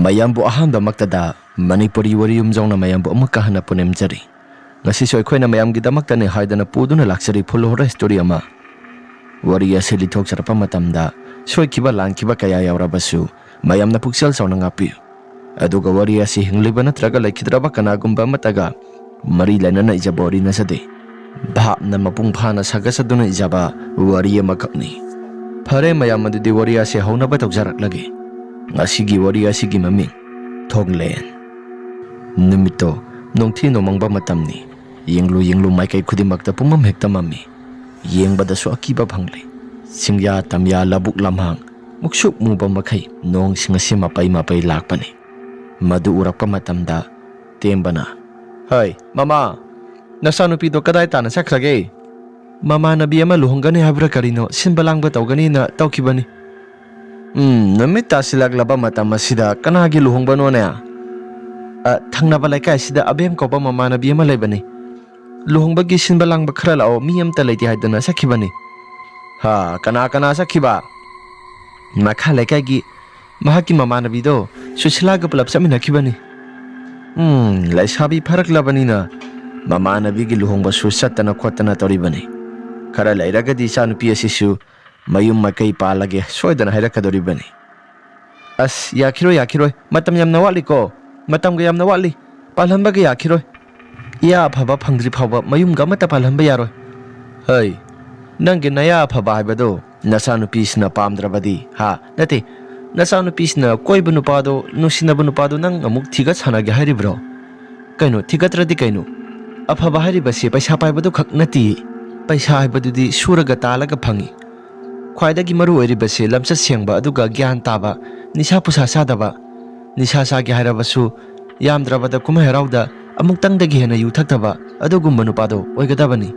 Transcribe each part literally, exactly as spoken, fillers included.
ꯃꯌꯥꯝꯕꯨ ꯑꯍꯥꯟꯕꯃꯛꯇꯗ ꯃꯅꯤꯄꯨꯔꯤ ꯋꯥꯔꯤ ꯌꯨꯝꯖꯥꯎꯅ ꯃꯌꯥꯝꯕꯨ ꯑꯃꯨꯛꯀ ꯍꯟꯅ ꯄꯨꯅꯦꯝꯖꯔꯤ꯫ ꯉꯁꯤꯁꯨ ꯑꯩꯈꯣꯏꯅ ꯃꯌꯥꯝꯒꯤꯗꯃꯛꯇꯅꯤ ꯍꯥꯏꯗꯅ ꯄꯨꯗꯨꯅ ꯂꯥꯛꯆꯔꯤ ꯐꯨꯜ ꯍꯣꯔꯔ ꯁ꯭ꯇꯣꯔꯤ ꯑꯃ꯫ ꯋꯥꯔꯤ ꯑꯁꯤ ꯂꯤꯊꯣꯛꯆꯔꯛꯄ ꯃꯇꯝꯗ ꯁꯣꯏꯈꯤꯕ ꯂꯥꯟꯈꯤꯕ ꯀꯌꯥ ꯌꯥꯎꯔꯕꯁꯨ ꯃꯌꯥꯝꯅ ꯄꯨꯛꯆꯦꯜ ꯆꯥꯎꯅ ꯉꯥꯛꯄꯤꯌꯨ꯫ ꯑꯗꯨꯒ ꯋꯥꯔꯤ ꯑꯁꯤ ꯍꯤꯡꯂꯤꯕ ꯅꯠꯇ꯭ꯔꯒ ꯂꯩꯈꯤꯗ꯭ꯔꯕ ꯀꯅꯥꯒꯨꯝꯕ ꯑꯃꯠꯇꯒ ꯃꯔꯤ ꯂꯩꯅꯅ ꯏꯖꯕ ꯋꯥꯔꯤ ꯅꯠꯆꯗꯦ꯫ ꯚꯥꯞꯅ ꯃꯄꯨꯡ ꯐꯥꯅ ꯁꯥꯒꯠꯆꯗꯨꯅ ꯏꯖꯕ ꯋꯥꯔꯤ ꯑꯃꯈꯛꯅꯤ꯫ ꯐꯔꯦ ꯃꯌꯥꯝ, ꯑꯗꯨꯗꯤ ꯋꯥꯔꯤ ꯑꯁꯤ ꯍꯧꯅꯕ ꯇꯧꯖꯔꯛꯂꯒꯦ꯫ ꯉꯁꯤꯒꯤ ꯋꯥꯔꯤ ꯑꯁꯤꯒꯤ ꯃꯃꯤꯡ ꯊꯣꯡꯂꯦꯟ꯫ ꯅꯨꯃꯤꯠꯇꯣ ꯅꯣꯡꯊꯤ ꯅꯣꯡꯃꯪꯕ ꯃꯇꯝꯅꯤ꯫ ꯌꯦꯡꯂꯨ ꯌꯦꯡꯂꯨ ꯃꯥꯏꯀꯩ ꯈꯨꯗꯤꯡꯃꯛꯇ ꯄꯨꯝꯃꯝ ꯍꯦꯛꯇ ꯃꯝꯃꯤ꯫ ꯌꯦꯡꯕꯗꯁꯨ ꯑꯀꯤꯕ ꯐꯪꯂꯦ꯫ ꯆꯤꯡꯌꯥ ꯇꯝꯌꯥ ꯂꯧꯕꯨꯛ ꯂꯝꯍꯥꯡ ꯃꯨꯛꯁꯨꯛ ꯃꯨꯕ ꯃꯈꯩ ꯅꯣꯡꯁꯤꯡ ꯑꯁꯤ ꯃꯄꯩ ꯃꯄꯩ ꯂꯥꯛꯄꯅꯤ꯫ ꯃꯗꯨ ꯎꯔꯛꯄ ꯃꯇꯝꯗ ꯇꯦꯝꯕꯅ, "ꯍꯩ, ꯃꯃꯥ, ꯅꯆꯥꯅꯨꯄꯤꯗꯣ ꯀꯗꯥꯏ ꯇꯥꯅ ꯆꯠꯈ꯭ꯔꯒꯦ?" "ꯃꯃꯥꯟꯅꯕꯤ ꯑꯃ ꯂꯨꯍꯣꯡꯒꯅꯤ ꯍꯥꯏꯕ꯭ꯔꯥ ꯀꯔꯤꯅꯣ, ꯁꯤꯟꯕ ꯂꯥꯡꯕ ꯇꯧꯒꯅꯤꯅ ꯇꯧꯈꯤꯕꯅꯤ꯫" "ꯎꯝ, ꯅꯨꯃꯤꯠ ꯇꯥꯁꯤꯜꯂꯛꯂꯕ ꯃꯇꯝ ꯑꯁꯤꯗ ꯀꯅꯥꯒꯤ ꯂꯨꯍꯣꯡꯕꯅꯣꯅꯦ?" "ꯑ, ꯊꯪꯅꯕ ꯂꯩꯀꯥꯏꯁꯤꯗ ꯑꯕꯦꯝ ꯀꯧꯕ ꯃꯃꯥꯟꯅꯕꯤ ꯑꯃ ꯂꯩꯕꯅꯤ꯫ ꯂꯨꯍꯣꯡꯕꯒꯤ ꯁꯤꯟꯕ ꯂꯥꯡꯕ ꯈꯔ ꯂꯥꯛꯑꯣ, ꯃꯤ ꯑꯝꯇ ꯂꯩꯇꯦ ꯍꯥꯏꯗꯅ ꯆꯠꯈꯤꯕꯅꯤ꯫" "ꯍꯥ, ꯀꯅꯥ ꯀꯅꯥ ꯆꯠꯈꯤꯕ?" "ꯃꯈꯥ ꯂꯩꯀꯥꯏꯒꯤ ꯃꯍꯥꯛꯀꯤ ꯃꯃꯥꯟꯅꯕꯤꯗꯣ ꯁꯨꯁꯤꯂꯥꯒ ꯄꯨꯂꯞ ꯆꯠꯃꯤꯟꯅꯈꯤꯕꯅꯤ꯫" "ꯎꯝ, ꯂꯩꯁꯥꯕꯤ ꯐꯥꯔꯛꯂꯕꯅꯤꯅ ꯃꯃꯥꯟꯅꯕꯤꯒꯤ ꯂꯨꯍꯣꯡꯕꯁꯨ ꯆꯠꯇꯅ ꯈꯣꯠꯇꯅ ꯇꯧꯔꯤꯕꯅꯤ꯫ ꯈꯔ ꯂꯩꯔꯒꯗꯤ ꯏꯆꯥꯅꯨꯄꯤ ꯑꯁꯤꯁꯨ ꯃꯌꯨꯝ ꯃꯀꯩ ꯄꯥꯜꯂꯒꯦ ꯁꯣꯏꯗꯅ ꯍꯥꯏꯔꯛꯀꯗꯧꯔꯤꯕꯅꯤ꯫" "ꯑꯁ, ꯌꯥꯈꯤꯔꯣꯏ, ꯌꯥꯈꯤꯔꯣꯏ꯫ ꯃꯇꯝ ꯌꯥꯝꯅ ꯋꯥꯠꯂꯤꯀꯣ꯫ ꯃꯇꯝꯒ ꯌꯥꯝꯅ ꯋꯥꯠꯂꯤ꯫ ꯄꯥꯜꯍꯟꯕꯒ ꯌꯥꯈꯤꯔꯣꯏ꯫ ꯏꯌꯥ ꯑꯐꯕ ꯐꯪꯗ꯭ꯔꯤ ꯐꯥꯎꯕ ꯃꯌꯨꯝꯒ ꯑꯃꯠꯇ ꯄꯥꯜꯍꯟꯕ ꯌꯥꯔꯣꯏ꯫" "ꯍꯩ, ꯅꯪꯒꯤ ꯅꯌꯥ ꯑꯐꯕ ꯍꯥꯏꯕꯗꯣ ꯅꯆꯥꯅꯨꯄꯤꯁꯤꯅ ꯄꯥꯝꯗ꯭ꯔꯕꯗꯤ, ꯍꯥ? ꯅꯠꯇꯦ, ꯅꯆꯥꯅꯨꯄꯤꯁꯤꯅ ꯀꯣꯏꯕ ꯅꯨꯄꯥꯗꯣ, ꯅꯨꯡꯁꯤꯅꯕ ꯅꯨꯄꯥꯗꯣ ꯅꯪ ꯑꯃꯨꯛ ꯊꯤꯒꯠ ꯁꯥꯟꯅꯒꯦ ꯍꯥꯏꯔꯤꯕ꯭ꯔꯣ? ꯀꯩꯅꯣ, ꯊꯤꯒꯠꯇ꯭ꯔꯗꯤ ꯀꯩꯅꯣ? ꯑꯐꯕ ꯍꯥꯏꯔꯤꯕꯁꯦ ꯄꯩꯁꯥ ꯄꯥꯏꯕꯗꯨ ꯈꯛ ꯅꯠꯇꯦ꯫ ꯄꯩꯁꯥ ꯍꯥꯏꯕꯗꯨꯗꯤ ꯁꯨꯔꯒ ꯇꯥꯜꯂꯒ ꯐꯪꯉꯤ꯫ ꯈ꯭ꯋꯥꯏꯗꯒꯤ ꯃꯔꯨ ꯑꯣꯏꯔꯤꯕꯁꯦ ꯂꯝꯆꯠ ꯁꯦꯡꯕ, ꯑꯗꯨꯒ ꯒ꯭ꯌꯥꯟ ꯇꯥꯕ, ꯅꯤꯁꯥ ꯄꯨꯁꯥ ꯆꯥꯗꯕ꯫ ꯅꯤꯁꯥ ꯆꯥꯒꯦ ꯍꯥꯏꯔꯕꯁꯨ ꯌꯥꯝꯗ꯭ꯔꯕꯗ ꯀꯨꯝꯍꯩ ꯍꯔꯥꯎꯗ ꯑꯃꯨꯛꯇꯪꯗꯒꯤ ꯍꯦꯟꯅ ꯌꯨ ꯊꯛꯇꯕ ꯑꯗꯨꯒꯨꯝꯕ ꯅꯨꯄꯥꯗꯣ ꯑꯣꯏꯒꯗꯕꯅꯤ꯫"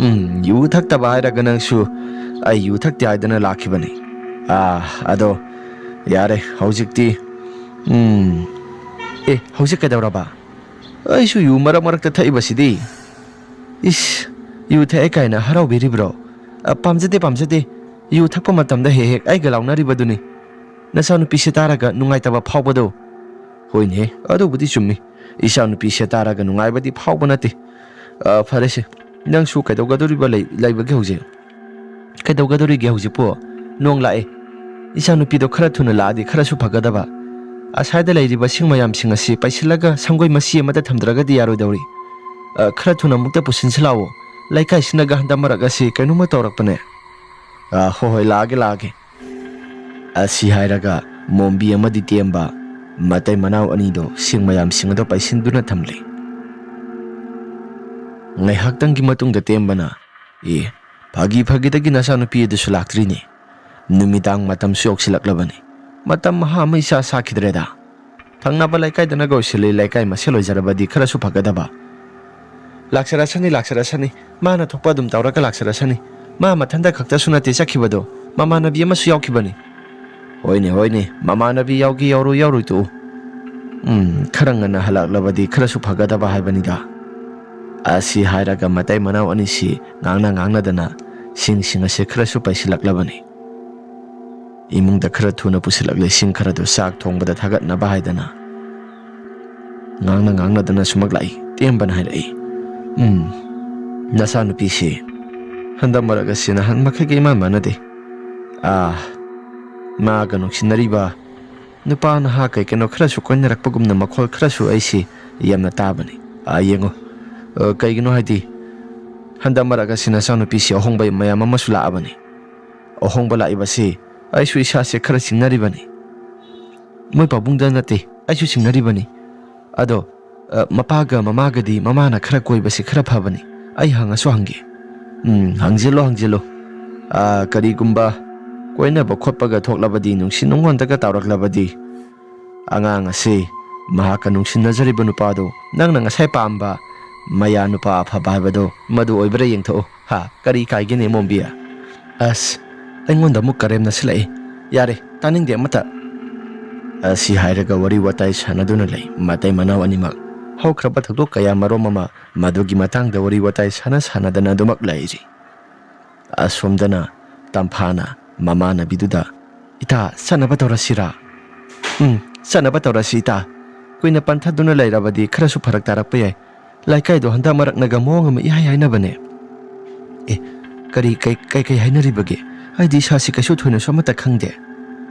"ꯎꯝ, ꯌꯨ ꯊꯛꯇꯕ ꯍꯥꯏꯔꯒ ꯅꯪꯁꯨ ꯑꯩ ꯌꯨ ꯊꯛꯇꯦ ꯍꯥꯏꯗꯅ ꯂꯥꯛꯈꯤꯕꯅꯤ꯫ ꯑꯥ, ꯑꯗꯣ ꯌꯥꯔꯦ, ꯍꯧꯖꯤꯛꯇꯤ, ꯎꯝ, ꯑꯦ, ꯍꯧꯖꯤꯛ ꯀꯩꯗꯧꯔꯕ? ꯑꯩꯁꯨ ꯌꯨ ꯃꯔꯛ ꯃꯔꯛꯇ ꯊꯛꯏꯕꯁꯤꯗꯤ꯫" "ꯏꯁ, ꯌꯨ ꯊꯛꯑꯦ ꯀꯥꯏꯅ ꯍꯔꯥꯎꯕꯤꯔꯤꯕ꯭ꯔꯣ? ꯑ, ꯄꯥꯝꯖꯗꯦ, ꯄꯥꯝꯖꯗꯦ꯫ ꯌꯨ ꯊꯛꯄ ꯃꯇꯝꯗ ꯍꯦꯛ ꯍꯦꯛ ꯑꯩꯒ ꯂꯥꯎꯅꯔꯤꯕꯗꯨꯅꯤ꯫" ꯅꯆꯥꯅꯨꯄꯤꯁꯦ ꯇꯥꯔꯒ ꯅꯨꯡꯉꯥꯏꯇꯕ ꯐꯥꯎꯕꯗꯣ꯫ ꯍꯣꯏꯅꯦ, ꯑꯗꯨꯕꯨꯗꯤ ꯆꯨꯝꯃꯤ꯫ ꯏꯆꯥꯅꯨꯄꯤꯁꯦ ꯇꯥꯔꯒ ꯅꯨꯡꯉꯥꯏꯕꯗꯤ ꯐꯥꯎꯕ ꯅꯠꯇꯦ꯫ ꯑ, ꯐꯔꯦꯁꯦ, ꯅꯪꯁꯨ ꯀꯩꯗꯧꯒꯗꯧꯔꯤꯕ ꯂꯩ-, ꯂꯩꯕꯒꯦ ꯍꯧꯖꯤꯛ? ꯀꯩꯗꯧꯒꯗꯧꯔꯤꯒꯦ ꯍꯧꯖꯤꯛꯄꯨ? ꯅꯣꯡ ꯂꯥꯛꯑꯦ꯫ ꯏꯆꯥꯅꯨꯄꯤꯗꯣ ꯈꯔ ꯊꯨꯅ ꯂꯥꯛꯑꯗꯤ ꯈꯔꯁꯨ ꯐꯒꯗꯕ꯫ ꯑꯁ꯭ꯋꯥꯏꯗ ꯂꯩꯔꯤꯕ ꯁꯤꯡ ꯃꯌꯥꯝꯁꯤꯡ ꯑꯁꯤ ꯄꯩꯁꯤꯜꯂꯒ ꯁꯪꯒꯣꯏ ꯃꯆꯤ ꯑꯃꯗ ꯊꯝꯗ꯭ꯔꯒꯗꯤ ꯌꯥꯔꯣꯏꯗꯧꯔꯤ꯫ ꯑ, ꯈꯔ ꯊꯨꯅ ꯑꯃꯨꯛꯇ ꯄꯨꯁꯤꯟꯁꯤ ꯂꯥꯛꯑꯣ꯫ ꯂꯩꯀꯥꯏꯁꯤꯅꯒ ꯍꯟꯗꯛ ꯃꯔꯛ ꯑꯁꯤ ꯀꯩꯅꯣꯝꯃ ꯇꯧꯔꯛꯄꯅꯦ꯫ ꯑ, ꯍꯣꯏ ꯍꯣꯏ, ꯂꯥꯛꯑꯒꯦ ꯂꯥꯛꯑꯒꯦ꯫ ꯑꯁꯤ ꯍꯥꯏꯔꯒ ꯃꯣꯝꯕꯤ ꯑꯃꯗꯤ ꯇꯦꯝꯕ ꯃꯇꯩ ꯃꯅꯥꯎ ꯑꯅꯤꯗꯣ ꯁꯤꯡ ꯃꯌꯥꯝꯁꯤꯡ ꯑꯗꯨ ꯄꯩꯁꯤꯟꯗꯨꯅ ꯊꯝꯂꯦ꯫ ꯉꯥꯏꯍꯥꯛꯇꯪꯒꯤ ꯃꯇꯨꯡꯗ ꯇꯦꯝꯕꯅ, "ꯑꯦ, ꯐꯥꯒꯤ ꯐꯥꯒꯤꯗꯒꯤ ꯅꯆꯥꯅꯨꯄꯤ ꯑꯗꯨꯁꯨ ꯂꯥꯛꯇ꯭ꯔꯤꯅꯦ꯫ ꯅꯨꯃꯤꯗꯥꯡ ꯃꯇꯝꯁꯨ ꯌꯧꯁꯤꯜꯂꯛꯂꯕꯅꯤ꯫ ꯃꯇꯝ ꯃꯍꯥ ꯑꯃ ꯏꯁꯥ ꯁꯥꯈꯤꯗ꯭ꯔꯦꯗ꯫ ꯊꯪꯅꯕ ꯂꯩꯀꯥꯏꯗꯅꯒ ꯑꯣꯏꯁꯤꯜꯂꯤ, ꯂꯩꯀꯥꯏ ꯃꯁꯦꯜ ꯑꯣꯏꯖꯔꯕꯗꯤ ꯈꯔꯁꯨ ꯐꯒꯗꯕ꯫ ꯂꯥꯛꯆꯔꯁꯅꯤ, ꯂꯥꯛꯆꯔꯁꯅꯤ꯫ ꯃꯥꯅ ꯊꯣꯛꯄ ꯑꯗꯨꯝ ꯇꯧꯔꯒ ꯂꯥꯛꯆꯔꯁꯅꯤ꯫ ꯃꯥ ꯃꯊꯟꯇ ꯈꯛꯇꯁꯨ ꯅꯠꯇꯦ ꯆꯠꯈꯤꯕꯗꯣ, ꯃꯃꯥꯟꯅꯕꯤ ꯑꯃꯁꯨ ꯌꯥꯎꯈꯤꯕꯅꯤ꯫" "ꯍꯣꯏꯅꯦ, ꯍꯣꯏꯅꯦ, ꯃꯃꯥꯟꯅꯕꯤ ꯌꯥꯎꯒꯦ ꯌꯥꯎꯔꯣꯏ ꯌꯥꯎꯔꯣꯏ ꯇꯣꯛꯎ꯫ ꯎꯝ, ꯈꯔ ꯉꯟꯅ ꯍꯜꯂꯛꯂꯕꯗꯤ ꯈꯔꯁꯨ ꯐꯒꯗꯕ ꯍꯥꯏꯕꯅꯤꯗ꯫" ꯑꯁꯤ ꯍꯥꯏꯔꯒ ꯃꯇꯩ ꯃꯅꯥꯎ ꯑꯅꯤꯁꯤ ꯉꯥꯡꯅ ꯉꯥꯡꯅꯗꯅ ꯁꯤꯡꯁꯤꯡ ꯑꯁꯤ ꯈꯔꯁꯨ ꯄꯩꯁꯤꯜꯂꯛꯂꯕꯅꯤ꯫ ꯏꯃꯨꯡꯗ ꯈꯔ ꯊꯨꯅ ꯄꯨꯁꯤꯜꯂꯛꯂꯦ, ꯁꯤꯡ ꯈꯔꯗꯨ ꯆꯥꯛ ꯊꯣꯡꯕꯗ ꯊꯥꯒꯠꯅꯕ ꯍꯥꯏꯗꯅ꯫ ꯉꯥꯡꯅ ꯉꯥꯡꯅꯗꯅ ꯁꯨꯃꯛ ꯂꯥꯛꯏ꯫ ꯇꯦꯝꯕꯅ ꯍꯥꯏꯔꯛꯏ, "ꯎꯝ, ꯅꯆꯥꯅꯨꯄꯤꯁꯤ ꯍꯟꯗꯛ ꯃꯔꯛ ꯑꯁꯤ ꯅꯍꯥꯟ ꯃꯈꯩꯒ ꯏꯃꯥꯟ ꯃꯥꯟꯅꯗꯦ꯫ ꯑꯥ, ꯃꯥꯒ ꯅꯨꯡꯁꯤꯅꯔꯤꯕ ꯅꯨꯄꯥ ꯅꯍꯥ ꯀꯩ ꯀꯩꯅꯣ ꯈꯔꯁꯨ ꯀꯣꯏꯅꯔꯛꯄꯒꯨꯝꯅ ꯃꯈꯣꯜ ꯈꯔꯁꯨ ꯑꯩꯁꯤ ꯌꯥꯝꯅ ꯇꯥꯕꯅꯤ꯫ ꯑꯥ, ꯌꯦꯡꯉꯣ, ꯑ, ꯀꯩꯒꯤꯅꯣ ꯍꯥꯏꯗꯤ ꯍꯟꯗꯛ ꯃꯔꯛ ꯑꯁꯤ ꯅꯆꯥꯅꯨꯄꯤꯁꯤ ꯑꯍꯣꯡꯕ ꯃꯌꯥꯝ ꯑꯃꯁꯨ ꯂꯥꯛꯑꯕꯅꯤ꯫ ꯑꯍꯣꯡꯕ ꯂꯥꯛꯏꯕꯁꯤ ꯑꯩꯁꯨ ꯏꯁꯥꯁꯦ ꯈꯔ ꯆꯤꯡꯅꯔꯤꯕꯅꯤ꯫ ꯃꯣꯏ ꯄꯥꯕꯨꯡꯗ ꯅꯠꯇꯦ, ꯑꯩꯁꯨ ꯆꯤꯡꯅꯔꯤꯕꯅꯤ꯫ ꯑꯗꯣ, ꯑ, ꯃꯄꯥꯒ ꯃꯃꯥꯒꯗꯤ ꯃꯃꯥꯅ ꯈꯔ ꯀꯣꯏꯕꯁꯤ ꯈꯔ ꯐꯕꯅꯤ꯫ ꯑꯩ ꯍꯪꯉꯁꯨ ꯍꯪꯒꯦ꯫" "ꯎꯝ, ꯍꯪꯖꯤꯜꯂꯣ, ꯍꯪꯖꯤꯜꯂꯣ꯫ ꯑ, ꯀꯔꯤꯒꯨꯝꯕ ꯀꯣꯏꯅꯕ ꯈꯣꯠꯄꯒ ꯊꯣꯛꯂꯕꯗꯤ ꯅꯨꯡꯁꯤ ꯅꯨꯡꯉꯣꯟꯗꯒ ꯇꯧꯔꯛꯂꯕꯗꯤ ꯑꯉꯥꯡ ꯑꯁꯤ ꯃꯍꯥꯛꯀ ꯅꯨꯡꯁꯤꯅꯖꯔꯤꯕ ꯅꯨꯄꯥꯗꯨ ꯅꯪꯅ ꯉꯁꯥꯏ ꯄꯥꯝꯕ ꯃꯌꯥ ꯅꯨꯄꯥ ꯑꯐꯕ ꯍꯥꯏꯕꯗꯣ ꯃꯗꯨ ꯑꯣꯏꯕ꯭ꯔꯥ ꯌꯦꯡꯊꯣꯛꯎ꯫ ꯍꯥ, ꯀꯔꯤ ꯀꯥꯏꯒꯦꯅꯦ ꯃꯣꯝꯕꯤ?" "ꯑꯁ, ꯑꯩꯉꯣꯟꯗ ꯑꯃꯨꯛ ꯀꯔꯦꯝꯅ ꯁꯤꯜꯂꯛꯏ꯫ ꯌꯥꯔꯦ, ꯇꯥꯅꯤꯡꯗꯦ ꯑꯃꯠꯇ꯫" ꯑꯁꯤ ꯍꯥꯏꯔꯒ ꯋꯥꯔꯤ ꯋꯥꯇꯥꯏ ꯁꯥꯟꯅꯗꯨꯅ ꯂꯩ ꯃꯇꯩ ꯃꯅꯥꯎ ꯑꯅꯤꯃꯛ꯫ ꯍꯧꯈ꯭ꯔꯕ ꯊꯧꯗꯣꯛ ꯀꯌꯥ ꯃꯔꯨꯝ ꯑꯃ ꯃꯗꯨꯒꯤ ꯃꯇꯥꯡꯗ ꯋꯥꯔꯤ ꯋꯥꯇꯥꯏ ꯁꯥꯟꯅ ꯁꯥꯟꯅꯗꯅ ꯑꯗꯨꯃꯛ ꯂꯩꯔꯤ꯫ ꯑꯁꯣꯝꯗꯅ ꯇꯝꯐꯥꯅ ꯃꯃꯥꯟꯅꯕꯤꯗꯨꯗ, ꯏꯇꯥ, ꯆꯠꯅꯕ ꯇꯧꯔꯁꯤꯔꯥ? ꯎꯝ, ꯆꯠꯅꯕ ꯇꯧꯔꯁꯤ, ꯏꯇꯥ꯫ ꯀꯨꯏꯅ ꯄꯟꯊꯗꯨꯅ ꯂꯩꯔꯕꯗꯤ ꯈꯔꯁꯨ ꯐꯔꯛ ꯇꯥꯔꯛꯄ ꯌꯥꯏ꯫ ꯂꯩꯀꯥꯏꯗꯣ ꯍꯟꯗꯛ ꯃꯔꯛꯅꯒ ꯃꯑꯣꯡ ꯑꯃ ꯏꯍꯥꯏ ꯍꯥꯏꯅꯕꯅꯦ꯫ ꯑꯦ, ꯀꯔꯤ, ꯀꯩ, ꯀꯩ, ꯀꯩ ꯍꯥꯏꯅꯔꯤꯕꯒꯦ? ꯑꯩꯗꯤ ꯏꯁꯥꯁꯤ ꯀꯩꯁꯨ ꯊꯣꯏꯅꯁꯨ ꯑꯃꯠꯇ ꯈꯪꯗꯦ꯫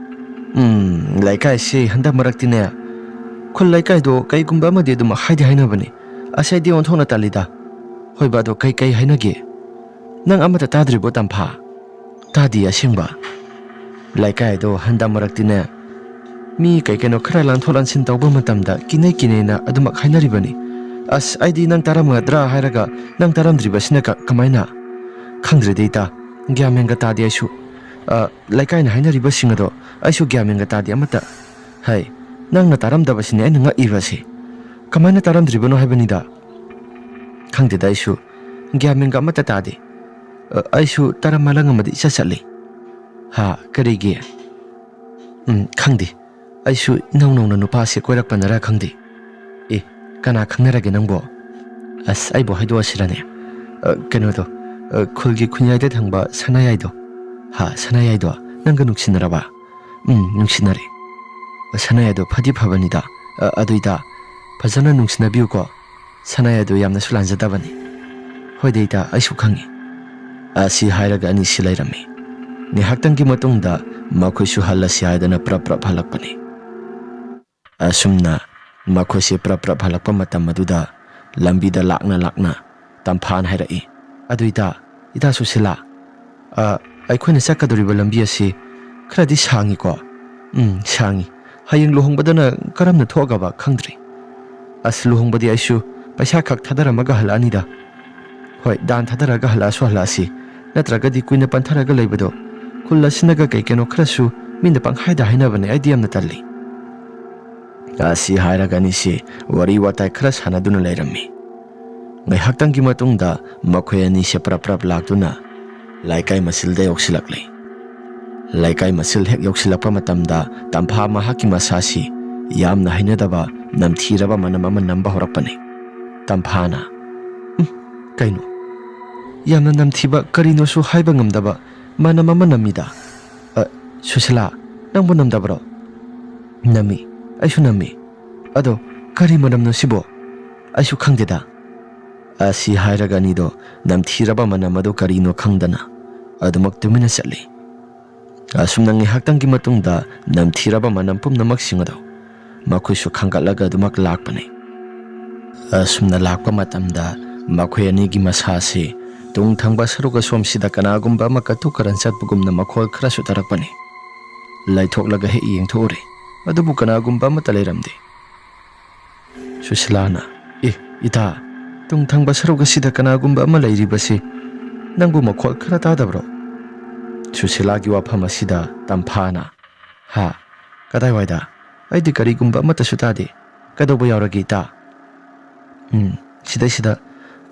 ꯎꯝ, ꯂꯩꯀꯥꯏꯁꯤ ꯍꯟꯗꯛ ꯃꯔꯛꯇꯤꯅꯦ, ꯈꯨꯜ ꯂꯩꯀꯥꯏꯗꯣ ꯀꯩꯒꯨꯝꯕ ꯑꯃꯗꯤ ꯑꯗꯨꯝ ꯍꯥꯏꯗꯤ ꯍꯥꯏꯅꯕꯅꯤ꯫ ꯑꯁ, ꯑꯩꯗꯤ ꯑꯣꯟꯊꯣꯛꯅ ꯇꯜꯂꯤꯗ꯫ ꯍꯣꯏꯕ, ꯑꯗꯣ ꯀꯩ, ꯀꯩ ꯍꯥꯏꯅꯒꯦ? ꯅꯪ ꯑꯃꯠꯇ ꯇꯥꯗ꯭ꯔꯤꯕꯣ, ꯇꯝꯐꯥ? ꯇꯥꯗꯤ ꯑꯁꯦꯡꯕ꯫ ꯂꯩꯀꯥꯏꯗꯣ ꯍꯟꯗꯛ ꯃꯔꯛꯇꯤꯅꯦ, ꯃꯤ ꯀꯩ ꯀꯩꯅꯣ ꯈꯔ ꯂꯥꯟꯊꯣꯛ ꯂꯥꯟꯁꯤꯟ ꯇꯧꯕ ꯃꯇꯝꯗ ꯀꯤꯅꯩ ꯀꯤꯅꯩꯅ ꯑꯗꯨꯃꯛ ꯍꯥꯏꯅꯔꯤꯕꯅꯤ꯫ ꯑꯁ, ꯑꯩꯗꯤ ꯅꯪ ꯇꯥꯔꯝꯒꯗ꯭ꯔꯥ ꯍꯥꯏꯔꯒ ꯅꯪ ꯇꯥꯔꯝꯗ꯭ꯔꯤꯕꯁꯤꯅ ꯀ-, ꯀꯃꯥꯏꯅ? ꯈꯪꯗ꯭ꯔꯦꯗ ꯏꯇꯥ, ꯒ꯭ꯌꯥꯟ ꯃꯦꯟꯒ ꯇꯥꯗꯦ ꯑꯩꯁꯨ꯫ ꯑ, ꯂꯩꯀꯥꯏꯅ ꯍꯥꯏꯅꯔꯤꯕꯁꯤꯡ ꯑꯗꯣ ꯑꯩꯁꯨ ꯒ꯭ꯌꯥꯟ ꯃꯦꯟꯒ ꯇꯥꯗꯦ ꯑꯃꯠꯇ꯫ ꯍꯩ, ꯅꯪꯅ ꯇꯥꯔꯝꯗꯕꯁꯤꯅꯦ ꯑꯩꯅ ꯉꯛꯏꯕꯁꯦ꯫ ꯀꯃꯥꯏꯅ ꯇꯥꯔꯝꯗ꯭ꯔꯤꯕꯅꯣ ꯍꯥꯏꯕꯅꯤꯗ꯫ ꯈꯪꯗꯦꯗ ꯑꯩꯁꯨ, ꯒ꯭ꯌꯥꯟ ꯃꯦꯟꯒ ꯑꯃꯠꯇ ꯇꯥꯗꯦ꯫ ꯑ, ꯑꯩꯁꯨ ꯇꯔꯥ ꯃꯥꯂꯪ ꯑꯃꯗꯤ ꯏꯆꯠ ꯆꯠꯂꯤ꯫ ꯍꯥ, ꯀꯔꯤꯒꯤ? ꯎꯝ, ꯈꯪꯗꯦ꯫ ꯑꯩꯁꯨ ꯏꯅꯧ ꯅꯧꯅ ꯅꯨꯄꯥꯁꯦ ꯀꯣꯏꯔꯛꯄꯅꯔꯥ ꯈꯪꯗꯦ꯫ ꯑꯦ, ꯀꯅꯥ ꯈꯪꯅꯔꯒꯦ ꯅꯪꯕꯣ? ꯑꯁ, ꯑꯩꯕꯨ ꯍꯥꯏꯗꯣꯛꯑꯁꯤꯔꯅꯦ? ꯑ, ꯀꯩꯅꯣꯗꯣ, ꯑ, ꯈꯨꯜꯒꯤ ꯈꯨꯟꯌꯥꯏꯗ ꯊꯪꯕ ꯁꯅꯥꯌꯥꯏꯗꯣ꯫ ꯍꯥ, ꯁꯅꯥꯌꯥꯏꯗꯣ ꯅꯪꯒ ꯅꯨꯡꯁꯤꯅꯔꯕ? ꯎꯝ, ꯅꯨꯡꯁꯤꯅꯔꯦ꯫ ꯁꯅꯥꯌꯥꯏꯗꯣ ꯐꯗꯤ ꯐꯕꯅꯤꯗ꯫ ꯑ, ꯑꯗꯨꯏꯗ ꯐꯖꯅ ꯅꯨꯡꯁꯤꯅꯕꯤꯌꯨꯀꯣ꯫ ꯁꯅꯥꯌꯥꯏꯗꯣ ꯌꯥꯝꯅꯁꯨ ꯂꯥꯟꯖꯗꯕꯅꯤ꯫ ꯍꯣꯏꯗ ꯏꯇꯥ, ꯑꯩꯁꯨ ꯈꯪꯉꯤ꯫ ꯑꯁꯤ ꯍꯥꯏꯔꯒ ꯑꯅꯤꯁꯤ ꯂꯩꯔꯝꯃꯤ꯫ ꯉꯥꯏꯍꯥꯛꯇꯪꯒꯤ ꯃꯇꯨꯡꯗ ꯃꯈꯣꯏꯁꯨ ꯍꯜꯂꯁꯤ ꯍꯥꯏꯗꯅ ꯄ꯭ꯔꯞ ꯄ꯭ꯔꯞ ꯍꯜꯂꯛꯄꯅꯤ꯫ ꯑꯁꯨꯝꯅ ꯃꯈꯣꯏꯁꯦ ꯄ꯭ꯔꯞ ꯄ꯭ꯔꯞ ꯍꯜꯂꯛꯄ ꯃꯇꯝ ꯑꯗꯨꯗ ꯂꯝꯕꯤꯗ ꯂꯥꯛꯅ ꯂꯥꯛꯅ ꯇꯝꯐꯥꯅ ꯍꯥꯏꯔꯛꯏ, "ꯑꯗꯨ ꯏꯇꯥ, ꯏꯇꯥ ꯁꯨꯁꯤꯂꯥ, ꯑ, ꯑꯩꯈꯣꯏꯅ ꯆꯠꯀꯗꯧꯔꯤꯕ ꯂꯝꯕꯤ ꯑꯁꯤ ꯈꯔꯗꯤ ꯁꯥꯡꯉꯤꯀꯣ?" "ꯎꯝ, ꯁꯥꯡꯉꯤ꯫ ꯍꯌꯦꯡ ꯂꯨꯍꯣꯡꯕꯗꯅ ꯀꯔꯝꯅ ꯊꯣꯛꯑꯒꯕ ꯈꯪꯗ꯭ꯔꯤ꯫ ꯑꯁ, ꯂꯨꯍꯣꯡꯕꯗꯤ ꯑꯩꯁꯨ ꯄꯩꯁꯥ ꯈꯛ ꯊꯥꯗꯔꯝꯃꯒ ꯍꯜꯂꯛꯑꯅꯤꯗ꯫ ꯍꯣꯏ, ꯗꯥꯟ ꯊꯥꯗꯔꯒ ꯍꯜꯂꯛꯑꯁꯨ ꯍꯜꯂꯛꯑꯁꯤ꯫ ꯅꯠꯇ꯭ꯔꯒꯗꯤ ꯀꯨꯏꯅ ꯄꯟꯊꯔꯒ ꯂꯩꯕꯗꯣ ꯈꯨꯜ ꯑꯁꯤꯅꯒ ꯀꯩ ꯀꯩꯅꯣ ꯈꯔꯁꯨ ꯃꯤꯅ ꯄꯪꯍꯥꯏꯗ ꯍꯥꯏꯅꯕꯅꯦ, ꯑꯩꯗꯤ ꯌꯥꯝꯅ ꯇꯜꯂꯤ"꯫ ꯑꯁꯤ ꯍꯥꯏꯔꯒ ꯑꯅꯤꯁꯤ ꯋꯥꯔꯤ ꯋꯥꯇꯥꯏ ꯈꯔ ꯁꯥꯟꯅꯗꯨꯅ ꯂꯩꯔꯝꯃꯤ꯫ ꯉꯥꯏꯍꯥꯛꯇꯪꯒꯤ ꯃꯇꯨꯡꯗ ꯃꯈꯣꯏ ꯑꯅꯤꯁꯦ ꯄ꯭ꯔꯞ ꯄ꯭ꯔꯞ ꯂꯥꯛꯇꯨꯅ ꯂꯩꯀꯥꯏ ꯃꯁꯤꯜꯗ ꯌꯧꯁꯤꯜꯂꯛꯂꯤ꯫ ꯂꯩꯀꯥꯏ ꯃꯁꯤꯜ ꯍꯦꯛ ꯌꯧꯁꯤꯜꯂꯛꯄ ꯃꯇꯝꯗ ꯇꯝꯐꯥ ꯃꯍꯥꯛꯀꯤ ꯃꯁꯥꯁꯤ ꯌꯥꯝꯅ ꯍꯩꯅꯗꯕ ꯅꯝꯊꯤꯔꯕ ꯃꯅꯝ ꯑꯃ ꯅꯝꯕ ꯍꯧꯔꯛꯄꯅꯤ꯫ ꯇꯝꯐꯥꯅ, "ꯎꯝ, ꯀꯩꯅꯣ? ꯌꯥꯝꯅ ꯅꯝꯊꯤꯕ, ꯀꯔꯤꯅꯣꯁꯨ ꯍꯥꯏꯕ ꯉꯝꯗꯕ ꯃꯅꯝ ꯑꯃ ꯅꯝꯃꯤꯗ꯫ ꯑ, ꯁꯨꯁꯤꯂꯥ, "ꯅꯪꯕꯨ ꯅꯝꯗꯕ꯭ꯔꯣ?" "ꯅꯝꯃꯤ, ꯑꯩꯁꯨ ꯅꯝꯃꯤ꯫ ꯑꯗꯣ ꯀꯔꯤ ꯃꯅꯝꯅꯣ ꯁꯤꯕꯣ? ꯑꯩꯁꯨ ꯈꯪꯗꯦꯗ꯫" ꯑꯁꯤ ꯍꯥꯏꯔꯒ ꯑꯅꯤꯗꯣ ꯅꯝꯊꯤꯔꯕ ꯃꯅꯝ ꯑꯗꯨ ꯀꯔꯤꯅꯣ ꯈꯪꯗꯅ ꯑꯗꯨꯃꯛ ꯇꯨꯃꯤꯟꯅ ꯆꯠꯂꯤ꯫ ꯑꯁꯨꯝꯅ ꯉꯥꯏꯍꯥꯛꯇꯪꯒꯤ ꯃꯇꯨꯡꯗ ꯅꯝꯊꯤꯔꯕ ꯃꯅꯝ ꯄꯨꯝꯅꯃꯛꯁꯤꯡ ꯑꯗꯨ ꯃꯈꯣꯏꯁꯨ ꯈꯪꯒꯠꯂꯒ ꯑꯗꯨꯃꯛ ꯂꯥꯛꯄꯅꯤ꯫ ꯑꯁꯨꯝꯅ ꯂꯥꯛꯄ ꯃꯇꯝꯗ ꯃꯈꯣꯏ ꯑꯅꯤꯒꯤ ꯃꯁꯥꯁꯤ ꯇꯨꯡ ꯊꯪꯕ ꯁꯔꯨꯛ ꯑꯁꯣꯝꯁꯤꯗ ꯀꯅꯥꯒꯨꯝꯕ ꯑꯃ ꯀꯇꯨ ꯀꯔꯟ ꯆꯠꯄꯒꯨꯝꯅ ꯃꯈꯣꯜ ꯈꯔꯁꯨ ꯇꯥꯔꯛꯄꯅꯤ꯫ ꯂꯩꯊꯣꯛꯂꯒ ꯍꯦꯛ ꯌꯦꯡꯊꯣꯛꯎꯔꯦ, ꯑꯗꯨꯕꯨ ꯀꯅꯥꯒꯨꯝꯕ ꯑꯃꯠꯇ ꯂꯩꯔꯝꯗꯦ꯫ ꯁꯨꯁꯤꯂꯥꯅ, "ꯑꯦ, ꯏꯇꯥ, ꯇꯨꯡ ꯊꯪꯕ ꯁꯔꯨꯛ ꯑꯁꯤꯗ ꯀꯅꯥꯒꯨꯝꯕ ꯑꯃ ꯂꯩꯔꯤꯕꯁꯤ ꯅꯪꯕꯨ ꯃꯈꯣꯜ ꯈꯔ ꯇꯥꯗꯕ꯭ꯔꯣ?" ꯁꯨꯁꯤꯂꯥꯒꯤ ꯋꯥꯐꯝ ꯑꯁꯤꯗ ꯇꯝꯐꯥꯅ, "ꯍꯥ? ꯀꯗꯥꯏꯋꯥꯏꯗ? ꯑꯩꯗꯤ ꯀꯔꯤꯒꯨꯝꯕ ꯑꯃꯠꯇꯁꯨ ꯇꯥꯗꯦ꯫ ꯀꯩꯗꯧꯕ ꯌꯥꯎꯔꯒꯦ, ꯏꯇꯥ?" "ꯎꯝ, ꯁꯤꯗꯩꯁꯤꯗ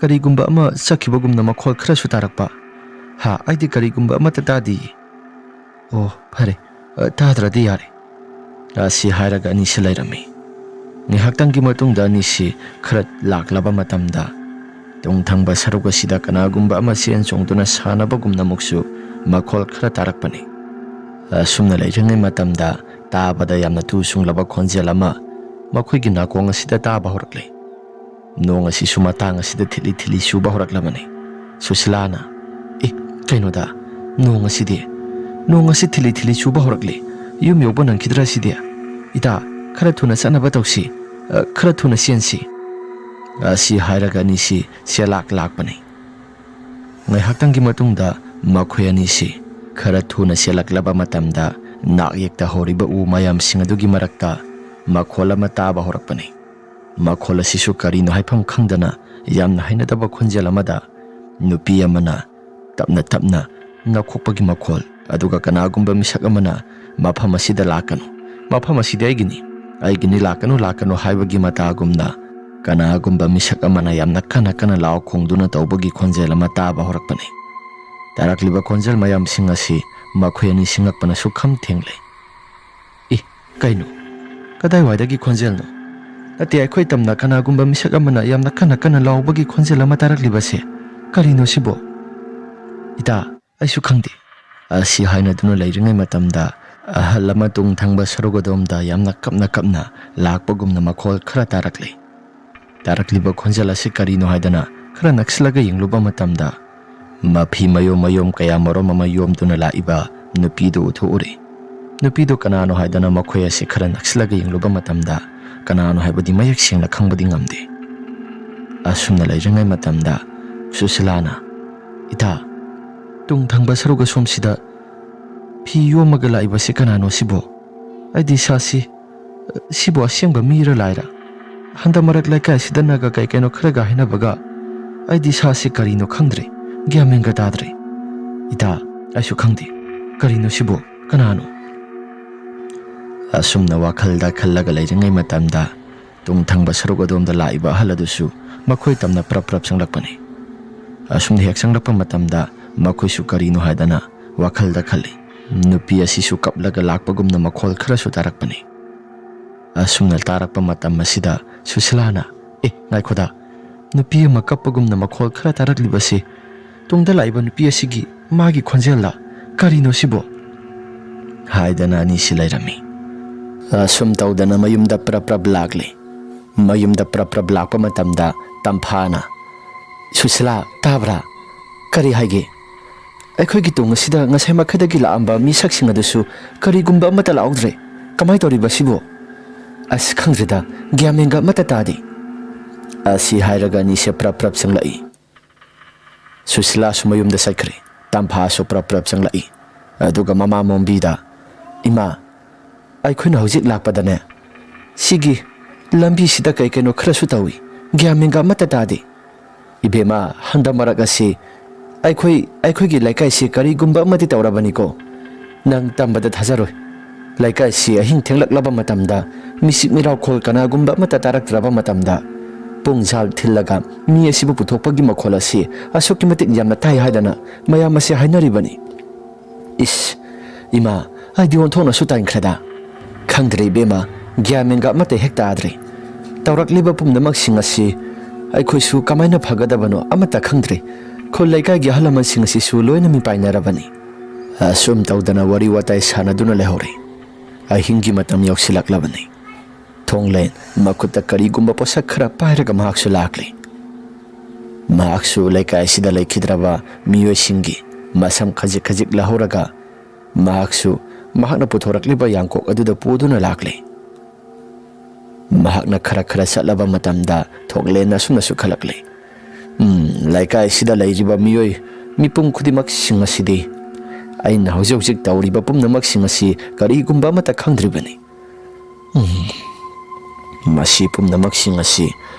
ꯀꯔꯤꯒꯨꯝꯕ ꯑꯃ ꯆꯠꯈꯤꯕꯒꯨꯝꯅ ꯃꯈꯣꯜ ꯈꯔꯁꯨ ꯇꯥꯔꯛꯄ꯫ ꯍꯥ, ꯑꯩꯗꯤ ꯀꯔꯤꯒꯨꯝꯕ ꯑꯃꯠꯇ ꯇꯥꯗꯤꯌꯦ꯫" "ꯑꯣ, ꯐꯔꯦ, ꯑ, ꯇꯥꯗ꯭ꯔꯗꯤ ꯌꯥꯔꯦ꯫" ꯑꯁꯤ ꯍꯥꯏꯔꯒ ꯑꯅꯤꯁꯤ ꯂꯩꯔꯝꯃꯤ꯫ ꯉꯥꯏꯍꯥꯛꯇꯪꯒꯤ ꯃꯇꯨꯡꯗ ꯑꯅꯤꯁꯤ ꯈꯔ ꯂꯥꯛꯂꯕ ꯃꯇꯝꯗ, ꯇꯨꯡ ꯊꯪꯕ ꯁꯔꯨꯛ ꯑꯁꯤꯗ ꯀꯅꯥꯒꯨꯝꯕ ꯑꯃ ꯆꯦꯟ ꯆꯣꯡꯗꯨꯅ ꯁꯥꯟꯅꯕꯒꯨꯝꯅ ꯑꯃꯨꯛꯁꯨ ꯃꯈꯣꯜ ꯈꯔ ꯇꯥꯔꯛꯄꯅꯤ꯫ ꯑꯁꯨꯝꯅ ꯂꯩꯔꯤꯉꯩ ꯃꯇꯝꯗ, ꯇꯥꯕꯗ ꯌꯥꯝꯅ ꯇꯨ ꯁꯨꯡꯂꯕ ꯈꯣꯟꯖꯦꯜ ꯑꯃ ꯃꯈꯣꯏꯒꯤ ꯅꯥꯀꯣꯡ ꯑꯁꯤꯗ ꯇꯥꯕ ꯍꯧꯔꯛꯂꯦ꯫ ꯅꯣꯡ ꯑꯁꯤꯁꯨ ꯃꯇꯥꯡ ꯑꯁꯤꯗ ꯊꯤꯠꯂꯤ ꯊꯤꯠꯂꯤ ꯆꯨꯕ ꯍꯧꯔꯛꯂꯕꯅꯤ꯫ ꯁꯨꯁꯤꯂꯥꯅ, "ꯑꯦ, ꯀꯩꯅꯣꯗ, ꯅꯣꯡ ꯑꯁꯤꯗꯤ, ꯅꯣꯡ ꯑꯁꯤ ꯊꯤꯠꯂꯤ ꯊꯤꯠꯂꯤ ꯆꯨꯕ ꯍꯧꯔꯛꯂꯦ꯫ ꯌꯨꯝ ꯌꯧꯕ ꯅꯪꯈꯤꯗ꯭ꯔꯥ ꯁꯤꯗꯤ? ꯏꯇꯥ, ꯈꯔ ꯊꯨꯅ ꯆꯠꯅꯕ ꯇꯧꯁꯤ꯫ ꯑ, ꯈꯔ ꯊꯨꯅ ꯆꯦꯟꯁꯤ꯫" ꯑꯁꯤ ꯍꯥꯏꯔꯒ ꯑꯅꯤꯁꯤ ꯆꯦꯜꯂꯥꯛ ꯂꯥꯛꯄꯅꯤ꯫ ꯉꯥꯏꯍꯥꯛꯇꯪꯒꯤ ꯃꯇꯨꯡꯗ ꯃꯈꯣꯏ ꯑꯅꯤꯁꯤ ꯈꯔ ꯊꯨꯅ ꯆꯦꯜꯂꯛꯂꯕ ꯃꯇꯝꯗ, ꯅꯥꯛ ꯌꯦꯛꯇ ꯍꯧꯔꯤꯕ ꯎ ꯃꯌꯥꯝꯁꯤꯡ ꯑꯗꯨꯒꯤ ꯃꯔꯛꯇ ꯃꯈꯣꯜ ꯑꯃ ꯇꯥꯕ ꯍꯧꯔꯛꯄꯅꯤ꯫ ꯃꯈꯣꯜ ꯑꯁꯤꯁꯨ ꯀꯔꯤꯅꯣ ꯍꯥꯏꯐꯝ ꯈꯪꯗꯅ ꯌꯥꯝꯅ ꯍꯩꯅꯗꯕ ꯈꯣꯟꯖꯦꯜ ꯑꯃꯗ ꯅꯨꯄꯤ ꯑꯃꯅ ꯇꯞꯅ ꯇꯞꯅ ꯅꯈꯣꯛꯄꯒꯤ ꯃꯈꯣꯜ, ꯑꯗꯨꯒ ꯀꯅꯥꯒꯨꯝꯕ ꯃꯤꯁꯛ ꯑꯃꯅ "ꯃꯐꯝ ꯑꯁꯤꯗ ꯂꯥꯛꯀꯅꯨ, ꯃꯐꯝ ꯑꯁꯤꯗꯤ ꯑꯩꯒꯤꯅꯤ, ꯑꯩꯒꯤꯅꯤ, ꯂꯥꯛꯀꯅꯨ, ꯂꯥꯛꯀꯅꯨ" ꯍꯥꯏꯕꯒꯤ ꯃꯇꯥꯒꯨꯝꯅ, ꯀꯅꯥꯒꯨꯝꯕ ꯃꯤꯁꯛ ꯑꯃꯅ ꯌꯥꯝꯅ ꯀꯟꯅ ꯀꯟꯅ ꯂꯥꯎ ꯈꯣꯡꯗꯨꯅ ꯇꯧꯕꯒꯤ ꯈꯣꯟꯖꯦꯜ ꯑꯃ ꯇꯥꯕ ꯍꯧꯔꯛꯄꯅꯤ꯫ ꯇꯥꯔꯛꯂꯤꯕ ꯈꯣꯟꯖꯦꯜ ꯃꯌꯥꯝꯁꯤꯡ ꯑꯁꯤ ꯃꯈꯣꯏ ꯑꯅꯤ ꯁꯤꯡꯉꯛꯄꯅ ꯁꯨꯛꯈꯝ ꯊꯦꯡꯂꯦ꯫ "ꯏ, ꯀꯩꯅꯣ? ꯀꯗꯥꯏꯋꯥꯏꯗꯒꯤ ꯈꯣꯟꯖꯦꯜꯅꯣ? ꯅꯠꯇꯦ, ꯑꯩꯈꯣꯏ ꯇꯝꯅ ꯀꯅꯥꯒꯨꯝꯕ ꯃꯤꯁꯛ ꯑꯃꯅ ꯌꯥꯝꯅ ꯀꯟꯅ ꯀꯟꯅ ꯂꯥꯎꯕꯒꯤ ꯈꯣꯟꯖꯦꯜ ꯑꯃ ꯇꯥꯔꯛꯂꯤꯕꯁꯦ ꯀꯔꯤꯅꯣ ꯁꯤꯕꯣ?" "ꯏꯇꯥ, ꯑꯩꯁꯨ ꯈꯪꯗꯦ꯫" ꯑꯁꯤ ꯍꯥꯏꯅꯗꯨꯅ ꯂꯩꯔꯤꯉꯩ ꯃꯇꯝꯗ, ꯑꯍꯜ ꯑꯃ ꯇꯨꯡ ꯊꯪꯕ ꯁꯔꯨꯛ ꯑꯗꯣꯝꯗ ꯌꯥꯝꯅ ꯀꯞꯅ ꯀꯞꯅ ꯂꯥꯛꯄꯒꯨꯝꯅ ꯃꯈꯣꯜ ꯈꯔ ꯇꯥꯔꯛꯂꯤ꯫ ꯇꯥꯔꯛꯂꯤꯕ ꯈꯣꯟꯖꯦꯜ ꯑꯁꯤ ꯀꯔꯤꯅꯣ ꯍꯥꯏꯗꯅ ꯈꯔ ꯅꯛꯁꯤꯜꯂꯒ ꯌꯦꯡꯂꯨꯕ ꯃꯇꯝꯗ, ꯃꯐꯤ ꯃꯌꯣꯝ ꯃꯌꯣꯝ ꯀꯌꯥ ꯃꯔꯨꯝ ꯑꯃ ꯌꯣꯝꯗꯨꯅ ꯂꯥꯛꯏꯕ ꯅꯨꯄꯤꯗꯨ ꯎꯊꯣꯛꯎꯔꯦ꯫ ꯅꯨꯄꯤꯗꯨ ꯀꯅꯥꯅꯣ ꯍꯥꯏꯗꯅ ꯃꯈꯣꯏ ꯑꯁꯤ ꯈꯔ ꯅꯛꯁꯤꯜꯂꯒ ꯌꯦꯡꯂꯨꯕ ꯃꯇꯝꯗ, ꯀꯅꯥꯅꯣ ꯍꯥꯏꯕꯗꯤ ꯃꯌꯦꯛ ꯁꯦꯡꯅ ꯈꯪꯕꯗꯤ ꯉꯝꯗꯦ꯫ ꯑꯁꯨꯝꯅ ꯂꯩꯔꯤꯉꯩ ꯃꯇꯝꯗ ꯁꯨꯁꯤꯂꯥꯅ, "ꯏꯇꯥ, ꯇꯨꯡ ꯊꯪꯕ ꯁꯔꯨꯛ ꯑꯁꯣꯝꯁꯤꯗ ꯐꯤ ꯌꯣꯝꯃꯒ ꯂꯥꯛꯏꯕꯁꯤ ꯀꯅꯥꯅꯣ ꯁꯤꯕꯣ? ꯑꯩꯗꯤ ꯏꯁꯥꯁꯤ, ꯁꯤꯕꯨ ꯑꯁꯦꯡꯕ ꯃꯤꯔ ꯂꯥꯏꯔ? ꯍꯟꯗꯛ ꯃꯔꯛ ꯂꯩꯀꯥꯏꯁꯤꯗꯅꯒ ꯀꯩ ꯀꯩꯅꯣ ꯈꯔꯒ ꯍꯥꯏꯅꯕꯒ, ꯑꯩꯗꯤ ꯏꯁꯥꯁꯤ ꯀꯔꯤꯅꯣ ꯈꯪꯗ꯭ꯔꯦ, ꯒ꯭ꯌꯥꯟ ꯃꯦꯟꯒ ꯇꯥꯗ꯭ꯔꯦ꯫ ꯏꯇꯥ, ꯑꯩꯁꯨ ꯈꯪꯗꯦ, ꯀꯔꯤꯅꯣ ꯁꯤꯕꯨ, ꯀꯅꯥꯅꯣ?" ꯑꯁꯨꯝꯅ ꯋꯥꯈꯜꯗ ꯈꯜꯂꯒ ꯂꯩꯔꯤꯉꯩ ꯃꯇꯝꯗ, ꯇꯨꯡ ꯊꯪꯕ ꯁꯔꯨꯛ ꯑꯗꯣꯝꯗ ꯂꯥꯛꯏꯕ ꯑꯍꯜ ꯑꯗꯨꯁꯨ ꯃꯈꯣꯏ ꯇꯝꯅ ꯄ꯭ꯔꯞ ꯄ꯭ꯔꯞ ꯆꯪꯂꯛꯄꯅꯤ꯫ ꯑꯁꯨꯝꯅ ꯍꯦꯛ ꯆꯪꯂꯛꯄ ꯃꯇꯝꯗ, ꯃꯈꯣꯏꯁꯨ ꯀꯔꯤꯅꯣ ꯍꯥꯏꯗꯅ ꯋꯥꯈꯜꯗ ꯈꯜꯂꯤ꯫ ꯅꯨꯄꯤ ꯑꯁꯤꯁꯨ ꯀꯞꯂꯒ ꯂꯥꯛꯄꯒꯨꯝꯅ ꯃꯈꯣꯜ ꯈꯔꯁꯨ ꯇꯥꯔꯛꯄꯅꯤ꯫ ꯑꯁꯨꯝꯅ ꯇꯥꯔꯛꯄ ꯃꯇꯝ ꯑꯁꯤꯗ ꯁꯨꯁꯤꯂꯥꯅ, "ꯑꯦ, ꯉꯥꯏꯈꯣꯗ, ꯅꯨꯄꯤ ꯑꯃ ꯀꯞꯄꯒꯨꯝꯅ ꯃꯈꯣꯜ ꯈꯔ ꯇꯥꯔꯛꯂꯤꯕꯁꯤ ꯇꯨꯡꯗ ꯂꯥꯛꯏꯕ ꯅꯨꯄꯤ ꯑꯁꯤꯒꯤ, ꯃꯥꯒꯤ ꯈꯣꯟꯖꯦꯜꯂ? ꯀꯔꯤꯅꯣ ꯁꯤꯕꯣ?" ꯍꯥꯏꯗꯅ ꯑꯅꯤꯁꯤ ꯂꯩꯔꯝꯃꯤ꯫ ꯑꯁꯨꯝ ꯇꯧꯗꯅ ꯃꯌꯨꯝꯗ ꯄ꯭ꯔꯞ ꯄ꯭ꯔꯞ ꯂꯥꯛꯂꯤ꯫ ꯃꯌꯨꯝꯗ ꯄ꯭ꯔꯞ ꯄ꯭ꯔꯞ ꯂꯥꯛꯄ ꯃꯇꯝꯗ ꯇꯝꯐꯥꯅ, "ꯁꯨꯁꯤꯂꯥ, ꯇꯥꯕ꯭ꯔꯥ? ꯀꯔꯤ ꯍꯥꯏꯒꯦ? ꯑꯩꯈꯣꯏꯒꯤ ꯇꯨꯡ ꯑꯁꯤꯗ ꯉꯁꯥꯏ ꯃꯈꯩꯗꯒꯤ ꯂꯥꯛꯑꯝꯕ ꯃꯤꯁꯛꯁꯤꯡ ꯑꯗꯨꯁꯨ ꯀꯔꯤꯒꯨꯝꯕ ꯑꯃꯠꯇ ꯂꯥꯛꯍꯧꯗ꯭ꯔꯦ꯫ ꯀꯃꯥꯏ ꯇꯧꯔꯤꯕ ꯁꯤꯕꯨ? ꯑꯁ, ꯈꯪꯗ꯭ꯔꯦꯗ, ꯒ꯭ꯌꯥꯟ ꯃꯦꯟꯒ ꯑꯃꯠꯇ ꯇꯥꯗꯦ꯫" ꯑꯁꯤ ꯍꯥꯏꯔꯒ ꯑꯅꯤꯁꯦ ꯄ꯭ꯔꯞ ꯄ꯭ꯔꯞ ꯆꯪꯂꯛꯏ꯫ ꯁꯨꯁꯤꯂꯥꯁꯨ ꯃꯌꯨꯝꯗ ꯆꯠꯈ꯭ꯔꯦ꯫ ꯇꯝꯐꯥꯁꯨ ꯄ꯭ꯔꯞ ꯄ꯭ꯔꯞ ꯆꯪꯂꯛꯏ꯫ ꯑꯗꯨꯒ ꯃꯃꯥ ꯃꯣꯝꯕꯤꯗ, "ꯏꯃꯥ, ꯑꯩꯈꯣꯏꯅ ꯍꯧꯖꯤꯛ ꯂꯥꯛꯄꯗꯅꯦ, ꯁꯤꯒꯤ ꯂꯝꯕꯤꯁꯤꯗ ꯀꯩ ꯀꯩꯅꯣ ꯈꯔꯁꯨ ꯇꯧꯏ꯫ ꯒ꯭ꯌꯥꯟ ꯃꯦꯟꯒ ꯑꯃꯠꯇ ꯇꯥꯗꯦ꯫ ꯏꯕꯦꯝꯃ, ꯍꯟꯗꯛ ꯃꯔꯛ ꯑꯁꯤ ꯑꯩꯈꯣꯏ, ꯑꯩꯈꯣꯏꯒꯤ ꯂꯩꯀꯥꯏꯁꯤ ꯀꯔꯤꯒꯨꯝꯕ ꯑꯃꯗꯤ ꯇꯧꯔꯕꯅꯤꯀꯣ꯫ ꯅꯪ ꯇꯝꯕꯗ ꯊꯥꯖꯔꯣꯏ꯫ ꯂꯩꯀꯥꯏꯁꯤ ꯑꯍꯤꯡ ꯊꯦꯡꯂꯛꯂꯕ ꯃꯇꯝꯗ, ꯃꯤꯆꯤꯛ ꯃꯤꯔꯥꯎꯈꯣꯜ ꯀꯅꯥꯒꯨꯝꯕ ꯑꯃꯠꯇ ꯇꯥꯔꯛꯇ꯭ꯔꯕ ꯃꯇꯝꯗ, ꯄꯨꯡꯖꯥꯜ ꯊꯤꯜꯂꯒ ꯃꯤ ꯑꯁꯤꯕꯨ ꯄꯨꯊꯣꯛꯄꯒꯤ ꯃꯈꯣꯜ ꯑꯁꯤ ꯑꯁꯨꯛꯀꯤ ꯃꯇꯤꯛ ꯌꯥꯝꯅ ꯇꯥꯏ ꯍꯥꯏꯗꯅ ꯃꯌꯥꯝ ꯑꯁꯤ ꯍꯥꯏꯅꯔꯤꯕꯅꯤ꯫" ꯏꯁ, ꯏꯃꯥ, ꯑꯩꯗꯤ ꯑꯣꯟꯊꯣꯛꯅꯁꯨ ꯇꯟꯈ꯭ꯔꯦꯗ꯫ ꯈꯪꯗ꯭ꯔꯦ ꯏꯕꯦꯝꯃ, ꯒ꯭ꯌꯥꯟ ꯃꯦꯟꯒ ꯑꯃꯠꯇ ꯍꯦꯛ ꯇꯥꯗ꯭ꯔꯦ꯫ ꯇꯧꯔꯛꯂꯤꯕ ꯄꯨꯝꯅꯃꯛꯁꯤꯡ ꯑꯁꯤ ꯑꯩꯈꯣꯏꯁꯨ ꯀꯃꯥꯏꯅ ꯐꯒꯗꯕꯅꯣ ꯑꯃꯠꯇ ꯈꯪꯗ꯭ꯔꯦ꯫ ꯈꯨꯜ ꯂꯩꯀꯥꯏꯒꯤ ꯑꯍꯜ ꯂꯃꯟꯁꯤꯡ ꯑꯁꯤꯁꯨ ꯂꯣꯏꯅ ꯃꯤꯄꯥꯏꯅꯔꯕꯅꯤ꯫ ꯑꯁꯨꯝ ꯇꯧꯗꯅ ꯋꯥꯔꯤ ꯋꯥꯇꯥꯏ ꯁꯥꯟꯅꯗꯨꯅ ꯂꯩꯍꯧꯔꯦ꯫ ꯑꯍꯤꯡꯒꯤ ꯃꯇꯝ ꯌꯧꯁꯤꯜꯂꯛꯂꯕꯅꯤ꯫ ꯊꯣꯡꯂꯦꯟ ꯃꯈꯨꯠꯇ ꯀꯔꯤꯒꯨꯝꯕ ꯄꯣꯠꯁꯛ ꯈꯔ ꯄꯥꯏꯔꯒ ꯃꯍꯥꯛꯁꯨ ꯂꯥꯛꯂꯤ꯫ ꯃꯍꯥꯛꯁꯨ ꯂꯩꯀꯥꯏ ꯑꯁꯤꯗ ꯂꯩꯈꯤꯗ꯭ꯔꯕ ꯃꯤꯑꯣꯏꯁꯤꯡꯒꯤ ꯃꯁꯝ ꯈꯖꯤꯛ ꯈꯖꯤꯛ ꯂꯧꯍꯧꯔꯒ ꯃꯍꯥꯛꯁꯨ ꯃꯍꯥꯛꯅ ꯄꯨꯊꯣꯔꯛꯂꯤꯕ ꯌꯥꯡꯀꯣꯛ ꯑꯗꯨꯗ ꯄꯨꯗꯨꯅ ꯂꯥꯛꯂꯤ꯫ ꯃꯍꯥꯛꯅ ꯈꯔ ꯈꯔ ꯆꯠꯂꯕ ꯃꯇꯝꯗ ꯊꯣꯡꯂꯦꯟꯅ ꯑꯁꯨꯝꯅꯁꯨ ꯈꯜꯂꯛꯂꯤ, "ꯎꯝ, ꯂꯩꯀꯥꯏꯁꯤꯗ ꯂꯩꯔꯤꯕ ꯃꯤꯑꯣꯏ ꯃꯤꯄꯨꯝ ꯈꯨꯗꯤꯡꯃꯛꯁꯤꯡ ꯑꯁꯤꯗꯤ ꯑꯩꯅ ꯍꯧꯖꯤꯛ ꯍꯧꯖꯤꯛ ꯇꯧꯔꯤꯕ ꯄꯨꯝꯅꯃꯛꯁꯤꯡ ꯑꯁꯤ ꯀꯔꯤꯒꯨꯝꯕ ꯑꯃꯠꯇ ꯈꯪꯗ꯭ꯔꯤꯕꯅꯤ꯫ ꯎꯝ, ꯃꯁꯤ ꯄꯨꯝꯅꯃꯛꯁꯤꯡ ꯑꯁꯤ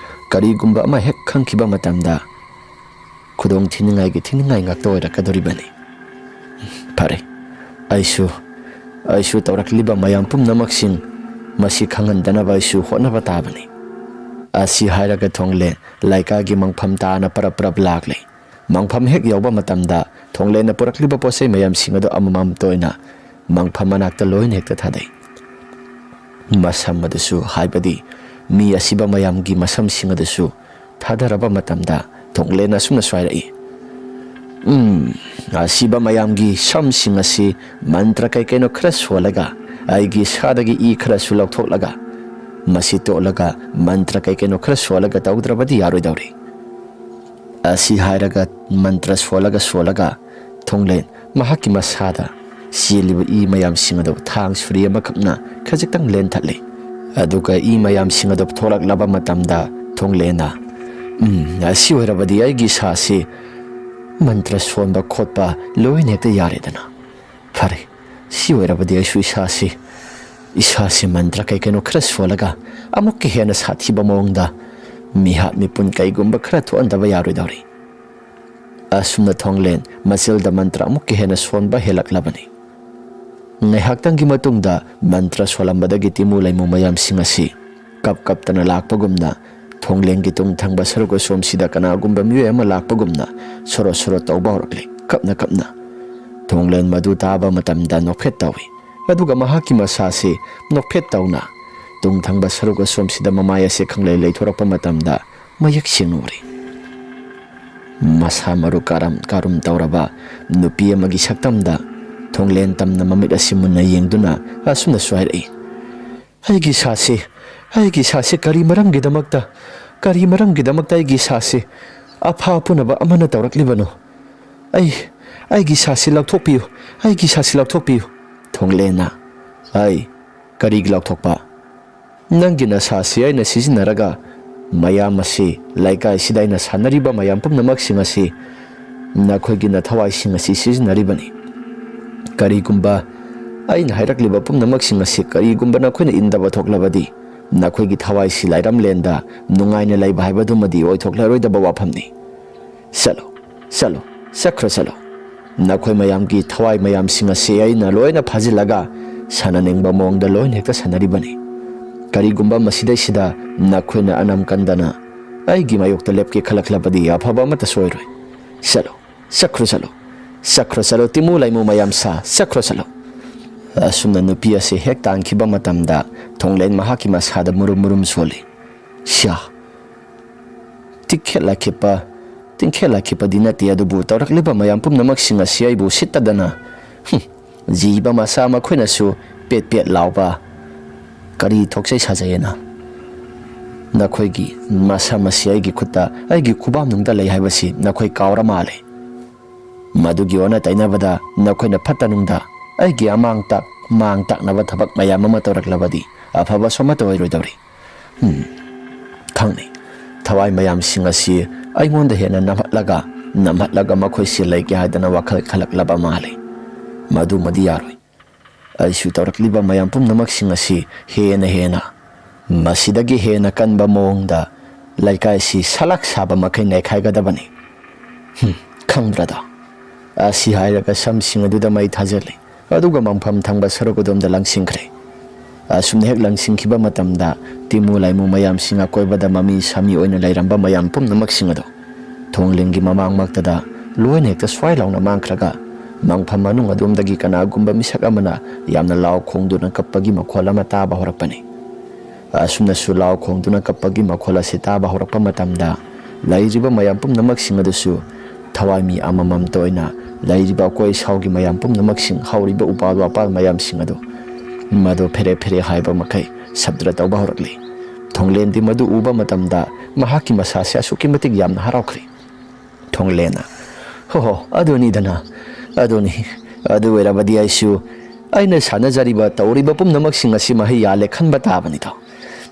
ꯀꯔꯤꯒꯨꯝꯕ ꯑꯃ ꯍꯦꯛ ꯈꯪꯈꯤꯕ ꯃꯇꯝꯗ ꯈꯨꯗꯣꯡ ꯊꯤꯅꯤꯡꯉꯥꯏꯒꯤ ꯊꯤꯅꯤꯡꯉꯥꯏ ꯉꯥꯛꯇ ꯑꯣꯏꯔꯛꯀꯗꯧꯔꯤꯕꯅꯤ꯫ ꯐꯔꯦ, ꯑꯩꯁꯨ, ꯑꯩꯁꯨ ꯇꯧꯔꯛꯂꯤꯕ ꯃꯌꯥꯝ ꯄꯨꯝꯅꯃꯛꯁꯤꯡ ꯃꯁꯤ ꯈꯪꯍꯟꯗꯅꯕ ꯑꯩꯁꯨ ꯍꯣꯠꯅꯕ ꯇꯥꯕꯅꯤ"꯫ ꯑꯁꯤ ꯍꯥꯏꯔꯒ ꯊꯣꯡꯂꯦꯟ ꯂꯩꯀꯥꯏꯒꯤ ꯃꯪꯐꯝ ꯇꯥꯅ ꯄꯔꯞ ꯄꯔꯞ ꯂꯥꯛꯂꯦ꯫ ꯃꯪꯐꯝ ꯍꯦꯛ ꯌꯧꯕ ꯃꯇꯝꯗ ꯊꯣꯡꯂꯦꯟꯅ ꯄꯨꯔꯛꯂꯤꯕ ꯄꯣꯠꯆꯩ ꯃꯌꯥꯝꯁꯤꯡ ꯑꯗꯨ ꯑꯃꯃꯝꯇ ꯑꯣꯏꯅ ꯃꯪꯐꯝ ꯃꯅꯥꯛꯇ ꯂꯣꯏꯅ ꯍꯦꯛꯇ ꯊꯥꯗꯩ꯫ ꯃꯁꯝ ꯑꯗꯨꯁꯨ, ꯍꯥꯏꯕꯗꯤ ꯃꯤ ꯑꯁꯤꯕ ꯃꯌꯥꯝꯒꯤ ꯃꯁꯝꯁꯤꯡ ꯑꯗꯨꯁꯨ ꯊꯥꯗꯔꯕ ꯃꯇꯝꯗ ꯊꯣꯡꯂꯦꯟꯅ ꯑꯁꯨꯝꯅꯁꯨ ꯍꯥꯏꯔꯛꯏ, "ꯎꯝ, ꯑꯁꯤꯕ ꯃꯌꯥꯝꯒꯤ ꯁꯝꯁꯤꯡ ꯑꯁꯤ ꯃꯟꯇ꯭ꯔ ꯀꯩ ꯀꯩꯅꯣ ꯈꯔ ꯁꯣꯜꯂꯒ, ꯑꯩꯒꯤ ꯏꯁꯥꯗꯒꯤ ꯏ ꯈꯔꯁꯨ ꯂꯧꯊꯣꯛꯂꯒ, ꯃꯁꯤ ꯇꯣꯠꯂꯒ ꯃꯟꯇ꯭ꯔ ꯀꯩ ꯀꯩꯅꯣ ꯈꯔ ꯁꯣꯜꯂꯒ ꯇꯧꯗ꯭ꯔꯕꯗꯤ ꯌꯥꯔꯣꯏꯗꯧꯔꯤ"꯫ ꯑꯁꯤ ꯍꯥꯏꯔꯒ ꯃꯟꯇ꯭ꯔ ꯁꯣꯜꯂꯒ ꯁꯣꯜꯂꯒ ꯊꯣꯡꯂꯦꯟ ꯃꯍꯥꯛꯀꯤ ꯃꯁꯥꯗ ꯆꯦꯜꯂꯤꯕ ꯏ ꯃꯌꯥꯝꯁꯤꯡ ꯑꯗꯨ ꯊꯥꯡ ꯁꯨꯔꯤ ꯑꯃꯈꯛꯅ ꯈꯖꯤꯛꯇꯪ ꯂꯦꯟꯊꯠꯂꯤ꯫ ꯑꯗꯨꯒ ꯏ ꯃꯌꯥꯝꯁꯤꯡ ꯑꯗꯨ ꯊꯣꯛꯂꯛꯂꯕ ꯃꯇꯝꯗ ꯊꯣꯡꯂꯦꯟꯅ, "ꯎꯝ, ꯑꯁꯤ ꯑꯣꯏꯔꯕꯗꯤ ꯑꯩꯒꯤ ꯏꯁꯥꯁꯤ ꯃꯟꯇ꯭ꯔ ꯁꯣꯟꯕ ꯈꯣꯠꯄ ꯂꯣꯏꯅ ꯍꯦꯛꯇ ꯌꯥꯔꯦꯗꯅ꯫ ꯐꯔꯦ, ꯁꯤ ꯑꯣꯏꯔꯕꯗꯤ ꯑꯩꯁꯨ ꯏꯁꯥꯁꯤ, ꯏꯁꯥꯁꯤ ꯃꯟꯇ꯭ꯔ ꯀꯩ ꯀꯩꯅꯣ ꯈꯔ ꯁꯣꯜꯂꯒ ꯑꯃꯨꯛꯀ ꯍꯦꯟꯅ ꯁꯥꯊꯤꯕ ꯃꯑꯣꯡꯗ ꯃꯤꯍꯥꯠ ꯃꯤꯄꯨꯟ ꯀꯩꯒꯨꯝꯕ ꯈꯔ ꯊꯣꯛꯍꯟꯗꯕ ꯌꯥꯔꯣꯏꯗꯧꯔꯤ"꯫ ꯑꯁꯨꯝꯅ ꯊꯣꯡꯂꯦꯟ ꯃꯆꯤꯜꯗ ꯃꯟꯇ꯭ꯔ ꯑꯃꯨꯛꯀ ꯍꯦꯟꯅ ꯁꯣꯟꯕ ꯍꯦꯜꯂꯛꯂꯕꯅꯤ꯫ ꯉꯥꯏꯍꯥꯛꯇꯪꯒꯤ ꯃꯇꯨꯡꯗ ꯃꯟꯇ꯭ꯔ ꯁꯣꯜꯂꯝꯕꯗꯒꯤ ꯇꯤꯃꯨ ꯂꯩꯃꯨ ꯃꯌꯥꯝꯁꯤꯡ ꯑꯁꯤ ꯀꯞ ꯀꯞꯇꯅ ꯂꯥꯛꯄꯒꯨꯝꯅ ꯊꯣꯡꯂꯦꯟꯒꯤ ꯇꯨꯡ ꯊꯪꯕ ꯁꯔꯨꯛ ꯑꯁꯣꯝꯁꯤꯗ ꯀꯅꯥꯒꯨꯝꯕ ꯃꯤꯑꯣꯏ ꯑꯃ ꯂꯥꯛꯄꯒꯨꯝꯅ ꯁꯣꯔꯣ ꯁꯣꯔꯣ ꯇꯧꯕ ꯍꯧꯔꯛꯂꯤ, ꯀꯞꯅ ꯀꯞꯅ꯫ ꯊꯣꯡꯂꯦꯟ ꯃꯗꯨ ꯇꯥꯕ ꯃꯇꯝꯗ ꯅꯣꯛꯐꯦꯠ ꯇꯧꯏ, ꯑꯗꯨꯒ ꯃꯍꯥꯛꯀꯤ ꯃꯁꯥꯁꯤ ꯅꯣꯛꯐꯦꯠ ꯇꯧꯅ ꯇꯨꯡ ꯊꯪꯕ ꯁꯔꯨꯛ ꯑꯁꯣꯝꯁꯤꯗ ꯃꯃꯥꯏ ꯑꯁꯤ ꯈꯪꯂꯩ ꯂꯩꯊꯣꯔꯛꯄ ꯃꯇꯝꯗ ꯃꯌꯦꯛ ꯁꯦꯡꯅ ꯎꯔꯤ꯫ ꯃꯁꯥ ꯃꯔꯨ ꯀꯥꯔꯝ ꯀꯥꯔꯨꯝ ꯇꯧꯔꯕ ꯅꯨꯄꯤ ꯑꯃꯒꯤ ꯁꯛꯇꯝꯗ ꯊꯣꯡꯂꯦꯟ ꯇꯝꯅ ꯃꯃꯤꯠ ꯑꯁꯤ ꯃꯨꯟꯅ ꯌꯦꯡꯗꯨꯅ ꯑꯁꯨꯝꯅꯁꯨ ꯍꯥꯏꯔꯛꯏ, "ꯑꯩꯒꯤ ꯏꯁꯥꯁꯤ, ꯑꯩꯒꯤ ꯏꯁꯥꯁꯤ ꯀꯔꯤ ꯃꯔꯝꯒꯤꯗꯃꯛꯇ, ꯀꯔꯤ ꯃꯔꯝꯒꯤꯗꯃꯛꯇ ꯑꯩꯒꯤ ꯏꯁꯥꯁꯤ ꯑꯐ ꯑꯄꯨꯅꯕ ꯑꯃꯅ ꯇꯧꯔꯛꯂꯤꯕꯅꯣ? ꯑꯩ, ꯑꯩꯒꯤ ꯏꯁꯥꯁꯤ ꯂꯧꯊꯣꯛꯄꯤꯌꯨ, ꯑꯩꯒꯤ ꯏꯁꯥꯁꯤ ꯂꯧꯊꯣꯛꯄꯤꯌꯨ꯫" ꯊꯣꯡꯂꯦꯟꯅ, "ꯑꯩ, ꯀꯔꯤꯒꯤ ꯂꯧꯊꯣꯛꯄ? ꯅꯪꯒꯤ ꯅꯁꯥꯁꯤ ꯑꯩꯅ ꯁꯤꯖꯤꯟꯅꯔꯒ ꯃꯌꯥꯝ ꯑꯁꯤ, ꯂꯩꯀꯥꯏꯁꯤꯗ ꯑꯩꯅ ꯁꯥꯟꯅꯔꯤꯕ ꯃꯌꯥꯝ ꯄꯨꯝꯅꯃꯛꯁꯤꯡ ꯑꯁꯤ ꯅꯈꯣꯏꯒꯤ ꯅꯊꯋꯥꯏꯁꯤꯡ ꯑꯁꯤ ꯁꯤꯖꯤꯟꯅꯔꯤꯕꯅꯤ꯫ ꯀꯔꯤꯒꯨꯝꯕ ꯑꯩꯅ ꯍꯥꯏꯔꯛꯂꯤꯕ ꯄꯨꯝꯅꯃꯛꯁꯤꯡ ꯑꯁꯤ ꯀꯔꯤꯒꯨꯝꯕ ꯅꯈꯣꯏꯅ ꯏꯟꯗꯕ ꯊꯣꯛꯂꯕꯗꯤ ꯅꯈꯣꯏꯒꯤ ꯊꯋꯥꯏꯁꯤ ꯂꯥꯏꯔꯝꯂꯦꯟꯗ ꯅꯨꯡꯉꯥꯏꯅ ꯂꯩꯕ ꯍꯥꯏꯕꯗꯨꯃꯗꯤ ꯑꯣꯏꯊꯣꯛꯂꯔꯣꯏꯗꯕ ꯋꯥꯐꯝꯅꯤ꯫ ꯆꯠꯂꯣ, ꯆꯠꯂꯣ, ꯆꯠꯈ꯭ꯔꯣ ꯆꯠꯂꯣ꯫ ꯅꯈꯣꯏ ꯃꯌꯥꯝꯒꯤ ꯊꯋꯥꯏ ꯃꯌꯥꯝꯁꯤꯡ ꯑꯁꯤ ꯑꯩꯅ ꯂꯣꯏꯅ ꯐꯥꯖꯤꯜꯂꯒ ꯁꯥꯟꯅꯅꯤꯡꯕ ꯃꯑꯣꯡꯗ ꯂꯣꯏꯅ ꯍꯦꯛꯇ ꯁꯥꯟꯅꯔꯤꯕꯅꯤ꯫ ꯀꯔꯤꯒꯨꯝꯕ ꯃꯁꯤꯗꯩꯁꯤꯗ ꯅꯈꯣꯏꯅ ꯑꯅꯝ ꯀꯟꯗꯅ ꯑꯩꯒꯤ ꯃꯥꯌꯣꯛꯇ ꯂꯦꯞꯀꯦ ꯈꯜꯂꯛꯂꯕꯗꯤ ꯑꯐꯕ ꯑꯃꯠꯇꯁꯨ ꯑꯣꯏꯔꯣꯏ꯫ ꯆꯠꯂꯣ, ꯆꯠꯈ꯭ꯔꯣ ꯆꯠꯂꯣ, ꯆꯠꯈ꯭ꯔꯣ ꯆꯠꯂꯣ, ꯇꯤꯃꯨ ꯂꯥꯏꯃꯨ ꯃꯌꯥꯝ ꯁꯥ, ꯆꯠꯈ꯭ꯔꯣ ꯆꯠꯂꯣ꯫" ꯑꯁꯨꯝꯅ ꯅꯨꯄꯤ ꯑꯁꯤ ꯍꯦꯛ ꯇꯥꯟꯈꯤꯕ ꯃꯇꯝꯗ ꯊꯣꯡꯂꯦꯟ ꯃꯍꯥꯛꯀꯤ ꯃꯁꯥꯗ ꯃꯨꯔꯨꯝ ꯃꯨꯔꯨꯝ ꯁꯣꯜꯂꯤ꯫ "ꯁ꯭ꯌꯥ, ꯇꯤꯡꯈꯦꯠꯂꯛꯈꯤꯕ, ꯇꯤꯡꯈꯦꯠꯂꯛꯈꯤꯕꯗꯤ ꯅꯠꯇꯦ, ꯑꯗꯨꯕꯨ ꯇꯧꯔꯛꯂꯤꯕ ꯃꯌꯥꯝ ꯄꯨꯝꯅꯃꯛꯁꯤꯡ ꯑꯁꯤ ꯑꯩꯕꯨ ꯎꯁꯤꯠꯇꯗꯅ, ꯍꯨꯝ, ꯖꯤꯕ ꯃꯆꯥ ꯃꯈꯣꯏꯅꯁꯨ ꯄꯦꯠ ꯄꯦꯠ ꯂꯥꯎꯕ ꯀꯔꯤ ꯊꯣꯛꯆꯩ ꯁꯥꯖꯩꯑꯅ? ꯅꯈꯣꯏꯒꯤ ꯃꯁꯝ ꯑꯁꯤ ꯑꯩꯒꯤ ꯈꯨꯠꯇ, ꯑꯩꯒꯤ ꯈꯨꯕꯥꯛꯅꯨꯡꯗ ꯂꯩ ꯍꯥꯏꯕꯁꯤ ꯅꯈꯣꯏ ꯀꯥꯎꯔ ꯃꯥꯜꯂꯦ꯫ ꯃꯗꯨꯒꯤ ꯑꯣꯟꯅ ꯇꯩꯅꯕꯗ ꯅꯈꯣꯏꯅ ꯐꯠꯇ ꯅꯨꯡꯗ ꯑꯩꯒꯤ ꯑꯃꯥꯡ ꯇꯥꯛ-, ꯃꯥꯡ ꯇꯥꯛꯅꯕ ꯊꯕꯛ ꯃꯌꯥꯝ ꯑꯃ ꯇꯧꯔꯛꯂꯕꯗꯤ ꯑꯐꯕꯁꯨ ꯑꯃꯠꯇ ꯑꯣꯏꯔꯣꯏꯗꯧꯔꯤ꯫ ꯎꯝ, ꯈꯪꯅꯤ꯫ ꯊꯋꯥꯏ ꯃꯌꯥꯝꯁꯤꯡ ꯑꯁꯤ ꯑꯩꯉꯣꯟꯗ ꯍꯦꯟꯅ ꯅꯝꯍꯠꯂꯒ, ꯅꯝꯍꯠꯂꯒ ꯃꯈꯣꯏꯁꯤ ꯂꯩꯒꯦ ꯍꯥꯏꯗꯅ ꯋꯥꯈꯜ ꯈꯜꯂꯛꯂꯕ ꯃꯥꯜꯂꯤ꯫ ꯃꯗꯨꯃꯗꯤ ꯌꯥꯔꯣꯏ꯫ ꯑꯩꯁꯨ ꯇꯧꯔꯛꯂꯤꯕ ꯃꯌꯥꯝ ꯄꯨꯝꯅꯃꯛꯁꯤꯡ ꯑꯁꯤ ꯍꯦꯟꯅ ꯍꯦꯟꯅ ꯃꯁꯤꯗꯒꯤ ꯍꯦꯟꯅ ꯀꯟꯕ ꯃꯑꯣꯡꯗ ꯂꯩꯀꯥꯏꯁꯤ ꯁꯂꯥꯛ ꯁꯥꯕ ꯃꯈꯩ ꯅꯩꯈꯥꯏꯒꯗꯕꯅꯤ꯫ ꯍꯨꯝ, ꯈꯪꯗ꯭ꯔꯗ?" ꯑꯁꯤ ꯍꯥꯏꯔꯒ ꯁꯝꯁꯤꯡ ꯑꯗꯨꯗ ꯃꯩ ꯊꯥꯖꯤꯜꯂꯤ꯫ ꯑꯗꯨꯒ ꯃꯪꯐꯝ ꯊꯪꯕ ꯁꯔꯨꯛ ꯑꯗꯣꯝꯗ ꯂꯪꯁꯤꯟꯈ꯭ꯔꯦ꯫ ꯑꯁꯨꯝꯅ ꯍꯦꯛ ꯂꯪꯁꯤꯟꯈꯤꯕ ꯃꯇꯝꯗ ꯇꯤꯃꯨ ꯂꯥꯏꯃꯨ ꯃꯌꯥꯝꯁꯤꯡ, ꯑꯀꯣꯏꯕꯗ ꯃꯃꯤ ꯁꯥꯃꯤ ꯑꯣꯏꯅ ꯂꯩꯔꯝꯕ ꯃꯌꯥꯝ ꯄꯨꯝꯅꯃꯛꯁꯤꯡ ꯑꯗꯨ ꯊꯣꯡꯂꯤꯡꯒꯤ ꯃꯃꯥꯡꯃꯛꯇꯗ ꯂꯣꯏꯅ ꯍꯦꯛꯇ ꯁ꯭ꯋꯥꯏ ꯂꯥꯎꯅ ꯃꯥꯡꯈ꯭ꯔꯒ, ꯃꯪꯐꯝ ꯃꯅꯨꯡ ꯑꯗꯣꯝꯗꯒꯤ ꯀꯅꯥꯒꯨꯝꯕ ꯃꯤꯁꯛ ꯑꯃꯅ ꯌꯥꯝꯅ ꯂꯥꯎ ꯈꯣꯡꯗꯨꯅ ꯀꯞꯄꯒꯤ ꯃꯈꯣꯜ ꯑꯃ ꯇꯥꯕ ꯍꯧꯔꯛꯄꯅꯤ꯫ ꯑꯁꯨꯝꯅꯁꯨ ꯂꯥꯎ ꯈꯣꯡꯗꯨꯅ ꯀꯞꯄꯒꯤ ꯃꯈꯣꯜ ꯑꯁꯤ ꯇꯥꯕ ꯍꯧꯔꯛꯄ ꯃꯇꯝꯗ, ꯂꯩꯔꯤꯕ ꯃꯌꯥꯝ ꯄꯨꯝꯅꯃꯛꯁꯤꯡ ꯑꯗꯨꯁꯨ ꯊꯋꯥꯏ ꯃꯤ ꯑꯃꯃꯝꯇ ꯑꯣꯏꯅ ꯂꯩꯔꯤꯕ ꯑꯀꯣꯏ ꯑꯁꯥꯎꯒꯤ ꯃꯌꯥꯝ ꯄꯨꯝꯅꯃꯛꯁꯤꯡ, ꯍꯧꯔꯤꯕ ꯎꯄꯥꯜ ꯋꯥꯄꯥꯜ ꯃꯌꯥꯝꯁꯤꯡ ꯑꯗꯨ ꯃꯗꯨ ꯐꯦꯔꯦ ꯐꯦꯔꯦ ꯍꯥꯏꯕ ꯃꯈꯩ ꯁꯕ꯭ꯗ ꯇꯧꯕ ꯍꯧꯔꯛꯂꯤ꯫ ꯊꯣꯡꯂꯦꯟꯗꯤ ꯃꯗꯨ ꯎꯕ ꯃꯇꯝꯗ ꯃꯍꯥꯛꯀꯤ ꯃꯁꯥꯁꯦ ꯑꯁꯨꯛꯀꯤ ꯃꯇꯤꯛ ꯌꯥꯝꯅ ꯍꯔꯥꯎꯈ꯭ꯔꯦ꯫ ꯊꯣꯡꯂꯦꯟꯅ, "ꯍꯣ ꯍꯣ, ꯑꯗꯨꯅꯤꯗꯅ, ꯑꯗꯨꯅꯤ꯫ ꯑꯗꯨ ꯑꯣꯏꯔꯕꯗꯤ ꯑꯩꯁꯨ ꯑꯩꯅ ꯁꯥꯟꯅꯖꯔꯤꯕ, ꯇꯧꯔꯤꯕ ꯄꯨꯝꯅꯃꯛꯁꯤꯡ ꯑꯁꯤ ꯃꯍꯩ ꯌꯥꯜꯂꯦ ꯈꯟꯕ ꯇꯥꯕꯅꯤꯗꯣ꯫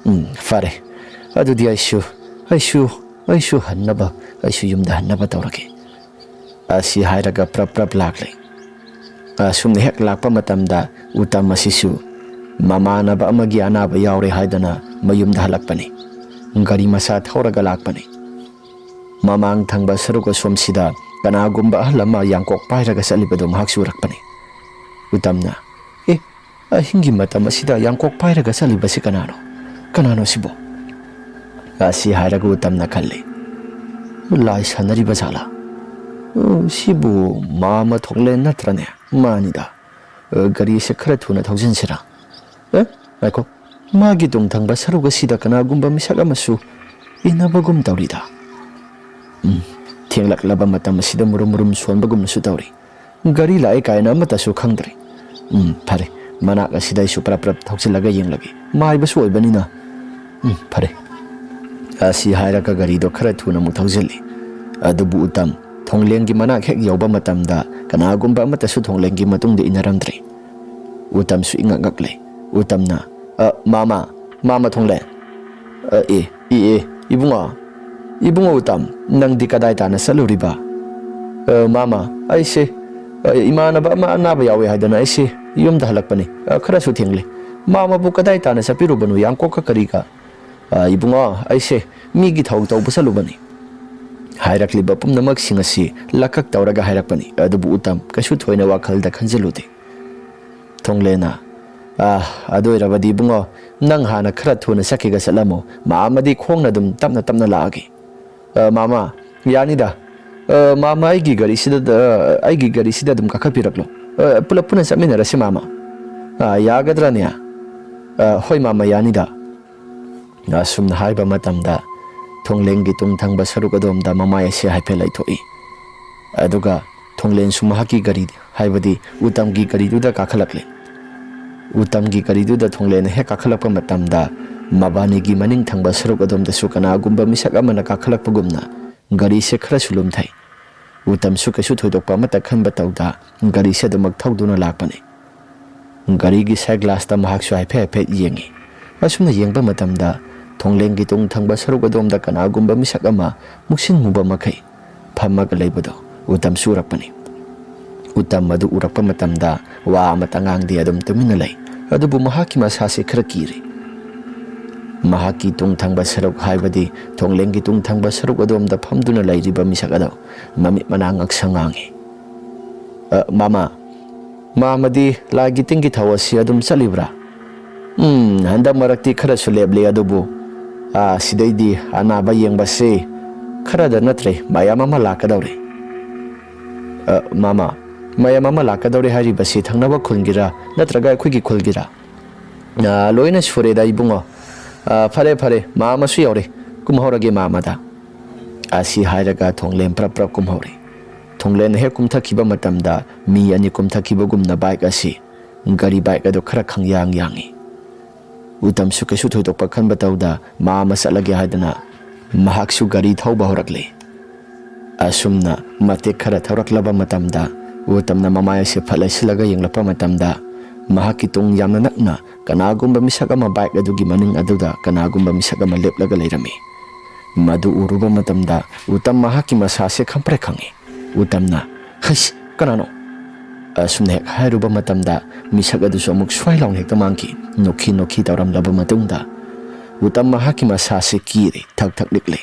ꯎꯝ, ꯐꯔꯦ꯫ ꯑꯗꯨꯗꯤ ꯑꯩꯁꯨ, ꯑꯩꯁꯨ, ꯑꯩꯁꯨ ꯍꯟꯅꯕ, ꯑꯩꯁꯨ ꯌꯨꯝꯗ ꯍꯟꯅꯕ ꯇꯧꯔꯒꯦ"꯫ ꯑꯁꯤ ꯍꯥꯏꯔꯒ ꯄ꯭ꯔꯞ ꯄ꯭ꯔꯞ ꯂꯥꯛꯂꯦ꯫ ꯑꯁꯨꯝꯅ ꯍꯦꯛ ꯂꯥꯛꯄ ꯃꯇꯝꯗ ꯎꯇꯝ ꯑꯁꯤꯁꯨ ꯃꯃꯥꯟꯅꯕ ꯑꯃꯒꯤ ꯑꯅꯥꯕ ꯌꯥꯎꯔꯦ ꯍꯥꯏꯗꯨꯅ ꯃꯌꯨꯝꯗ ꯍꯜꯂꯛꯄꯅꯤ꯫ ꯒꯥꯔꯤ ꯃꯆꯥ ꯊꯧꯔꯒ ꯂꯥꯛꯄꯅꯤ꯫ ꯃꯃꯥꯡ ꯊꯪꯕ ꯁꯔꯨꯛ ꯑꯁꯣꯝꯁꯤꯗ ꯀꯅꯥꯒꯨꯝꯕ ꯑꯍꯜ ꯑꯃ ꯌꯥꯡꯀꯣꯛ ꯄꯥꯏꯔꯒ ꯆꯠꯂꯤꯕꯗꯨ ꯃꯍꯥꯛꯁꯨ ꯎꯔꯛꯄꯅꯤ꯫ ꯎꯇꯝꯅ, "ꯑꯦ, ꯑꯍꯤꯡꯒꯤ ꯃꯇꯝ ꯑꯁꯤꯗ ꯌꯥꯡꯀꯣꯛ ꯄꯥꯏꯔꯒ ꯆꯠꯂꯤꯕꯁꯤ ꯀꯅꯥꯅꯣ? ꯀꯅꯥꯅꯣ ꯁꯤꯕꯣ?" ꯑꯁꯤ ꯍꯥꯏꯔꯒ ꯎꯇꯝꯅ ꯈꯜꯂꯤ, "ꯂꯥꯏ ꯁꯥꯟꯅꯔꯤꯕ ꯖꯥꯠꯂꯥ? ꯑ, ꯁꯤꯕꯨ ꯃꯥꯃ ꯊꯣꯛꯂꯦꯟ ꯅꯠꯇ꯭ꯔꯅꯦ? ꯃꯥꯅꯤꯗ꯫ ꯑ, ꯒꯥꯔꯤꯁꯦ ꯈꯔ ꯊꯨꯅ ꯊꯧꯖꯤꯟꯁꯤꯔꯥ? ꯑꯦ, ꯉꯥꯏꯈꯣ, ꯃꯥꯒꯤ ꯇꯨꯡ ꯊꯪꯕ ꯁꯔꯨꯛ ꯑꯁꯤꯗ ꯀꯅꯥꯒꯨꯝꯕ ꯃꯤꯁꯛ ꯑꯃꯁꯨ ꯏꯟꯅꯕꯒꯨꯝ ꯇꯧꯔꯤꯗ꯫ ꯎꯝ, ꯊꯦꯡꯂꯛꯂꯕ ꯃꯇꯝ ꯑꯁꯤꯗ ꯃꯨꯔꯨꯝ ꯃꯨꯔꯨꯝ ꯁꯣꯟꯕꯒꯨꯝꯅꯁꯨ ꯇꯧꯔꯤ꯫ ꯒꯥꯔꯤ ꯂꯥꯛꯑꯦ ꯀꯥꯏꯅ ꯑꯃꯠꯇꯁꯨ ꯈꯪꯗ꯭ꯔꯤ꯫ ꯎꯝ, ꯐꯔꯦ, ꯃꯅꯥꯛ ꯑꯁꯤꯗ ꯑꯩꯁꯨ ꯄ꯭ꯔꯞ ꯄ꯭ꯔꯞ ꯊꯧꯖꯤꯜꯂꯒ ꯌꯦꯡꯂꯒꯦ, ꯃꯥꯏꯕꯁꯨ ꯑꯣꯏꯕꯅꯤꯅ꯫ ꯎꯝ, ꯐꯔꯦ"꯫ ꯑꯁꯤ ꯍꯥꯏꯔꯒ ꯒꯥꯔꯤꯗꯣ ꯈꯔ ꯊꯨꯅ ꯑꯃꯨꯛ ꯊꯧꯖꯤꯜꯂꯤ꯫ ꯑꯗꯨꯕꯨ ꯎꯇꯝ ꯊꯣꯡꯂꯦꯟꯒꯤ ꯃꯅꯥꯛ ꯍꯦꯛ ꯌꯧꯕ ꯃꯇꯝꯗ ꯀꯅꯥꯒꯨꯝꯕ ꯑꯃꯠꯇꯁꯨ ꯊꯣꯡꯂꯦꯟꯒꯤ ꯃꯇꯨꯡꯗ ꯏꯟꯅꯔꯝꯗ꯭ꯔꯦ꯫ ꯎꯇꯝꯁꯨ ꯏꯉꯛ ꯉꯛꯂꯦ꯫ ꯎꯇꯝꯅ, "ꯑ, ꯃꯥꯃ, ꯃꯥꯃ ꯊꯣꯡꯂꯦꯟ꯫ ꯑ, ꯑꯦ, ꯑꯦ, ꯑꯦ, ꯏꯕꯨꯡꯉꯣ, ꯏꯕꯨꯡꯉꯣ ꯎꯇꯝ, ꯅꯪꯗꯤ ꯀꯗꯥꯏ ꯇꯥꯅ ꯆꯠꯂꯨꯔꯤꯕ?" "ꯑ, ꯃꯥꯃ, ꯑꯩꯁꯦ, ꯑ, ꯏꯃꯥꯟꯅꯕ ꯑꯃ ꯑꯅꯥꯕ ꯌꯥꯎꯋꯦ ꯍꯥꯏꯗꯅ ꯑꯩꯁꯦ ꯌꯨꯝꯗ ꯍꯜꯂꯛꯄꯅꯤ꯫ ꯑ, ꯈꯔꯁꯨ ꯊꯦꯡꯂꯦ꯫ ꯃꯥꯃꯕꯨ ꯀꯗꯥꯏ ꯇꯥꯅ ꯆꯠꯄꯤꯔꯨꯕꯅꯣ, ꯌꯥꯡꯀꯣꯛꯀ ꯀꯔꯤꯒ?" "ꯑ, ꯏꯕꯨꯡꯉꯣ, ꯑꯩꯁꯦ ꯃꯤꯒꯤ ꯊꯧ ꯇꯧꯕ ꯆꯠꯂꯨꯕꯅꯤ"꯫ ꯍꯥꯏꯔꯛꯂꯤꯕ ꯄꯨꯝꯅꯃꯛꯁꯤꯡ ꯑꯁꯤ ꯂꯀꯛ ꯇꯧꯔꯒ ꯍꯥꯏꯔꯛꯄꯅꯤ꯫ ꯑꯗꯨꯕꯨ ꯎꯇꯝ ꯀꯩꯁꯨ ꯊꯣꯏꯅ ꯋꯥꯈꯜꯗ ꯈꯟꯖꯤꯜꯂꯨꯗꯦ꯫ ꯊꯣꯡꯂꯦꯟꯅ, "ꯑꯥ, ꯑꯗꯨ ꯑꯣꯏꯔꯕꯗꯤ ꯏꯕꯨꯡꯉꯣ, ꯅꯪ ꯍꯥꯟꯅ ꯈꯔ ꯊꯨꯅ ꯆꯠꯈꯤꯒ ꯆꯠꯂꯝꯃꯣ꯫ ꯃꯥꯃꯗꯤ ꯈꯣꯡꯅ ꯑꯗꯨꯝ ꯇꯞꯅ ꯇꯞꯅ ꯂꯥꯛꯑꯒꯦ"꯫ "ꯑ, ꯃꯥꯃ, ꯌꯥꯅꯤꯗ꯫ ꯑ, ꯃꯥꯃ, ꯑꯩꯒꯤ ꯒꯥꯔꯤꯁꯤꯗ, ꯑ, ꯑꯩꯒꯤ ꯒꯥꯔꯤꯁꯤꯗ ꯑꯗꯨꯝ ꯀꯥꯈꯠꯄꯤꯔꯛꯂꯣ꯫ ꯑ, ꯄꯨꯂꯞ ꯄꯨꯟꯅ ꯆꯠꯃꯤꯟꯅꯔꯁꯤ, ꯃꯥꯃ꯫ ꯑ, ꯌꯥꯒꯗ꯭ꯔꯅꯦ?" "ꯑ, ꯍꯣꯏ, ꯃꯥꯃ, ꯌꯥꯅꯤꯗ"꯫ ꯑꯁꯨꯝꯅ ꯍꯥꯏꯕ ꯃꯇꯝꯗ ꯊꯣꯡꯂꯦꯟꯒꯤ ꯇꯨꯡ ꯊꯪꯕ ꯁꯔꯨꯛ ꯑꯗꯣꯝꯗ ꯃꯃꯥꯏ ꯑꯁꯤ ꯍꯥꯏꯐꯦꯠ ꯂꯩꯊꯣꯛꯏ꯫ ꯑꯗꯨꯒ ꯊꯣꯡꯂꯦꯟꯁꯨ ꯃꯍꯥꯛꯀꯤ ꯒꯥꯔꯤ, ꯍꯥꯏꯕꯗꯤ ꯎꯇꯝꯒꯤ ꯒꯥꯔꯤꯗꯨꯗ ꯀꯥꯈꯠꯂꯛꯂꯦ꯫ ꯎꯇꯝꯒꯤ ꯒꯥꯔꯤꯗꯨꯗ ꯊꯣꯡꯂꯦꯟꯅ ꯍꯦꯛ ꯀꯥꯈꯠꯂꯛꯄ ꯃꯇꯝꯗ, ꯃꯕꯥꯅꯤꯒꯤ ꯃꯅꯤꯡ ꯊꯪꯕ ꯁꯔꯨꯛ ꯑꯗꯣꯝꯗꯁꯨ ꯀꯅꯥꯒꯨꯝꯕ ꯃꯤꯁꯛ ꯑꯃꯅ ꯀꯥꯈꯠꯂꯛꯄꯒꯨꯝꯅ ꯒꯥꯔꯤꯁꯦ ꯈꯔꯁꯨ ꯂꯨꯝꯊꯩ꯫ ꯎꯇꯝꯁꯨ ꯀꯩꯁꯨ ꯊꯣꯏꯗꯣꯛꯄ ꯑꯃꯠꯇ ꯈꯟꯕ ꯇꯧꯗ ꯒꯥꯔꯤꯁꯦ ꯑꯗꯨꯃꯛ ꯊꯧꯗꯨꯅ ꯂꯥꯛꯄꯅꯤ꯫ ꯒꯥꯔꯤꯒꯤ ꯁꯥꯏꯠ ꯒ꯭ꯂꯥꯁꯇ ꯃꯍꯥꯛꯁꯨ ꯍꯥꯏꯐꯦꯠ ꯍꯥꯏꯐꯦꯠ ꯌꯦꯡꯉꯤ꯫ ꯑꯁꯨꯝꯅ ꯌꯦꯡꯕ ꯃꯇꯝꯗ ꯊꯣꯡꯂꯦꯟꯒꯤ ꯇꯨꯡ ꯊꯪꯕ ꯁꯔꯨꯛ ꯑꯗꯣꯝꯗ ꯀꯅꯥꯒꯨꯝꯕ ꯃꯤꯁꯛ ꯑꯃ ꯃꯨꯛꯁꯤꯟ ꯃꯨꯕ ꯃꯈꯩ ꯐꯝꯃꯒ ꯂꯩꯕꯗꯣ ꯎꯇꯝꯁꯨ ꯎꯔꯛꯄꯅꯤ꯫ ꯎꯇꯝ ꯑꯗꯨ ꯎꯔꯛꯄ ꯃꯇꯝꯗ ꯋꯥ ꯑꯃꯠꯇ ꯉꯥꯡꯗꯦ, ꯑꯗꯨꯝ ꯇꯨꯃꯤꯟꯅ ꯂꯩ꯫ ꯑꯗꯨꯕꯨ ꯃꯍꯥꯛꯀꯤ ꯃꯁꯥꯁꯦ ꯈꯔ ꯀꯤꯔꯦ꯫ ꯃꯍꯥꯛꯀꯤ ꯇꯨꯡ ꯊꯪꯕ ꯁꯔꯨꯛ, ꯍꯥꯏꯕꯗꯤ ꯊꯣꯡꯂꯦꯟꯒꯤ ꯇꯨꯡ ꯊꯪꯕ ꯁꯔꯨꯛ ꯑꯗꯣꯝꯗ ꯐꯝꯗꯨꯅ ꯂꯩꯔꯤꯕ ꯃꯤꯁꯛ ꯑꯗꯣ ꯃꯃꯤꯠ ꯃꯅꯥ ꯉꯛꯁꯪ ꯉꯥꯡꯉꯤ꯫ "ꯑ, ꯃꯃꯥ, ꯃꯃꯥꯗꯤ ꯂꯥꯏꯒꯤ ꯇꯤꯟꯒꯤ ꯊꯧ ꯑꯁꯤ ꯑꯗꯨꯝ ꯆꯠꯂꯤꯕ꯭ꯔꯥ?" "ꯎꯝ, ꯍꯟꯗꯛ ꯃꯔꯛꯇꯤ ꯈꯔꯁꯨ ꯂꯦꯞꯂꯦ, ꯑꯗꯨꯕꯨ, ꯑ, ꯁꯤꯗꯩꯗꯤ ꯑꯅꯥꯕ ꯌꯦꯡꯕꯁꯤ ꯈꯔꯗ ꯅꯠꯇ꯭ꯔꯦ, ꯃꯌꯥꯝ ꯑꯃ ꯂꯥꯛꯀꯗꯧꯔꯦ꯫" "ꯑ, ꯃꯃꯥ, ꯃꯌꯥꯝ ꯑꯃ ꯂꯥꯛꯀꯗꯧꯔꯦ ꯍꯥꯏꯔꯤꯕꯁꯤ ꯊꯪꯅꯕ ꯈꯨꯜꯒꯤꯔꯥ ꯅꯠꯇ꯭ꯔꯒ ꯑꯩꯈꯣꯏꯒꯤ ꯈꯨꯜꯒꯤꯔꯥ?" "ꯑ, ꯂꯣꯏꯅ ꯁꯨꯔꯦꯗ, ꯏꯕꯨꯡꯉꯣ꯫ ꯑ, ꯐꯔꯦ, ꯐꯔꯦ, ꯃꯥ ꯑꯃꯁꯨ ꯌꯧꯔꯦ꯫ ꯀꯨꯝꯍꯧꯔꯒꯦ ꯃꯥ ꯑꯃꯗ꯫" ꯑꯁꯤ ꯍꯥꯏꯔꯒ ꯊꯣꯡꯂꯦꯟ ꯄ꯭ꯔꯞ ꯄ꯭ꯔꯞ ꯀꯨꯝꯍꯧꯔꯦ꯫ ꯊꯣꯡꯂꯦꯟ ꯍꯦꯛ ꯀꯨꯝꯊꯈꯤꯕ ꯃꯇꯝꯗ ꯃꯤ ꯑꯅꯤ ꯀꯨꯝꯊꯈꯤꯕꯒꯨꯝꯅ ꯕꯥꯏꯛ ꯑꯁꯤ, ꯒꯥꯔꯤ ꯕꯥꯏꯛ ꯑꯗꯨ ꯈꯔ ꯈꯪꯌꯥꯡ ꯌꯥꯡꯉꯤ꯫ ꯎꯇꯝꯁꯨ ꯀꯩꯁꯨ ꯊꯣꯏꯗꯣꯛꯄ ꯈꯟꯕ ꯇꯧꯗ ꯃꯥ ꯑꯃ ꯆꯠꯂꯒꯦ ꯍꯥꯏꯗꯅ ꯃꯍꯥꯛꯁꯨ ꯒꯥꯔꯤ ꯊꯧꯕ ꯍꯧꯔꯛꯂꯦ꯫ ꯑꯁꯨꯝꯅ ꯃꯇꯦꯛ ꯈꯔ ꯊꯧꯔꯛꯂꯕ ꯃꯇꯝꯗ ꯎꯇꯝꯅ ꯃꯃꯥꯏ ꯑꯁꯤ ꯐꯠ ꯂꯩꯁꯤꯜꯂꯒ ꯌꯦꯡꯂꯛꯄ ꯃꯇꯝꯗ ꯃꯍꯥꯛꯀꯤ ꯇꯨꯡ ꯌꯥꯝꯅ ꯅꯛꯅ ꯀꯅꯥꯒꯨꯝꯕ ꯃꯤꯁꯛ ꯑꯃ ꯕꯥꯏꯛ ꯑꯗꯨꯒꯤ ꯃꯅꯤꯡ ꯑꯗꯨꯗ ꯀꯅꯥꯒꯨꯝꯕ ꯃꯤꯁꯛ ꯑꯃ ꯂꯦꯞꯂꯒ ꯂꯩꯔꯝꯃꯤ꯫ ꯃꯗꯨ ꯎꯔꯨꯕ ꯃꯇꯝꯗ ꯎꯇꯝ ꯃꯍꯥꯛꯀꯤ ꯃꯁꯥꯁꯦ ꯈꯪꯄ꯭ꯔꯦꯛ ꯈꯪꯉꯤ꯫ ꯎꯇꯝꯅ, "ꯍꯩꯁ, ꯀꯅꯥꯅꯣ?" ꯑꯁꯨꯝꯅ ꯍꯦꯛ ꯍꯥꯏꯔꯨꯕ ꯃꯇꯝꯗ ꯃꯤꯁꯛ ꯑꯗꯨꯁꯨ ꯑꯃꯨꯛ ꯁ꯭ꯋꯥꯏ ꯂꯥꯎꯅ ꯍꯦꯛꯇ ꯃꯥꯡꯈꯤ꯫ ꯅꯣꯛꯈꯤ ꯅꯣꯛꯈꯤ ꯇꯧꯔꯝꯂꯕ ꯃꯇꯨꯡꯗ ꯎꯇꯝ ꯃꯍꯥꯛꯀꯤ ꯃꯁꯥꯁꯦ ꯀꯤꯔꯦ, ꯊꯛ ꯊꯛ ꯅꯤꯛꯂꯦ꯫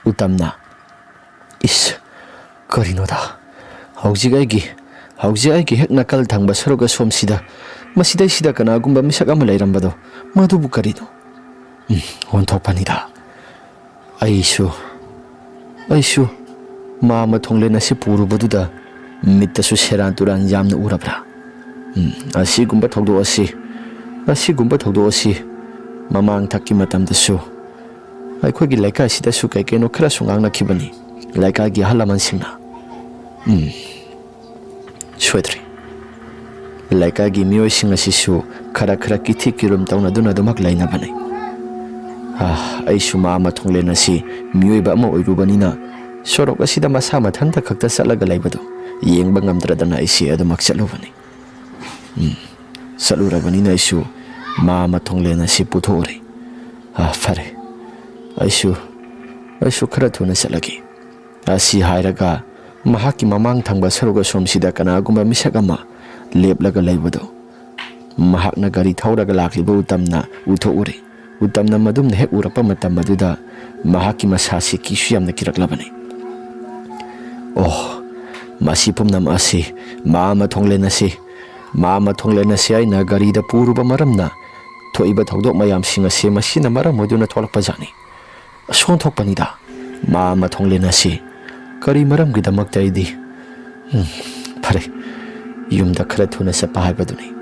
ꯎꯇꯝꯅ, "ꯏꯁ, ꯀꯔꯤꯅꯣꯗ? ꯍꯧꯖꯤꯛ ꯑꯩꯒꯤ, ꯍꯧꯖꯤꯛ ꯑꯩꯒꯤ ꯍꯦꯛ ꯅꯥꯀꯜ ꯊꯪꯕ ꯁꯔꯨꯛ ꯑꯁꯣꯝꯁꯤꯗ, ꯃꯁꯤꯗꯩꯁꯤꯗ ꯀꯅꯥꯒꯨꯝꯕ ꯃꯤꯁꯛ ꯑꯃ ꯂꯩꯔꯝꯕꯗꯣ, ꯃꯗꯨꯕꯨ ꯀꯔꯤꯅꯣ? ꯎꯝ, ꯑꯣꯟꯊꯣꯛꯄꯅꯤꯗ꯫ ꯑꯩꯁꯨ, ꯑꯩꯁꯨ ꯃꯥ ꯑꯃ ꯊꯣꯡꯂꯦꯟ ꯑꯁꯤ ꯄꯨꯔꯨꯕꯗꯨꯗ ꯃꯤꯠꯇꯁꯨ ꯁꯦꯔꯥꯟ ꯇꯨꯔꯥꯟ ꯌꯥꯝꯅ ꯎꯔꯕ꯭ꯔꯥ? ꯎꯝ, ꯑꯁꯤꯒꯨꯝꯕ ꯊꯧꯗꯣꯛ ꯑꯁꯤ, ꯑꯁꯤꯒꯨꯝꯕ ꯊꯧꯗꯣꯛ ꯑꯁꯤ ꯃꯃꯥꯡ ꯊꯛꯀꯤ ꯃꯇꯝꯗꯁꯨ ꯑꯩꯈꯣꯏꯒꯤ ꯂꯩꯀꯥꯏꯁꯤꯗꯁꯨ ꯀꯩ ꯀꯩꯅꯣ ꯈꯔꯁꯨ ꯉꯥꯡꯅꯈꯤꯕꯅꯤ ꯂꯩꯀꯥꯏꯒꯤ ꯑꯍꯜ ꯂꯃꯟꯁꯤꯡꯅ꯫" ꯎꯝ, ꯁꯣꯏꯗ꯭ꯔꯦ꯫ ꯂꯩꯀꯥꯏꯒꯤ ꯃꯤꯑꯣꯏꯁꯤꯡ ꯑꯁꯤꯁꯨ ꯈꯔ ꯈꯔ ꯀꯤꯊꯤ ꯀꯤꯔꯨꯝ ꯇꯧꯅꯗꯨꯅ ꯑꯗꯨꯃꯛ ꯂꯩꯅꯕꯅꯤ꯫ ꯑꯥ, ꯑꯩꯁꯨ ꯃꯥ ꯃꯊꯣꯡꯂꯦꯟ ꯑꯁꯤ ꯃꯤꯑꯣꯏꯕ ꯑꯃ ꯑꯣꯏꯔꯨꯕꯅꯤꯅ ꯁꯣꯔꯣꯛ ꯑꯁꯤꯗ ꯃꯁꯥ ꯃꯊꯟꯇ ꯈꯛꯇ ꯆꯠꯂꯒ ꯂꯩꯕꯗꯨ ꯌꯦꯡꯕ ꯉꯝꯗ꯭ꯔꯗꯅ ꯑꯩꯁꯦ ꯑꯗꯨꯃꯛ ꯆꯠꯂꯨꯕꯅꯤ꯫ ꯎꯝ, ꯆꯠꯂꯨꯔꯕꯅꯤꯅ ꯑꯩꯁꯨ ꯃꯥ ꯃꯊꯣꯡꯂꯦꯟ ꯑꯁꯤ ꯄꯨꯊꯣꯛꯎꯔꯦ꯫ ꯑꯥ, ꯐꯔꯦ, ꯑꯩꯁꯨ, ꯑꯩꯁꯨ ꯈꯔ ꯊꯨꯅ ꯆꯠꯂꯒꯦ꯫ ꯑꯁꯤ ꯍꯥꯏꯔꯒ ꯃꯍꯥꯛꯀꯤ ꯃꯃꯥꯡ ꯊꯪꯕ ꯁꯔꯨꯛ ꯑꯁꯣꯝꯁꯤꯗ ꯀꯅꯥꯒꯨꯝꯕ ꯃꯤꯁꯛ ꯑꯃ ꯂꯦꯞꯂꯒ ꯂꯩꯕꯗꯨ ꯃꯍꯥꯛꯅ ꯒꯥꯔꯤ ꯊꯧꯔꯒ ꯂꯥꯛꯂꯤꯕ ꯎꯇꯝꯅ ꯎꯊꯣꯛꯎꯔꯦ꯫ ꯎꯇꯝꯅ ꯃꯗꯨꯝꯅ ꯍꯦꯛ ꯎꯔꯛꯄ ꯃꯇꯝ ꯑꯗꯨꯗ ꯃꯍꯥꯛꯀꯤ ꯃꯁꯥꯁꯤ ꯀꯤꯁꯨ ꯌꯥꯝꯅ ꯀꯤꯔꯛꯂꯕꯅꯤ꯫ ꯑꯣ, ꯃꯁꯤ ꯄꯨꯝꯅꯃꯛ ꯑꯁꯤ ꯃꯥ ꯃꯊꯣꯡꯂꯦꯟ ꯑꯁꯤ, ꯃꯥ ꯃꯊꯣꯡꯂꯦꯟ ꯑꯁꯤ ꯑꯩꯅ ꯒꯥꯔꯤꯗ ꯄꯨꯔꯨꯕ ꯃꯔꯝꯅ ꯊꯣꯛꯏꯕ ꯊꯧꯗꯣꯛ ꯃꯌꯥꯝꯁꯤꯡ ꯑꯁꯤ ꯃꯁꯤꯅ ꯃꯔꯝ ꯑꯣꯏꯗꯨꯅ ꯊꯣꯛꯂꯛꯄꯖꯥꯠꯅꯤ꯫ ꯑꯁꯣꯟꯊꯣꯛꯄꯅꯤꯗ꯫ ꯃꯥ ꯃꯊꯣꯡꯂꯦꯟ ꯑꯁꯤ ꯀꯔꯤ ꯃꯔꯝꯒꯤꯗꯃꯛꯇ ꯑꯩꯗꯤ, ꯎꯝ, ꯐꯔꯦ, ꯌꯨꯝꯗ ꯈꯔ ꯊꯨꯅ ꯆꯠꯄ ꯍꯥꯏꯕꯗꯨꯅꯤ꯫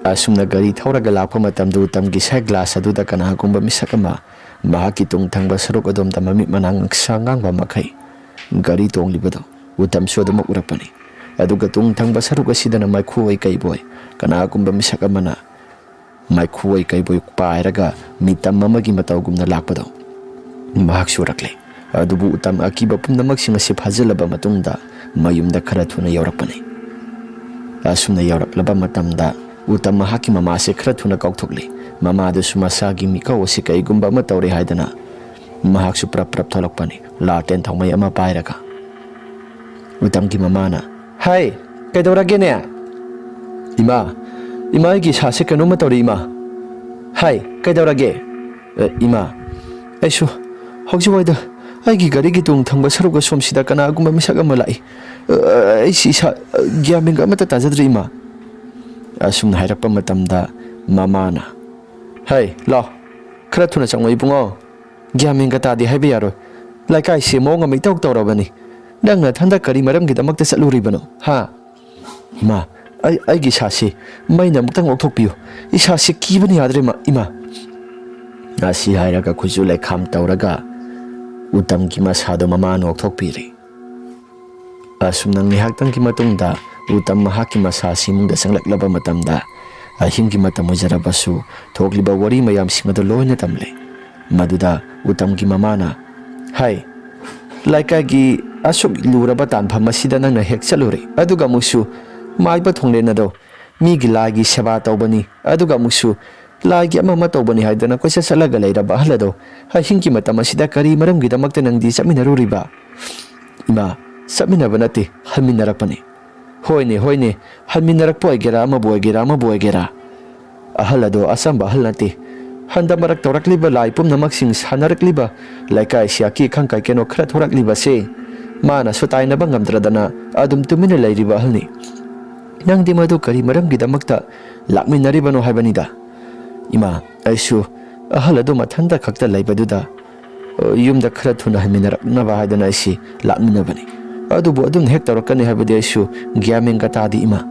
ꯑꯁꯨꯝꯅ ꯒꯥꯔꯤ ꯊꯧꯔꯒ ꯂꯥꯛꯄ ꯃꯇꯝꯗ ꯎꯇꯝꯒꯤ ꯁꯥꯏꯠ ꯒ꯭ꯂꯥꯁ ꯑꯗꯨꯗ ꯀꯅꯥꯒꯨꯝꯕ ꯃꯤꯁꯛ ꯑꯃ ꯃꯍꯥꯛꯀꯤ ꯇꯨꯡ ꯊꯪꯕ ꯁꯔꯨꯛ ꯑꯗꯣꯝꯗ ꯃꯃꯤꯠ ꯃꯅꯥ ꯉꯛꯁꯥ ꯉꯥꯡꯕ ꯃꯈꯩ ꯒꯥꯔꯤ ꯇꯣꯡꯂꯤꯕꯗꯨ ꯎꯇꯝꯁꯨ ꯑꯗꯨꯃꯛ ꯎꯔꯛꯄꯅꯤ꯫ ꯑꯗꯨꯒ ꯇꯨꯡ ꯊꯪꯕ ꯁꯔꯨꯛ ꯑꯁꯤꯗꯅ ꯃꯩꯈꯨ ꯑꯣꯏ ꯀꯩꯕꯣꯏ ꯀꯅꯥꯒꯨꯝꯕ ꯃꯤꯁꯛ ꯑꯃꯅ ꯃꯩꯈꯨ ꯑꯣꯏ ꯀꯩꯕꯣꯏ ꯄꯥꯏꯔꯒ ꯃꯤꯇꯝ ꯑꯃꯒꯤ ꯃꯇꯧꯒꯨꯝꯅ ꯂꯥꯛꯄꯗꯣ ꯃꯍꯥꯛꯁꯨ ꯎꯔꯛꯂꯦ꯫ ꯑꯗꯨꯕꯨ ꯎꯇꯝ ꯑꯀꯤꯕ ꯄꯨꯝꯅꯃꯛꯁꯤꯡ ꯑꯁꯤ ꯐꯥꯖꯤꯜꯂꯕ ꯃꯇꯨꯡꯗ ꯃꯌꯨꯝꯗ ꯈꯔ ꯊꯨꯅ ꯌꯧꯔꯛꯄꯅꯤ꯫ ꯑꯁꯨꯝꯅ ꯌꯧꯔꯛꯂꯕ ꯃꯇꯝꯗ ꯎꯇꯝ ꯃꯍꯥꯛꯀꯤ ꯃꯃꯥꯁꯦ ꯈꯔ ꯊꯨꯅ ꯀꯧꯊꯣꯛꯂꯦ꯫ ꯃꯃꯥꯗꯨꯁꯨ ꯃꯁꯥꯒꯤ ꯃꯤꯀꯧ ꯑꯁꯤ ꯀꯩꯒꯨꯝꯕ ꯑꯃ ꯇꯧꯔꯦ ꯍꯥꯏꯗꯅ ꯃꯍꯥꯛꯁꯨ ꯄ꯭ꯔꯞ ꯄ꯭ꯔꯞ ꯊꯣꯛꯂꯛꯄꯅꯤ, ꯂꯥꯇꯦꯟ ꯊꯥꯎꯃꯩ ꯑꯃ ꯄꯥꯏꯔꯒ꯫ ꯎꯇꯝꯒꯤ ꯃꯃꯥꯅ, "ꯍꯥꯏ, ꯀꯩꯗꯧꯔꯒꯦꯅꯦ?" "ꯏꯃꯥ, ꯏꯃꯥ, ꯑꯩꯒꯤ ꯏꯁꯥꯁꯦ ꯀꯩꯅꯣꯝꯃ ꯇꯧꯔꯦ, ꯏꯃꯥ꯫ ꯍꯥꯏ, ꯀꯩꯗꯧꯔꯒꯦ?" "ꯑ, ꯏꯃꯥ, ꯑꯩꯁꯨ ꯍꯧꯖꯤꯛꯋꯥꯏꯗ ꯑꯩꯒꯤ ꯒꯥꯔꯤꯒꯤ ꯇꯨꯡ ꯊꯪꯕ ꯁꯔꯨꯛ ꯑꯁꯣꯝꯁꯤꯗ ꯀꯅꯥꯒꯨꯝꯕ ꯃꯤꯁꯛ ꯑꯃ ꯂꯥꯛꯏ꯫ ꯑ, ꯑꯩꯁꯤ ꯏꯁꯥ, ꯑ, ꯒ꯭ꯌꯥꯟ ꯃꯦꯟꯒ ꯑꯃꯠꯇ ꯇꯥꯖꯗ꯭ꯔꯦ, ꯏꯃꯥ"꯫ ꯑꯁꯨꯝꯅ ꯍꯥꯏꯔꯛꯄ ꯃꯇꯝꯗ ꯃꯃꯥꯅ, "ꯍꯩ, ꯂꯥꯎ, ꯈꯔ ꯊꯨꯅ ꯆꯪꯉꯣ ꯏꯕꯨꯡꯉꯣ꯫ ꯒ꯭ꯌꯥꯟ ꯃꯦꯟꯒ ꯇꯥꯗꯦ ꯍꯥꯏꯕ ꯌꯥꯔꯣꯏ꯫ ꯂꯩꯀꯥꯏꯁꯦ ꯃꯑꯣꯡ ꯑꯃ ꯏꯇꯧ ꯇꯧꯔꯕꯅꯤ꯫ ꯅꯪ ꯅꯊꯟꯗ ꯀꯔꯤ ꯃꯔꯝꯒꯤꯗꯃꯛꯇ ꯆꯠꯂꯨꯔꯤꯕꯅꯣ, ꯍꯥ?" "ꯏꯃꯥ, ꯑꯩ, ꯑꯩꯒꯤ ꯏꯁꯥꯁꯤ ꯃꯩꯅ ꯑꯃꯨꯛꯇꯪ ꯂꯧꯊꯣꯛꯄꯤꯌꯨ꯫ ꯏꯁꯥꯁꯤ ꯀꯤꯕꯅ ꯌꯥꯗ꯭ꯔꯦ, ꯏꯃꯥ, ꯏꯃꯥ"꯫ ꯑꯁꯤ ꯍꯥꯏꯔꯒ ꯈꯨꯠꯁꯨ ꯂꯩꯈꯥꯝ ꯇꯧꯔꯒ ꯎꯇꯝꯒꯤ ꯃꯁꯥꯗꯣ ꯃꯃꯥꯅ ꯂꯧꯊꯣꯛꯄꯤꯔꯦ꯫ ꯑꯁꯨꯝꯅ ꯉꯥꯏꯍꯥꯛꯇꯪꯒꯤ ꯃꯇꯨꯡꯗ ꯎꯇꯝ ꯃꯍꯥꯛꯀꯤ ꯃꯁꯥꯁꯤ ꯏꯃꯨꯡꯗ ꯆꯪꯂꯛꯂꯕ ꯃꯇꯝꯗ, ꯑꯍꯤꯡꯒꯤ ꯃꯇꯝ ꯑꯣꯏꯖꯔꯕꯁꯨ ꯊꯣꯛꯂꯤꯕ ꯋꯥꯔꯤ ꯃꯌꯥꯝꯁꯤꯡ ꯑꯗꯨ ꯂꯣꯏꯅ ꯇꯝꯂꯦ꯫ ꯃꯗꯨꯗ ꯎꯇꯝꯒꯤ ꯃꯃꯥꯅ, "ꯍꯥꯏ, ꯂꯩꯀꯥꯏꯒꯤ ꯑꯁꯨꯛ ꯂꯨꯔꯕ ꯇꯥꯟꯐꯝ ꯑꯁꯤꯗ ꯅꯪꯅ ꯍꯦꯛ ꯆꯠꯂꯨꯔꯦ, ꯑꯗꯨꯒ ꯑꯃꯨꯛꯁꯨ ꯃꯥꯏꯕ ꯊꯣꯡꯂꯦꯟ ꯑꯗꯣ ꯃꯤꯒꯤ ꯂꯥꯏꯒꯤ ꯁꯦꯕꯥ ꯇꯧꯕꯅꯤ, ꯑꯗꯨꯒ ꯑꯃꯨꯛꯁꯨ ꯂꯥꯏꯒꯤ ꯑꯃ ꯑꯃ ꯇꯧꯕꯅꯤ ꯍꯥꯏꯗꯅ ꯀꯣꯏꯆꯠ ꯆꯠꯂꯒ ꯂꯩꯔꯕ ꯑꯍꯜ ꯑꯗꯣ ꯑꯍꯤꯡꯒꯤ ꯃꯇꯝ ꯑꯁꯤꯗ ꯀꯔꯤ ꯃꯔꯝꯒꯤꯗꯃꯛꯇ ꯅꯪꯗꯤ ꯆꯠꯃꯤꯟꯅꯔꯨꯔꯤꯕ?" "ꯏꯃꯥ, ꯆꯠꯃꯤꯟꯅꯕ ꯅꯠꯇꯦ, ꯍꯟꯃꯤꯟꯅꯔꯛꯄꯅꯤ꯫" "ꯍꯣꯏꯅꯦ, ꯍꯣꯏꯅꯦ, ꯍꯟꯃꯤꯟꯅꯔꯛꯄ ꯑꯣꯏꯒꯦꯔꯥ, ꯑꯃꯕꯨ ꯑꯣꯏꯒꯦꯔꯥ, ꯑꯃꯕꯨ ꯑꯣꯏꯒꯦꯔꯥ, ꯑꯍꯜ ꯑꯗꯣ ꯑꯆꯝꯕ ꯑꯍꯜ ꯅꯠꯇꯦ꯫ ꯍꯟꯗꯛ ꯃꯔꯛ ꯇꯧꯔꯛꯂꯤꯕ ꯂꯥꯏ ꯄꯨꯝꯅꯃꯛꯁꯤꯡ ꯁꯥꯟꯅꯔꯛꯂꯤꯕ ꯂꯩꯀꯥꯏꯁꯤ ꯑꯀꯤ ꯑꯈꯪ ꯀꯩ ꯀꯩꯅꯣ ꯈꯔ ꯊꯣꯔꯛꯂꯤꯕꯁꯦ ꯃꯥꯅꯁꯨ ꯇꯥꯏꯅꯕ ꯉꯝꯗ꯭ꯔꯗꯅ ꯑꯗꯨꯝ ꯇꯨꯃꯤꯟꯅ ꯂꯩꯔꯤꯕ ꯑꯍꯜꯅꯤ꯫ ꯅꯪꯗꯤ ꯃꯗꯨ ꯀꯔꯤ ꯃꯔꯝꯒꯤꯗꯃꯛꯇ ꯂꯥꯛꯃꯤꯟꯅꯔꯤꯕꯅꯣ ꯍꯥꯏꯕꯅꯤꯗ?" "ꯏꯃꯥ, ꯑꯩꯁꯨ ꯑꯍꯜ ꯑꯗꯨ ꯃꯊꯟꯇ ꯈꯛꯇ ꯂꯩꯕꯗꯨꯗ, ꯑ, ꯌꯨꯝꯗ ꯈꯔ ꯊꯨꯅ ꯍꯟꯃꯤꯟꯅꯔꯛꯅꯕ ꯍꯥꯏꯗꯅ ꯑꯩꯁꯤ ꯂꯥꯛꯃꯤꯟꯅꯕꯅꯤ꯫ ꯑꯗꯨꯕꯨ ꯑꯗꯨꯝ ꯍꯦꯛ ꯇꯧꯔꯛꯀꯅꯤ ꯍꯥꯏꯕꯗꯤ ꯑꯩꯁꯨ ꯒ꯭ꯌꯥꯟ ꯃꯦꯟꯒ ꯇꯥꯗꯦ, ꯏꯃꯥ꯫"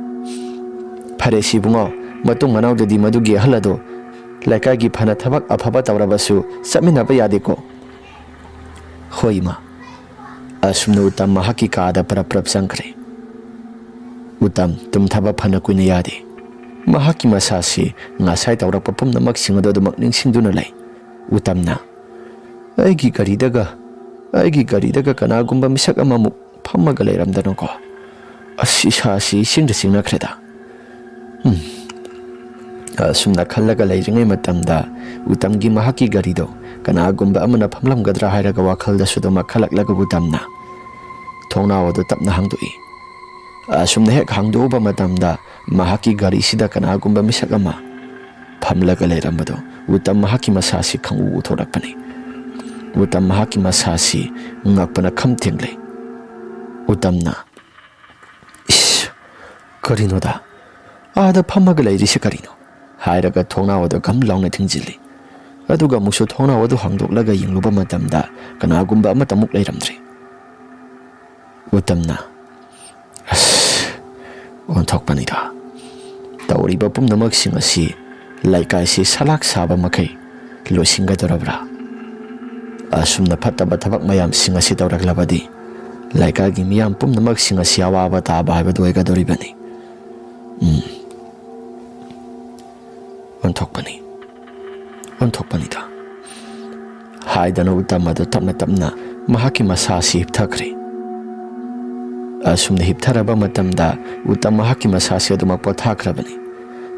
"ꯐꯔꯦ ꯁꯤ ꯏꯕꯨꯡꯉꯣ, ꯃꯇꯨꯡ ꯃꯅꯥꯎꯗꯗꯤ ꯃꯗꯨꯒꯤ ꯑꯍꯜ ꯑꯗꯣ ꯂꯩꯀꯥꯏꯒꯤ ꯐꯅ ꯊꯕꯛ ꯑꯐꯕ ꯇꯧꯔꯕꯁꯨ ꯆꯠꯃꯤꯟꯅꯕ ꯌꯥꯗꯦꯀꯣ?" "ꯍꯣꯏ, ꯏꯃꯥ꯫" ꯑꯁꯨꯝꯅ ꯎꯇꯝ ꯃꯍꯥꯛꯀꯤ ꯀꯥꯗ ꯄꯔꯞ ꯄꯔꯞ ꯆꯪꯈ꯭ꯔꯦ꯫ ꯎꯇꯝ ꯇꯨꯝꯊꯕ ꯐꯅ ꯀꯨꯏꯅ ꯌꯥꯗꯦ꯫ ꯃꯍꯥꯛꯀꯤ ꯃꯁꯥꯁꯤ ꯉꯁꯥꯏ ꯇꯧꯔꯛꯄ ꯄꯨꯝꯅꯃꯛꯁꯤꯡ ꯑꯗꯨ ꯑꯗꯨꯃꯛ ꯅꯤꯡꯁꯤꯡꯗꯨꯅ ꯂꯩ꯫ ꯎꯇꯝꯅ, "ꯑꯩꯒꯤ ꯒꯥꯔꯤꯗꯒ, ꯑꯩꯒꯤ ꯒꯥꯔꯤꯗꯒ ꯀꯅꯥꯒꯨꯝꯕ ꯃꯤꯁꯛ ꯑꯃꯃꯨꯛ ꯐꯝꯃꯒ ꯂꯩꯔꯝꯗꯅꯀꯣ꯫ ꯑꯁ, ꯏꯁꯥꯁꯤ ꯏꯁꯤꯡꯗ ꯆꯤꯡꯅꯈ꯭ꯔꯦꯗ꯫" ꯎꯝ꯫ ꯑꯁꯨꯝꯅ ꯈꯜꯂꯒ ꯂꯩꯔꯤꯉꯩ ꯃꯇꯝꯗ ꯎꯇꯝꯒꯤ ꯃꯍꯥꯛꯀꯤ ꯒꯥꯔꯤꯗꯣ ꯀꯅꯥꯒꯨꯝꯕ ꯑꯃꯅ ꯐꯝꯂꯝꯒꯗ꯭ꯔꯥ ꯍꯥꯏꯔꯒ ꯋꯥꯈꯜꯗꯁꯨ ꯑꯗꯨꯃꯛ ꯈꯜꯂꯛꯂꯒ ꯎꯇꯝꯅ ꯊꯣꯡꯅꯥꯎ ꯑꯗꯨ ꯇꯞꯅ ꯍꯥꯡꯗꯣꯛꯏ꯫ ꯑꯁꯨꯝꯅ ꯍꯦꯛ ꯍꯥꯡꯗꯣꯛꯎꯕ ꯃꯇꯝꯗ ꯃꯍꯥꯛꯀꯤ ꯒꯥꯔꯤꯁꯤꯗ ꯀꯅꯥꯒꯨꯝꯕ ꯃꯤꯁꯛ ꯑꯃ ꯐꯝꯂꯒ ꯂꯩꯔꯝꯕꯗꯣ ꯎꯇꯝ ꯃꯍꯥꯛꯀꯤ ꯃꯁꯥꯁꯤ ꯈꯪꯎ ꯎꯊꯣꯔꯛꯄꯅꯤ꯫ ꯎꯇꯝ ꯃꯍꯥꯛꯀꯤ ꯃꯁꯥꯁꯤ ꯉꯛꯄꯅ ꯈꯝ ꯊꯦꯡꯂꯦ꯫ ꯎꯇꯝꯅ, "ꯏꯁ, ꯀꯔꯤꯅꯣꯗ? ꯑꯥꯗ ꯐꯝꯃꯒ ꯂꯩꯔꯤꯁꯤ ꯀꯔꯤꯅꯣ?" ꯍꯥꯏꯔꯒ ꯊꯣꯡꯅꯥꯎ ꯑꯗꯨ ꯒꯝ ꯂꯥꯎꯅ ꯊꯤꯡꯖꯤꯜꯂꯤ꯫ ꯑꯗꯨꯒ ꯑꯃꯨꯛꯁꯨ ꯊꯣꯡꯅꯥꯎ ꯑꯗꯨ ꯍꯥꯡꯗꯣꯛꯂꯒ ꯌꯦꯡꯂꯨꯕ ꯃꯇꯝꯗ ꯀꯅꯥꯒꯨꯝꯕ ꯑꯃꯠꯇꯃꯨꯛ ꯂꯩꯔꯝꯗ꯭ꯔꯦ꯫ ꯎꯇꯝꯅ, "ꯑꯁ, ꯑꯣꯟꯊꯣꯛꯄꯅꯤꯗ꯫ ꯇꯧꯔꯤꯕ ꯄꯨꯝꯅꯃꯛꯁꯤꯡ ꯑꯁꯤ ꯂꯩꯀꯥꯏꯁꯤ ꯁꯂꯥꯛ ꯁꯥꯕ ꯃꯈꯩ ꯂꯣꯏꯁꯤꯟꯒꯗꯧꯔꯕ꯭ꯔꯥ? ꯑꯁꯨꯝꯅ ꯐꯠꯇꯕ ꯊꯕꯛ ꯃꯌꯥꯝꯁꯤꯡ ꯑꯁꯤ ꯇꯧꯔꯛꯂꯕꯗꯤ ꯂꯩꯀꯥꯏꯒꯤ ꯃꯤꯌꯥꯝ ꯄꯨꯝꯅꯃꯛꯁꯤꯡ ꯑꯁꯤ ꯑꯋꯥꯕ ꯇꯥꯕ ꯍꯥꯏꯕꯗꯨ ꯑꯣꯏꯒꯗꯧꯔꯤꯕꯅꯤ꯫ ꯎꯝ꯫ ꯑꯣꯟꯊꯣꯛꯄꯅꯤ꯫ ꯑꯣꯟꯊꯣꯛꯄꯅꯤꯗ꯫ ꯍꯥꯏꯗꯅ ꯎꯇꯝ ꯑꯗꯨ ꯇꯞꯅ ꯇꯞꯅ ꯃꯍꯥꯛꯀꯤ ꯃꯁꯥ ꯑꯁꯤ ꯍꯤꯞꯊꯈ꯭ꯔꯦ꯫ ꯑꯁꯨꯝꯅ ꯍꯤꯞꯊꯔꯕ ꯃꯇꯝꯗ ꯎꯇꯝ ꯃꯍꯥꯛꯀꯤ ꯃꯁꯥꯁꯤ ꯑꯗꯨꯃꯛ ꯄꯣꯊꯥꯈ꯭ꯔꯕꯅꯤ꯫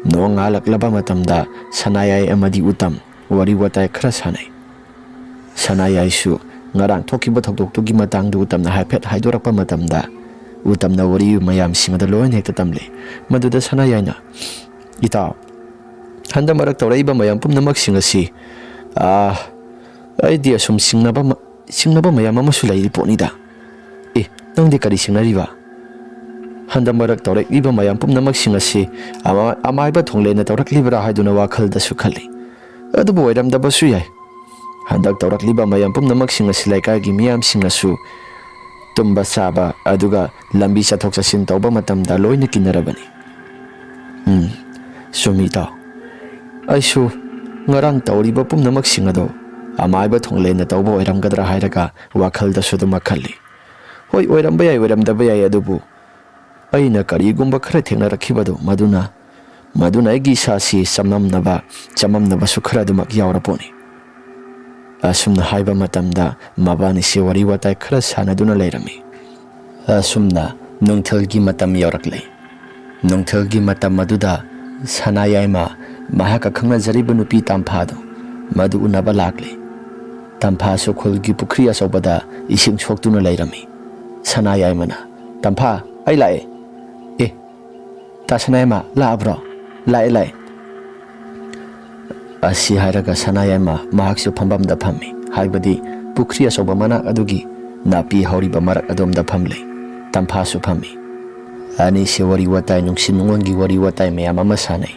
ꯅꯣꯡꯉꯥꯜꯂꯛꯂꯕ ꯃꯇꯝꯗ ꯁꯅꯥꯌꯥꯏ ꯑꯃꯗꯤ ꯎꯇꯝ ꯋꯥꯔꯤ ꯋꯥꯇꯥꯏ ꯈꯔ ꯁꯥꯟꯅꯩ꯫ ꯁꯅꯥꯌꯥꯏꯁꯨ ꯉꯔꯥꯡ ꯊꯣꯛꯈꯤꯕ ꯊꯧꯗꯣꯛꯇꯨꯒꯤ ꯃꯇꯥꯡꯗ ꯎꯇꯝꯅ ꯍꯥꯏꯐꯦꯠ ꯍꯥꯏꯗꯣꯔꯛꯄ ꯃꯇꯝꯗ, ꯎꯇꯝꯅ ꯋꯥꯔꯤ ꯃꯌꯥꯝꯁꯤꯡ ꯑꯗꯨ ꯂꯣꯏꯅ ꯍꯦꯛꯇ ꯇꯝꯂꯦ꯫ ꯃꯗꯨꯗ ꯁꯅꯥꯌꯥꯏꯅ, "ꯏꯇꯥꯎ, ꯍꯟꯗꯛ ꯃꯔꯛ ꯇꯧꯔꯛꯏꯕ ꯃꯌꯥꯝ ꯄꯨꯝꯅꯃꯛꯁꯤꯡ ꯑꯁꯤ, ꯑꯥ, ꯑꯩꯗꯤ ꯑꯁꯨꯝ ꯆꯤꯡꯅꯕ ꯃ-, ꯆꯤꯡꯅꯕ ꯃꯌꯥꯝ ꯑꯃꯁꯨ ꯂꯩꯔꯤ ꯄꯣꯠꯅꯤꯗ꯫ ꯑꯦ, ꯅꯪꯗꯤ ꯀꯔꯤ ꯆꯤꯡꯅꯔꯤꯕ? ꯍꯟꯗꯛ ꯃꯔꯛ ꯇꯧꯔꯛꯂꯤꯕ ꯃꯌꯥꯝ ꯄꯨꯝꯅꯃꯛꯁꯤꯡ ꯑꯁꯤ ꯑꯃ-, ꯑꯃꯥꯏꯕ ꯊꯣꯡꯂꯦꯟꯅ ꯇꯧꯔꯛꯂꯤꯕ꯭ꯔꯥ ꯍꯥꯏꯗꯨꯅ ꯋꯥꯈꯜꯗꯁꯨ ꯈꯜꯂꯤ꯫ ꯑꯗꯨꯕꯨ ꯑꯣꯏꯔꯝꯗꯕꯁꯨ ꯌꯥꯏ꯫ ꯍꯟꯗꯛ ꯇꯧꯔꯛꯂꯤꯕ ꯃꯌꯥꯝ ꯄꯨꯝꯅꯃꯛꯁꯤꯡ ꯑꯁꯤ ꯂꯩꯀꯥꯏꯒꯤ ꯃꯤꯌꯥꯝꯁꯤꯡꯅꯁꯨ ꯇꯨꯝꯕ ꯆꯥꯕ, ꯑꯗꯨꯒ ꯂꯝꯕꯤ ꯆꯠꯊꯣꯛ ꯆꯠꯁꯤꯟ ꯇꯧꯕ ꯃꯇꯝꯗ ꯂꯣꯏꯅ ꯀꯤꯅꯔꯕꯅꯤ꯫" ꯎꯝ, ꯆꯨꯝꯃꯤ ꯏꯇꯥꯎ꯫ ꯑꯩꯁꯨ ꯉꯔꯥꯡ ꯇꯧꯔꯤꯕ ꯄꯨꯝꯅꯃꯛꯁꯤꯡ ꯑꯗꯣ ꯑꯃꯥꯏꯕ ꯊꯣꯡꯂꯦꯟꯅ ꯇꯧꯕ ꯑꯣꯏꯔꯝꯒꯗ꯭ꯔꯥ ꯍꯥꯏꯔꯒ ꯋꯥꯈꯜꯗꯁꯨ ꯑꯗꯨꯃꯛ ꯈꯜꯂꯤ꯫ ꯍꯣꯏ, ꯑꯣꯏꯔꯝꯕ ꯌꯥꯏ, ꯑꯣꯏꯔꯝꯗꯕ ꯌꯥꯏ, ꯑꯗꯨꯕꯨ ꯑꯩꯅ ꯀꯔꯤꯒꯨꯝꯕ ꯈꯔ ꯊꯦꯡꯅꯔꯛꯈꯤꯕꯗꯣ, ꯃꯗꯨꯅ, ꯃꯗꯨꯅ ꯑꯩꯒꯤ ꯏꯁꯥꯁꯤ ꯆꯃꯝꯅꯕ, ꯆꯃꯝꯅꯕꯁꯨ ꯈꯔ ꯑꯗꯨꯃꯛ ꯌꯥꯎꯔꯄꯣꯠꯅꯤ꯫ ꯑꯁꯨꯝꯅ ꯍꯥꯏꯕ ꯃꯇꯝꯗ ꯃꯕꯥꯅꯤꯁꯤ ꯋꯥꯔꯤ ꯋꯥꯇꯥꯏ ꯈꯔ ꯁꯥꯟꯅꯗꯨꯅ ꯂꯩꯔꯝꯃꯤ꯫ ꯑꯁꯨꯝꯅ ꯅꯨꯡꯊꯤꯜꯒꯤ ꯃꯇꯝ ꯌꯧꯔꯛꯂꯦ꯫ ꯅꯨꯡꯊꯤꯜꯒꯤ ꯃꯇꯝ ꯑꯗꯨꯗ ꯁꯅꯥꯌꯥꯏꯃ ꯃꯍꯥꯛꯀ ꯈꯪꯅꯖꯔꯤꯕ ꯅꯨꯄꯤ ꯇꯥꯝꯐꯥꯗꯨ ꯃꯗꯨ ꯎꯅꯕ ꯂꯥꯛꯂꯦ꯫ ꯇꯥꯝꯐꯥꯁꯨ ꯈꯨꯜꯒꯤ ꯄꯨꯈ꯭ꯔꯤ ꯑꯆꯧꯕꯗ ꯏꯁꯤꯡ ꯁꯣꯛꯇꯨꯅ ꯂꯩꯔꯝꯃꯤ꯫ ꯁꯅꯥꯌꯥꯏꯃꯅ, "ꯇꯥꯝꯐꯥ, ꯑꯩ ꯂꯥꯛꯑꯦ꯫" "ꯑꯦ, ꯇꯥ ꯁꯅꯥꯌꯥꯏꯃ, ꯂꯥꯛꯑꯕ꯭ꯔꯣ?" "ꯂꯥꯛꯑꯦ, ꯂꯥꯛꯑꯦ꯫" ꯑꯁꯤ ꯍꯥꯏꯔꯒ ꯁꯅꯥꯌꯥꯏꯃ ꯃꯍꯥꯛꯁꯨ ꯐꯝꯐꯝꯗ ꯐꯝꯃꯤ, ꯍꯥꯏꯕꯗꯤ ꯄꯨꯈ꯭ꯔꯤ ꯑꯆꯧꯕ ꯃꯅꯥꯛ ꯑꯗꯨꯒꯤ ꯅꯥꯄꯤ ꯍꯧꯔꯤꯕ ꯃꯔꯛ ꯑꯗꯣꯝꯗ ꯐꯝꯂꯤ꯫ ꯇꯝꯐꯥꯁꯨ ꯐꯝꯃꯤ꯫ ꯑꯅꯤꯁꯦ ꯋꯥꯔꯤ ꯋꯥꯇꯥꯏ, ꯅꯨꯡꯁꯤ ꯅꯨꯡꯉꯣꯟꯒꯤ ꯋꯥꯔꯤ ꯋꯥꯇꯥꯏ ꯃꯌꯥꯝ ꯑꯃ ꯁꯥꯟꯅꯩ꯫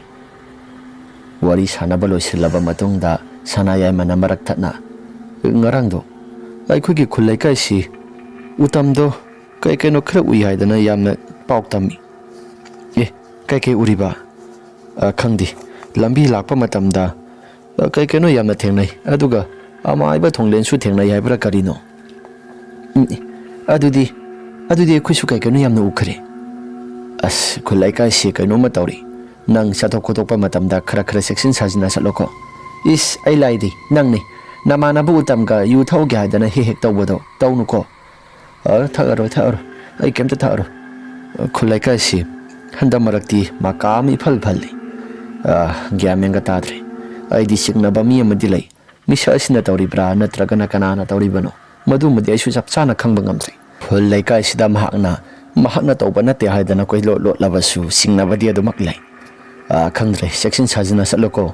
ꯋꯥꯔꯤ ꯁꯥꯟꯅꯕ ꯂꯣꯏꯁꯤꯜꯂꯕ ꯃꯇꯨꯡꯗ ꯁꯅꯥꯌꯥꯏꯃꯅ ꯃꯔꯛ ꯊꯠꯅ, "ꯉꯔꯥꯡꯗꯣ ꯑꯩꯈꯣꯏꯒꯤ ꯈꯨꯜ ꯂꯩꯀꯥꯏꯁꯤ ꯎꯇꯝꯗꯣ ꯀꯩ ꯀꯩꯅꯣ ꯈꯔ ꯎꯏ ꯍꯥꯏꯗꯅ ꯌꯥꯝꯅ ꯄꯥꯎ ꯇꯝꯃꯤ꯫" "ꯑꯦ, ꯀꯩꯀꯩ ꯎꯔꯤꯕ?" "ꯑ, ꯈꯪꯗꯦ, ꯂꯝꯕꯤ ꯂꯥꯛꯄ ꯃꯇꯝꯗ, ꯑ, ꯀꯩ ꯀꯩꯅꯣ ꯌꯥꯝꯅ ꯊꯦꯡꯅꯩ, ꯑꯗꯨꯒ ꯑꯃꯥꯏꯕ ꯊꯣꯡꯂꯦꯟꯁꯨ ꯊꯦꯡꯅꯩ ꯍꯥꯏꯕ꯭ꯔꯥ ꯀꯔꯤꯅꯣ?" "ꯎꯝ, ꯑꯗꯨꯗꯤ, ꯑꯗꯨꯗꯤ ꯑꯩꯈꯣꯏꯁꯨ ꯀꯩ ꯀꯩꯅꯣ ꯌꯥꯝꯅ ꯎꯈ꯭ꯔꯦ꯫ ꯑꯁ, ꯈꯨꯜ ꯂꯩꯀꯥꯏꯁꯤ ꯀꯩꯅꯣꯝꯃ ꯇꯧꯔꯤ꯫ ꯅꯪ ꯆꯠꯊꯣꯛ ꯈꯣꯠꯇꯣꯛꯄ ꯃꯇꯝꯗ ꯈꯔ ꯈꯔ ꯆꯦꯛꯁꯤꯟ ꯁꯥꯖꯤꯟꯅ ꯆꯠꯂꯣꯀꯣ꯫ ꯏꯁ, ꯑꯩ ꯂꯥꯏꯗꯤ ꯅꯪꯅꯤ꯫ ꯅꯃꯥꯟꯅꯕ ꯎꯇꯝꯒ ꯌꯨ ꯊꯛꯎꯒꯦ ꯍꯥꯏꯗꯅ ꯍꯦꯛ ꯍꯦꯛ ꯇꯧꯕꯗꯣ ꯇꯧꯅꯨꯀꯣ꯫ ꯑ, ꯊꯛꯑꯔꯣꯏ, ꯊꯛꯑꯔꯣꯏ꯫ ꯑꯩ ꯀꯩꯝꯇ ꯊꯛꯑꯔꯣꯏ꯫ ꯑ, ꯈꯨꯜ ꯂꯩꯀꯥꯏꯁꯤ ꯍꯟꯗꯛ ꯃꯔꯛꯇꯤ ꯃꯀꯥ ꯑꯃ ꯏꯐꯜ ꯐꯜꯂꯤ꯫ ꯑ, ꯒ꯭ꯌꯥꯟ ꯃꯦꯟꯒ ꯇꯥꯗ꯭ꯔꯦ꯫ ꯑꯩꯗꯤ ꯆꯤꯡꯅꯕ ꯃꯤ ꯑꯃꯗꯤ ꯂꯩ꯫ ꯃꯤꯁꯛ ꯑꯁꯤꯅ ꯇꯧꯔꯤꯕ꯭ꯔꯥ ꯅꯠꯇ꯭ꯔꯒꯅ ꯀꯅꯥꯅ ꯇꯧꯔꯤꯕꯅꯣ? ꯃꯗꯨꯃꯗꯤ ꯑꯩꯁꯨ ꯆꯞ ꯆꯥꯅ ꯈꯪꯕ ꯉꯝꯗ꯭ꯔꯤ꯫ ꯈꯨꯜ ꯂꯩꯀꯥꯏꯁꯤꯗ ꯃꯍꯥꯛꯅ, ꯃꯍꯥꯛꯅ ꯇꯧꯕ ꯅꯠꯇꯦ ꯍꯥꯏꯗꯅ ꯀꯣꯏꯂꯣꯠ ꯂꯣꯠꯂꯕꯁꯨ ꯆꯤꯡꯅꯕꯗꯤ ꯑꯗꯨꯃꯛ ꯂꯩ꯫ ꯑ, ꯈꯪꯗ꯭ꯔꯦ, ꯆꯦꯛꯁꯤꯟ ꯁꯥꯖꯤꯟꯅ ꯆꯠꯂꯨꯀꯣ꯫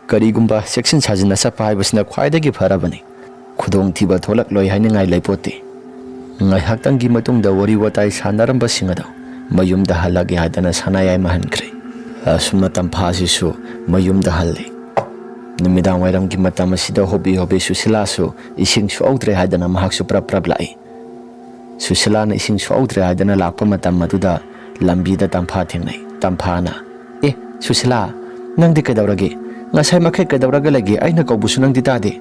ꯀꯔꯤꯒꯨꯝꯕ ꯆꯦꯛꯁꯤꯟ ꯁꯥꯖꯤꯟꯅ ꯆꯠꯄ ꯍꯥꯏꯕꯁꯤꯅ ꯈ꯭ꯋꯥꯏꯗꯒꯤ ꯐꯔꯕꯅꯤ꯫ ꯈꯨꯗꯣꯡꯊꯤꯕ ꯊꯣꯛꯂꯛꯂꯣꯏ ꯍꯥꯏꯅꯤꯡꯉꯥꯏ ꯂꯩꯄꯣꯠꯇꯦ꯫ ꯉꯥꯏꯍꯥꯛꯇꯪꯒꯤ ꯃꯇꯨꯡꯗ ꯋꯥꯔꯤ ꯋꯥꯇꯥꯏ ꯁꯥꯟꯅꯔꯝꯕꯁꯤꯡ ꯑꯗꯨ ꯃꯌꯨꯝꯗ ꯍꯜꯂꯒꯦ ꯍꯥꯏꯗꯅ ꯁꯅꯥ ꯌꯥꯏꯃ ꯍꯟꯈ꯭ꯔꯦ꯫ ꯑꯁꯨꯝꯅ ꯇꯝꯐꯥꯁꯤꯁꯨ ꯃꯌꯨꯝꯗ ꯍꯜꯂꯦ꯫ ꯅꯨꯃꯤꯗꯥꯡ ꯋꯥꯏꯔꯝꯒꯤ ꯃꯇꯝ ꯑꯁꯤꯗ ꯍꯣꯕꯤ ꯍꯣꯕꯤ ꯁꯨꯁꯤꯂꯥꯁꯨ ꯏꯁꯤꯡ ꯁꯣꯛꯍꯧꯗ꯭ꯔꯦ ꯍꯥꯏꯗꯅ ꯃꯍꯥꯛꯁꯨ ꯄ꯭ꯔꯞ ꯄ꯭ꯔꯞ ꯂꯥꯛꯏ꯫ ꯁꯨꯁꯤꯂꯥꯅ ꯏꯁꯤꯡ ꯁꯣꯛꯍꯧꯗ꯭ꯔꯦ ꯍꯥꯏꯗꯅ ꯂꯥꯛꯄ ꯃꯇꯝ ꯑꯗꯨꯗ ꯂꯝꯕꯤꯗ ꯇꯝꯐꯥ ꯊꯦꯡꯅꯩ꯫ ꯇꯝꯐꯥꯅ, "ꯑꯦ, ꯁꯨꯁꯤꯂꯥ, ꯅꯪꯗꯤ ꯀꯩꯗꯧꯔꯒꯦ? ꯉꯁꯥꯏ ꯃꯈꯩ ꯀꯩꯗꯧꯔꯒ ꯂꯩꯒꯦ? ꯑꯩꯅ ꯀꯧꯕꯁꯨ ꯅꯪꯗꯤ ꯇꯥꯗꯦ꯫"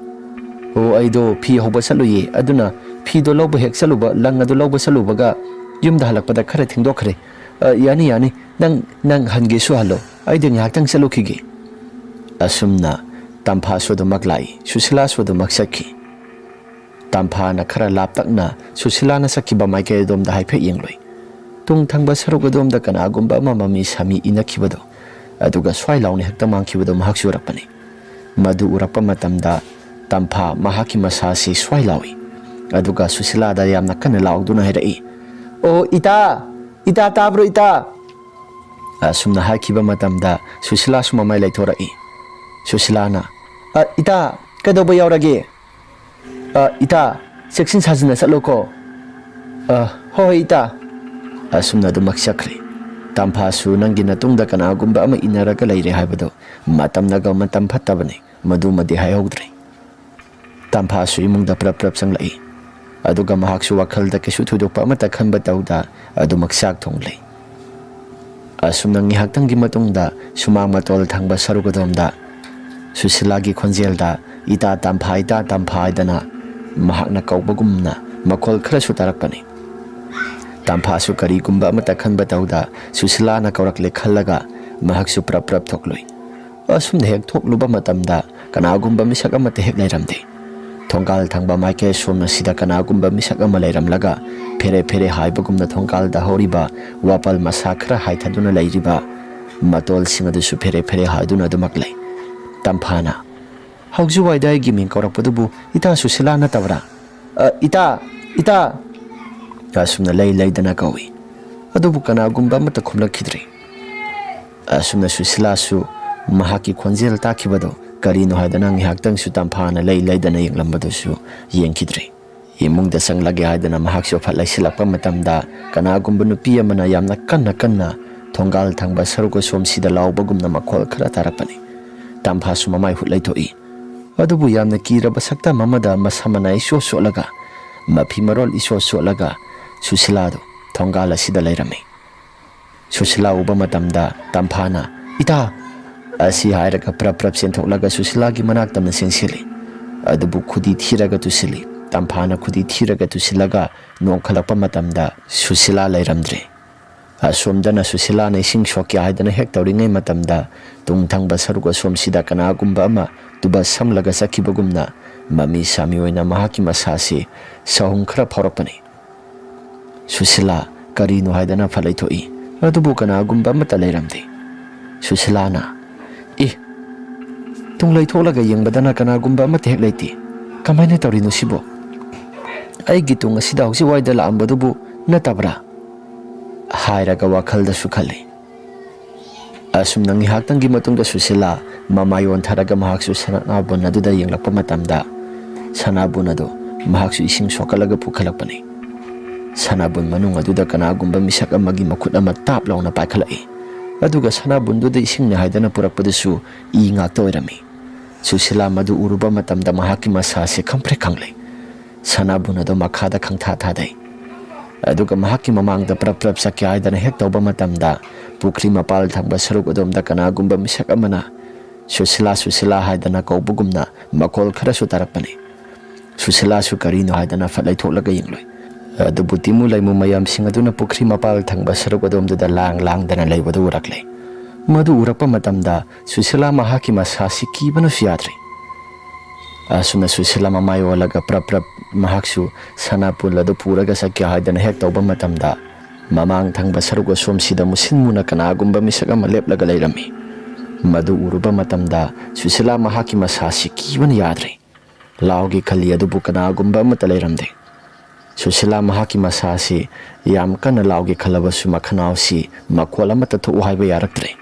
"ꯑꯣ, ꯑꯩꯗꯣ ꯐꯤ ꯍꯧꯕ ꯆꯠꯂꯨꯏꯌꯦ, ꯑꯗꯨꯅ ꯐꯤꯗꯣ ꯂꯧꯕ ꯍꯦꯛ ꯆꯠꯂꯨꯕ, ꯂꯪ ꯑꯗꯨ ꯂꯧꯕ ꯆꯠꯂꯨꯕꯒ ꯌꯨꯝꯗ ꯍꯜꯂꯛꯄꯗ ꯈꯔ ꯊꯦꯡꯗꯣꯛꯈ꯭ꯔꯦ꯫ ꯑ, ꯌꯥꯅꯤ, ꯌꯥꯅꯤ, ꯅꯪ, ꯅꯪ ꯍꯟꯒꯦꯁꯨ ꯍꯜꯂꯣ, ꯑꯩꯗꯤ ꯉꯥꯏꯍꯥꯛꯇꯪ ꯆꯠꯂꯨꯈꯤꯒꯦ꯫" ꯑꯁꯨꯝꯅ ꯇꯝꯐꯥꯁꯨ ꯑꯗꯨꯃꯛ ꯂꯥꯛꯏ, ꯁꯨꯁꯤꯂꯥꯁꯨ ꯑꯗꯨꯃꯛ ꯆꯠꯈꯤ꯫ ꯇꯝꯐꯥꯅ ꯈꯔ ꯂꯥꯞꯇꯛꯅ ꯁꯨꯁꯤꯂꯥꯅ ꯆꯠꯈꯤꯕ ꯃꯥꯏꯀꯩ ꯑꯗꯣꯝꯗ ꯍꯥꯏꯐꯦꯠ ꯌꯦꯡꯂꯨꯏ꯫ ꯇꯨꯡ ꯊꯪꯕ ꯁꯔꯨꯛ ꯑꯗꯣꯝꯗ ꯀꯅꯥꯒꯨꯝꯕ ꯑꯃ ꯃꯃꯤ ꯁꯥꯃꯤ ꯏꯅꯈꯤꯕꯗꯨ, ꯑꯗꯨꯒ ꯁ꯭ꯋꯥꯏ ꯂꯥꯎꯅ ꯍꯦꯛꯇ ꯃꯥꯡꯈꯤꯕꯗꯨ ꯃꯍꯥꯛꯁꯨ ꯎꯔꯛꯄꯅꯤ꯫ ꯃꯗꯨ ꯎꯔꯛꯄ ꯃꯇꯝꯗ ꯇꯝꯐꯥ ꯃꯍꯥꯛꯀꯤ ꯃꯁꯥꯁꯤ ꯁ꯭ꯋꯥꯏ ꯂꯥꯎꯏ, ꯑꯗꯨꯒ ꯁꯨꯁꯤꯂꯥꯗ ꯌꯥꯝꯅ ꯀꯟꯅ ꯂꯥꯎꯗꯨꯅ ꯍꯥꯏꯔꯛꯏ, "ꯑꯣ, ꯏꯇꯥ! ꯏꯇꯥ, ꯇꯥꯕ꯭ꯔꯣ, ꯏꯇꯥ?" ꯑꯁꯨꯝꯅ ꯍꯥꯏꯈꯤꯕ ꯃꯇꯝꯗ ꯁꯨꯁꯤꯂꯥꯁꯨ ꯃꯃꯥꯏ ꯂꯩꯊꯣꯔꯛꯏ꯫ ꯁꯨꯁꯤꯂꯥꯅ, "ꯑ, ꯏꯇꯥ, ꯀꯩꯗꯧꯕ ꯌꯥꯎꯔꯒꯦ?" "ꯑ, ꯏꯇꯥ, ꯆꯦꯛꯁꯤꯟ ꯁꯥꯖꯤꯟꯅ ꯆꯠꯂꯨꯀꯣ꯫" "ꯑ, ꯍꯣꯏ, ꯍꯣꯏ, ꯏꯇꯥ꯫" ꯑꯁꯨꯝꯅ ꯑꯗꯨꯃꯛ ꯆꯠꯈ꯭ꯔꯦ꯫ ꯇꯝꯐꯥꯁꯨ ꯅꯪꯒꯤ ꯅꯇꯨꯡꯗ ꯀꯅꯥꯒꯨꯝꯕ ꯑꯃ ꯏꯟꯅꯔꯒ ꯂꯩꯔꯦ ꯍꯥꯏꯕꯗꯨ ꯃꯇꯝꯅꯒ ꯃꯇꯝ ꯐꯠꯇꯕꯅꯤ, ꯃꯗꯨꯃꯗꯤ ꯍꯥꯏꯍꯧꯗ꯭ꯔꯦ꯫ ꯇꯝꯐꯥꯁꯨ ꯏꯃꯨꯡꯗ ꯄ꯭ꯔꯞ ꯄ꯭ꯔꯞ ꯆꯪꯂꯛꯏ꯫ ꯑꯗꯨꯒ ꯃꯍꯥꯛꯁꯨ ꯋꯥꯈꯜꯗ ꯀꯩꯁꯨ ꯊꯣꯏꯗꯣꯛꯄ ꯑꯃꯠꯇ ꯈꯟꯕ ꯇꯧꯗ ꯑꯗꯨꯃꯛ ꯆꯥꯛ ꯊꯣꯡꯂꯤ꯫ ꯑꯁꯨꯝꯅ ꯉꯥꯏꯍꯥꯛꯇꯪꯒꯤ ꯃꯇꯨꯡꯗ ꯁꯨꯃꯥꯡ ꯃꯇꯣꯜ ꯊꯪꯕ ꯁꯔꯨꯛ ꯑꯗꯣꯝꯗ ꯁꯨꯁꯤꯂꯥꯒꯤ ꯈꯣꯟꯖꯦꯜꯗ, "ꯏꯇꯥ ꯇꯝꯐꯥ, ꯏꯇꯥ ꯇꯝꯐꯥ" ꯍꯥꯏꯗꯅ ꯃꯍꯥꯛꯅ ꯀꯧꯕꯒꯨꯝꯅ ꯃꯈꯣꯜ ꯈꯔꯁꯨ ꯇꯥꯔꯛꯄꯅꯤ꯫ ꯇꯝꯐꯥꯁꯨ ꯀꯔꯤꯒꯨꯝꯕ ꯑꯃꯠꯇ ꯈꯟꯕ ꯇꯧꯗ ꯁꯨꯁꯤꯂꯥꯅ ꯀꯧꯔꯛꯂꯦ ꯈꯜꯂꯒ ꯃꯍꯥꯛꯁꯨ ꯄ꯭ꯔꯞ ꯄ꯭ꯔꯞ ꯊꯣꯛꯂꯨꯏ꯫ ꯑꯁꯨꯝꯅ ꯍꯦꯛ ꯊꯣꯛꯂꯨꯕ ꯃꯇꯝꯗ ꯀꯅꯥꯒꯨꯝꯕ ꯃꯤꯁꯛ ꯑꯃꯠꯇ ꯍꯦꯛ ꯂꯩꯔꯝꯗꯦ꯫ ꯊꯣꯡꯒꯥꯜ ꯊꯪꯕ ꯃꯥꯏꯀꯩ ꯁꯣꯝ ꯑꯁꯤꯗ ꯀꯅꯥꯒꯨꯝꯕ ꯃꯤꯁꯛ ꯑꯃ ꯂꯩꯔꯝꯂꯒ ꯐꯦꯔꯦ ꯐꯦꯔꯦ ꯍꯥꯏꯕꯒꯨꯝꯅ ꯊꯣꯡꯒꯥꯜꯗ ꯍꯧꯔꯤꯕ ꯋꯥꯄꯜ ꯃꯁꯥ ꯈꯔ ꯍꯥꯏꯊꯗꯨꯅ ꯂꯩꯔꯤꯕ ꯃꯇꯣꯜꯁꯤꯡ ꯑꯗꯨꯁꯨ ꯐꯦꯔꯦ ꯐꯦꯔꯦ ꯍꯥꯏꯗꯨꯅ ꯑꯗꯨꯃꯛ ꯂꯩ꯫ ꯇꯝꯐꯥꯅ, "ꯍꯧꯖꯤꯛꯋꯥꯏꯗ ꯑꯩꯒꯤ ꯃꯤꯡ ꯀꯧꯔꯛꯄꯗꯨꯕꯨ ꯏꯇꯥ ꯁꯨꯁꯤꯂꯥ ꯅꯠꯇꯕ꯭ꯔꯥ? ꯑ, ꯏꯇꯥ! ꯏꯇꯥ!" ꯑꯁꯨꯝꯅ ꯂꯩ ꯂꯩꯗꯅ ꯀꯧꯏ꯫ ꯑꯗꯨꯕꯨ ꯀꯅꯥꯒꯨꯝꯕ ꯑꯃꯠꯇ ꯈꯨꯝꯂꯛꯈꯤꯗ꯭ꯔꯦ꯫ ꯑꯁꯨꯝꯅ ꯁꯨꯁꯤꯂꯥꯁꯨ ꯃꯍꯥꯛꯀꯤ ꯈꯣꯟꯖꯦꯜ ꯇꯥꯈꯤꯕꯗꯨ ꯀꯔꯤꯅꯣ ꯍꯥꯏꯗꯅ ꯉꯥꯏꯍꯥꯛꯇꯪꯁꯨ ꯇꯝꯐꯥꯅ ꯂꯩ ꯂꯩꯗꯅ ꯌꯦꯡꯂꯝꯕꯗꯨꯁꯨ ꯌꯦꯡꯈꯤꯗ꯭ꯔꯦ꯫ ꯏꯃꯨꯡꯗ ꯆꯪꯂꯒꯦ ꯍꯥꯏꯗꯅ ꯃꯍꯥꯛꯁꯨ ꯐꯠ ꯂꯩꯁꯤꯜꯂꯛꯄ ꯃꯇꯝꯗ ꯀꯅꯥꯒꯨꯝꯕ ꯅꯨꯄꯤ ꯑꯃꯅ ꯌꯥꯝꯅ ꯀꯟꯅ ꯀꯟꯅ ꯊꯣꯡꯒꯥꯜ ꯊꯪꯕ ꯁꯔꯨꯛ ꯑꯁꯣꯝꯁꯤꯗ ꯂꯥꯎꯕꯒꯨꯝꯅ ꯃꯈꯣꯜ ꯈꯔ ꯇꯥꯔꯛꯄꯅꯤ꯫ ꯇꯝꯐꯥꯁꯨ ꯃꯃꯥꯏ ꯍꯨꯠ ꯂꯩꯊꯣꯛꯏ꯫ ꯑꯗꯨꯕꯨ ꯌꯥꯝꯅ ꯀꯤꯔꯕ ꯁꯛꯇꯝ ꯑꯃꯗ ꯃꯁꯝ ꯃꯅꯥ ꯏꯆꯣꯠ ꯆꯣꯠꯂꯒ, ꯃꯐꯤ ꯃꯔꯣꯜ ꯏꯆꯣꯠ ꯆꯣꯠꯂꯒ ꯁꯨꯁꯤꯂꯥꯗꯨ ꯊꯣꯡꯒꯥꯜ ꯑꯁꯤꯗ ꯂꯩꯔꯝꯃꯤ꯫ ꯁꯨꯁꯤꯂꯥ ꯎꯕ ꯃꯇꯝꯗ ꯇꯝꯐꯥꯅ, "ꯏꯇꯥ!" ꯑꯁꯤ ꯍꯥꯏꯔꯒ ꯄ꯭ꯔꯞ ꯄ꯭ꯔꯞ ꯆꯦꯟꯊꯣꯛꯂꯒ ꯁꯨꯁꯤꯂꯥꯒꯤ ꯃꯅꯥꯛꯇ ꯑꯃ ꯆꯦꯟꯁꯤꯜꯂꯤ꯫ ꯑꯗꯨꯕꯨ ꯈꯨꯗꯤ ꯊꯤꯔꯒ ꯇꯨꯁꯤꯜꯂꯤ꯫ ꯇꯝꯐꯥꯅ ꯈꯨꯗꯤ ꯊꯤꯔꯒ ꯇꯨꯁꯤꯜꯂꯒ ꯅꯣꯡꯈꯠꯂꯛꯄ ꯃꯇꯝꯗ ꯁꯨꯁꯤꯂꯥ ꯂꯩꯔꯝꯗ꯭ꯔꯦ꯫ ꯑꯁꯣꯝꯗꯅ ꯁꯨꯁꯤꯂꯥꯅ ꯏꯁꯤꯡ ꯁꯣꯛꯀꯦ ꯍꯥꯏꯗꯅ ꯍꯦꯛ ꯇꯧꯔꯤꯉꯩ ꯃꯇꯝꯗ ꯇꯨꯡ ꯊꯪꯕ ꯁꯔꯨꯛ ꯑꯁꯣꯝꯁꯤꯗ ꯀꯅꯥꯒꯨꯝꯕ ꯑꯃ ꯇꯨꯕ ꯁꯝꯂꯒ ꯆꯠꯈꯤꯕꯒꯨꯝꯅ ꯃꯃꯤ ꯁꯥꯃꯤ ꯑꯣꯏꯅ ꯃꯍꯥꯛꯀꯤ ꯃꯁꯥꯁꯤ ꯁꯍꯨꯝ ꯈꯔ ꯐꯥꯎꯔꯛꯄꯅꯤ꯫ ꯁꯨꯁꯤꯂꯥ ꯀꯔꯤꯅꯣ ꯍꯥꯏꯗꯅ ꯐꯠ ꯂꯩꯊꯣꯛꯏ꯫ ꯑꯗꯨꯕꯨ ꯀꯅꯥꯒꯨꯝꯕ ꯑꯃꯠꯇ ꯂꯩꯔꯝꯗꯦ꯫ ꯁꯨꯁꯤꯂꯥꯅ, "ꯑꯦ, ꯇꯨꯡ ꯂꯩꯊꯣꯛꯂꯒ ꯌꯦꯡꯕꯗꯅ ꯀꯅꯥꯒꯨꯝꯕ ꯑꯃꯠꯇ ꯍꯦꯛ ꯂꯩꯇꯦ꯫ ꯀꯃꯥꯏꯅ ꯇꯧꯔꯤꯅꯣ ꯁꯤꯕꯣ? ꯑꯩꯒꯤ ꯇꯨꯡ ꯑꯁꯤꯗ ꯍꯧꯖꯤꯛ ꯋꯥꯏꯗ ꯂꯥꯛꯑꯝꯕꯗꯨꯕꯨ ꯅꯠꯇꯕ꯭ꯔꯥ?" ꯍꯥꯏꯔꯒ ꯋꯥꯈꯜꯗꯁꯨ ꯈꯜꯂꯤ꯫ ꯑꯁꯨꯝꯅ ꯉꯥꯏꯍꯥꯛꯇꯪꯒꯤ ꯃꯇꯨꯡꯗ ꯁꯨꯁꯤꯂꯥ ꯃꯃꯥꯏ ꯑꯣꯟꯊꯔꯒ ꯃꯍꯥꯛꯁꯨ ꯁꯅꯥꯕꯨꯟ ꯑꯗꯨꯗ ꯌꯦꯡꯂꯛꯄ ꯃꯇꯝꯗ ꯁꯅꯥꯕꯨꯟ ꯑꯗꯨ ꯃꯍꯥꯛꯁꯨ ꯏꯁꯤꯡ ꯁꯣꯛꯀꯠꯂꯒ ꯄꯨꯈꯠꯂꯛꯄꯅꯤ꯫ ꯁꯅꯥꯕꯨꯟ ꯃꯅꯨꯡ ꯑꯗꯨꯗ ꯀꯅꯥꯒꯨꯝꯕ ꯃꯤꯁꯛ ꯑꯃꯒꯤ ꯃꯈꯨꯠ ꯑꯃ ꯇꯥꯞ ꯂꯥꯎꯅ ꯄꯥꯏꯈꯠꯂꯛꯏ꯫ ꯑꯗꯨꯒ ꯁꯅꯥꯕꯨꯟꯗꯨꯗ ꯏꯁꯤꯡꯅꯤ ꯍꯥꯏꯗꯅ ꯄꯨꯔꯛꯄꯗꯨꯁꯨ ꯏ ꯉꯥꯛꯇ ꯑꯣꯏꯔꯝꯃꯤ꯫ ꯁꯨꯁꯤꯂꯥ ꯃꯗꯨ ꯎꯔꯨꯕ ꯃꯇꯝꯗ ꯃꯍꯥꯛꯀꯤ ꯃꯁꯥꯁꯦ ꯈꯪꯄ꯭ꯔꯦꯛ ꯈꯪꯂꯩ꯫ ꯁꯅꯥꯕꯨꯟ ꯑꯗꯨ ꯃꯈꯥꯗ ꯈꯪꯊꯥ ꯊꯥꯗꯩ꯫ ꯑꯗꯨꯒ ꯃꯍꯥꯛꯀꯤ ꯃꯃꯥꯡꯗ ꯄ꯭ꯔꯞ ꯄ꯭ꯔꯞ ꯆꯠꯀꯦ ꯍꯥꯏꯗꯅ ꯍꯦꯛ ꯇꯧꯕ ꯃꯇꯝꯗ ꯄꯨꯈ꯭ꯔꯤ ꯃꯄꯥꯜ ꯊꯪꯕ ꯁꯔꯨꯛ ꯑꯗꯣꯝꯗ ꯀꯅꯥꯒꯨꯝꯕ ꯃꯤꯁꯛ ꯑꯃꯅ "ꯁꯨꯁꯤꯂꯥ, ꯁꯨꯁꯤꯂꯥ" ꯍꯥꯏꯗꯅ ꯀꯧꯕꯒꯨꯝꯅ ꯃꯈꯣꯜ ꯈꯔꯁꯨ ꯇꯥꯔꯛꯄꯅꯤ꯫ ꯁꯨꯁꯤꯂꯥꯁꯨ ꯀꯔꯤꯅꯣ ꯍꯥꯏꯗꯅ ꯐꯠ ꯂꯩꯊꯣꯛꯂꯒ ꯌꯦꯡꯂꯨꯏ꯫ ꯑꯗꯨꯕꯨ ꯇꯤꯃꯨ ꯂꯩꯃꯨ ꯃꯌꯥꯝꯁꯤꯡ ꯑꯗꯨꯅ ꯄꯨꯈ꯭ꯔꯤ ꯃꯄꯥꯜ ꯊꯪꯕ ꯁꯔꯨꯛ ꯑꯗꯣꯝꯗꯨꯗ ꯂꯥꯡ ꯂꯥꯡꯗꯅ ꯂꯩꯕꯗꯨ ꯎꯔꯛꯂꯦ꯫ ꯃꯗꯨ ꯎꯔꯛꯄ ꯃꯇꯝꯗ ꯁꯨꯁꯤꯂꯥ ꯃꯍꯥꯛꯀꯤ ꯃꯁꯥꯁꯤ ꯀꯤꯕꯅꯁꯨ ꯌꯥꯗ꯭ꯔꯦ꯫ ꯑꯁꯨꯝꯅ ꯁꯨꯁꯤꯂꯥ ꯃꯃꯥꯏ ꯑꯣꯜꯂꯒ ꯄ꯭ꯔꯞ ꯄ꯭ꯔꯞ ꯃꯍꯥꯛꯁꯨ ꯁꯅꯥꯄꯨꯜ ꯑꯗꯨ ꯄꯨꯔꯒ ꯆꯠꯀꯦ ꯍꯥꯏꯗꯅ ꯍꯦꯛ ꯇꯧꯕ ꯃꯇꯝꯗ, ꯃꯃꯥꯡ ꯊꯪꯕ ꯁꯔꯨꯛ ꯑꯁꯣꯝꯁꯤꯗ ꯃꯨꯁꯤꯟ ꯃꯨꯅ ꯀꯅꯥꯒꯨꯝꯕ ꯃꯤꯁꯛ ꯑꯃ ꯂꯦꯞꯂꯒ ꯂꯩꯔꯝꯃꯤ꯫ ꯃꯗꯨ ꯎꯔꯨꯕ ꯃꯇꯝꯗ ꯁꯨꯁꯤꯂꯥ ꯃꯍꯥꯛꯀꯤ ꯃꯁꯥꯁꯤ ꯀꯤꯕꯅ ꯌꯥꯗ꯭ꯔꯦ꯫ ꯂꯥꯎꯒꯦ ꯈꯜꯂꯤ, ꯑꯗꯨꯕꯨ ꯀꯅꯥꯒꯨꯝꯕ ꯑꯃꯠꯇ ꯂꯩꯔꯝꯗꯦ꯫ ꯁꯨꯁꯤꯂꯥ ꯃꯍꯥꯛꯀꯤ ꯃꯁꯥꯁꯤ ꯌꯥꯝ ꯀꯟꯅ ꯂꯥꯎꯒꯦ ꯈꯜꯂꯕꯁꯨ ꯃꯈꯅꯥꯎꯁꯤ ꯃꯈꯣꯜ ꯑꯃꯠꯇ ꯊꯣꯛꯎ ꯍꯥꯏꯕ ꯌꯥꯔꯛꯇ꯭ꯔꯦ꯫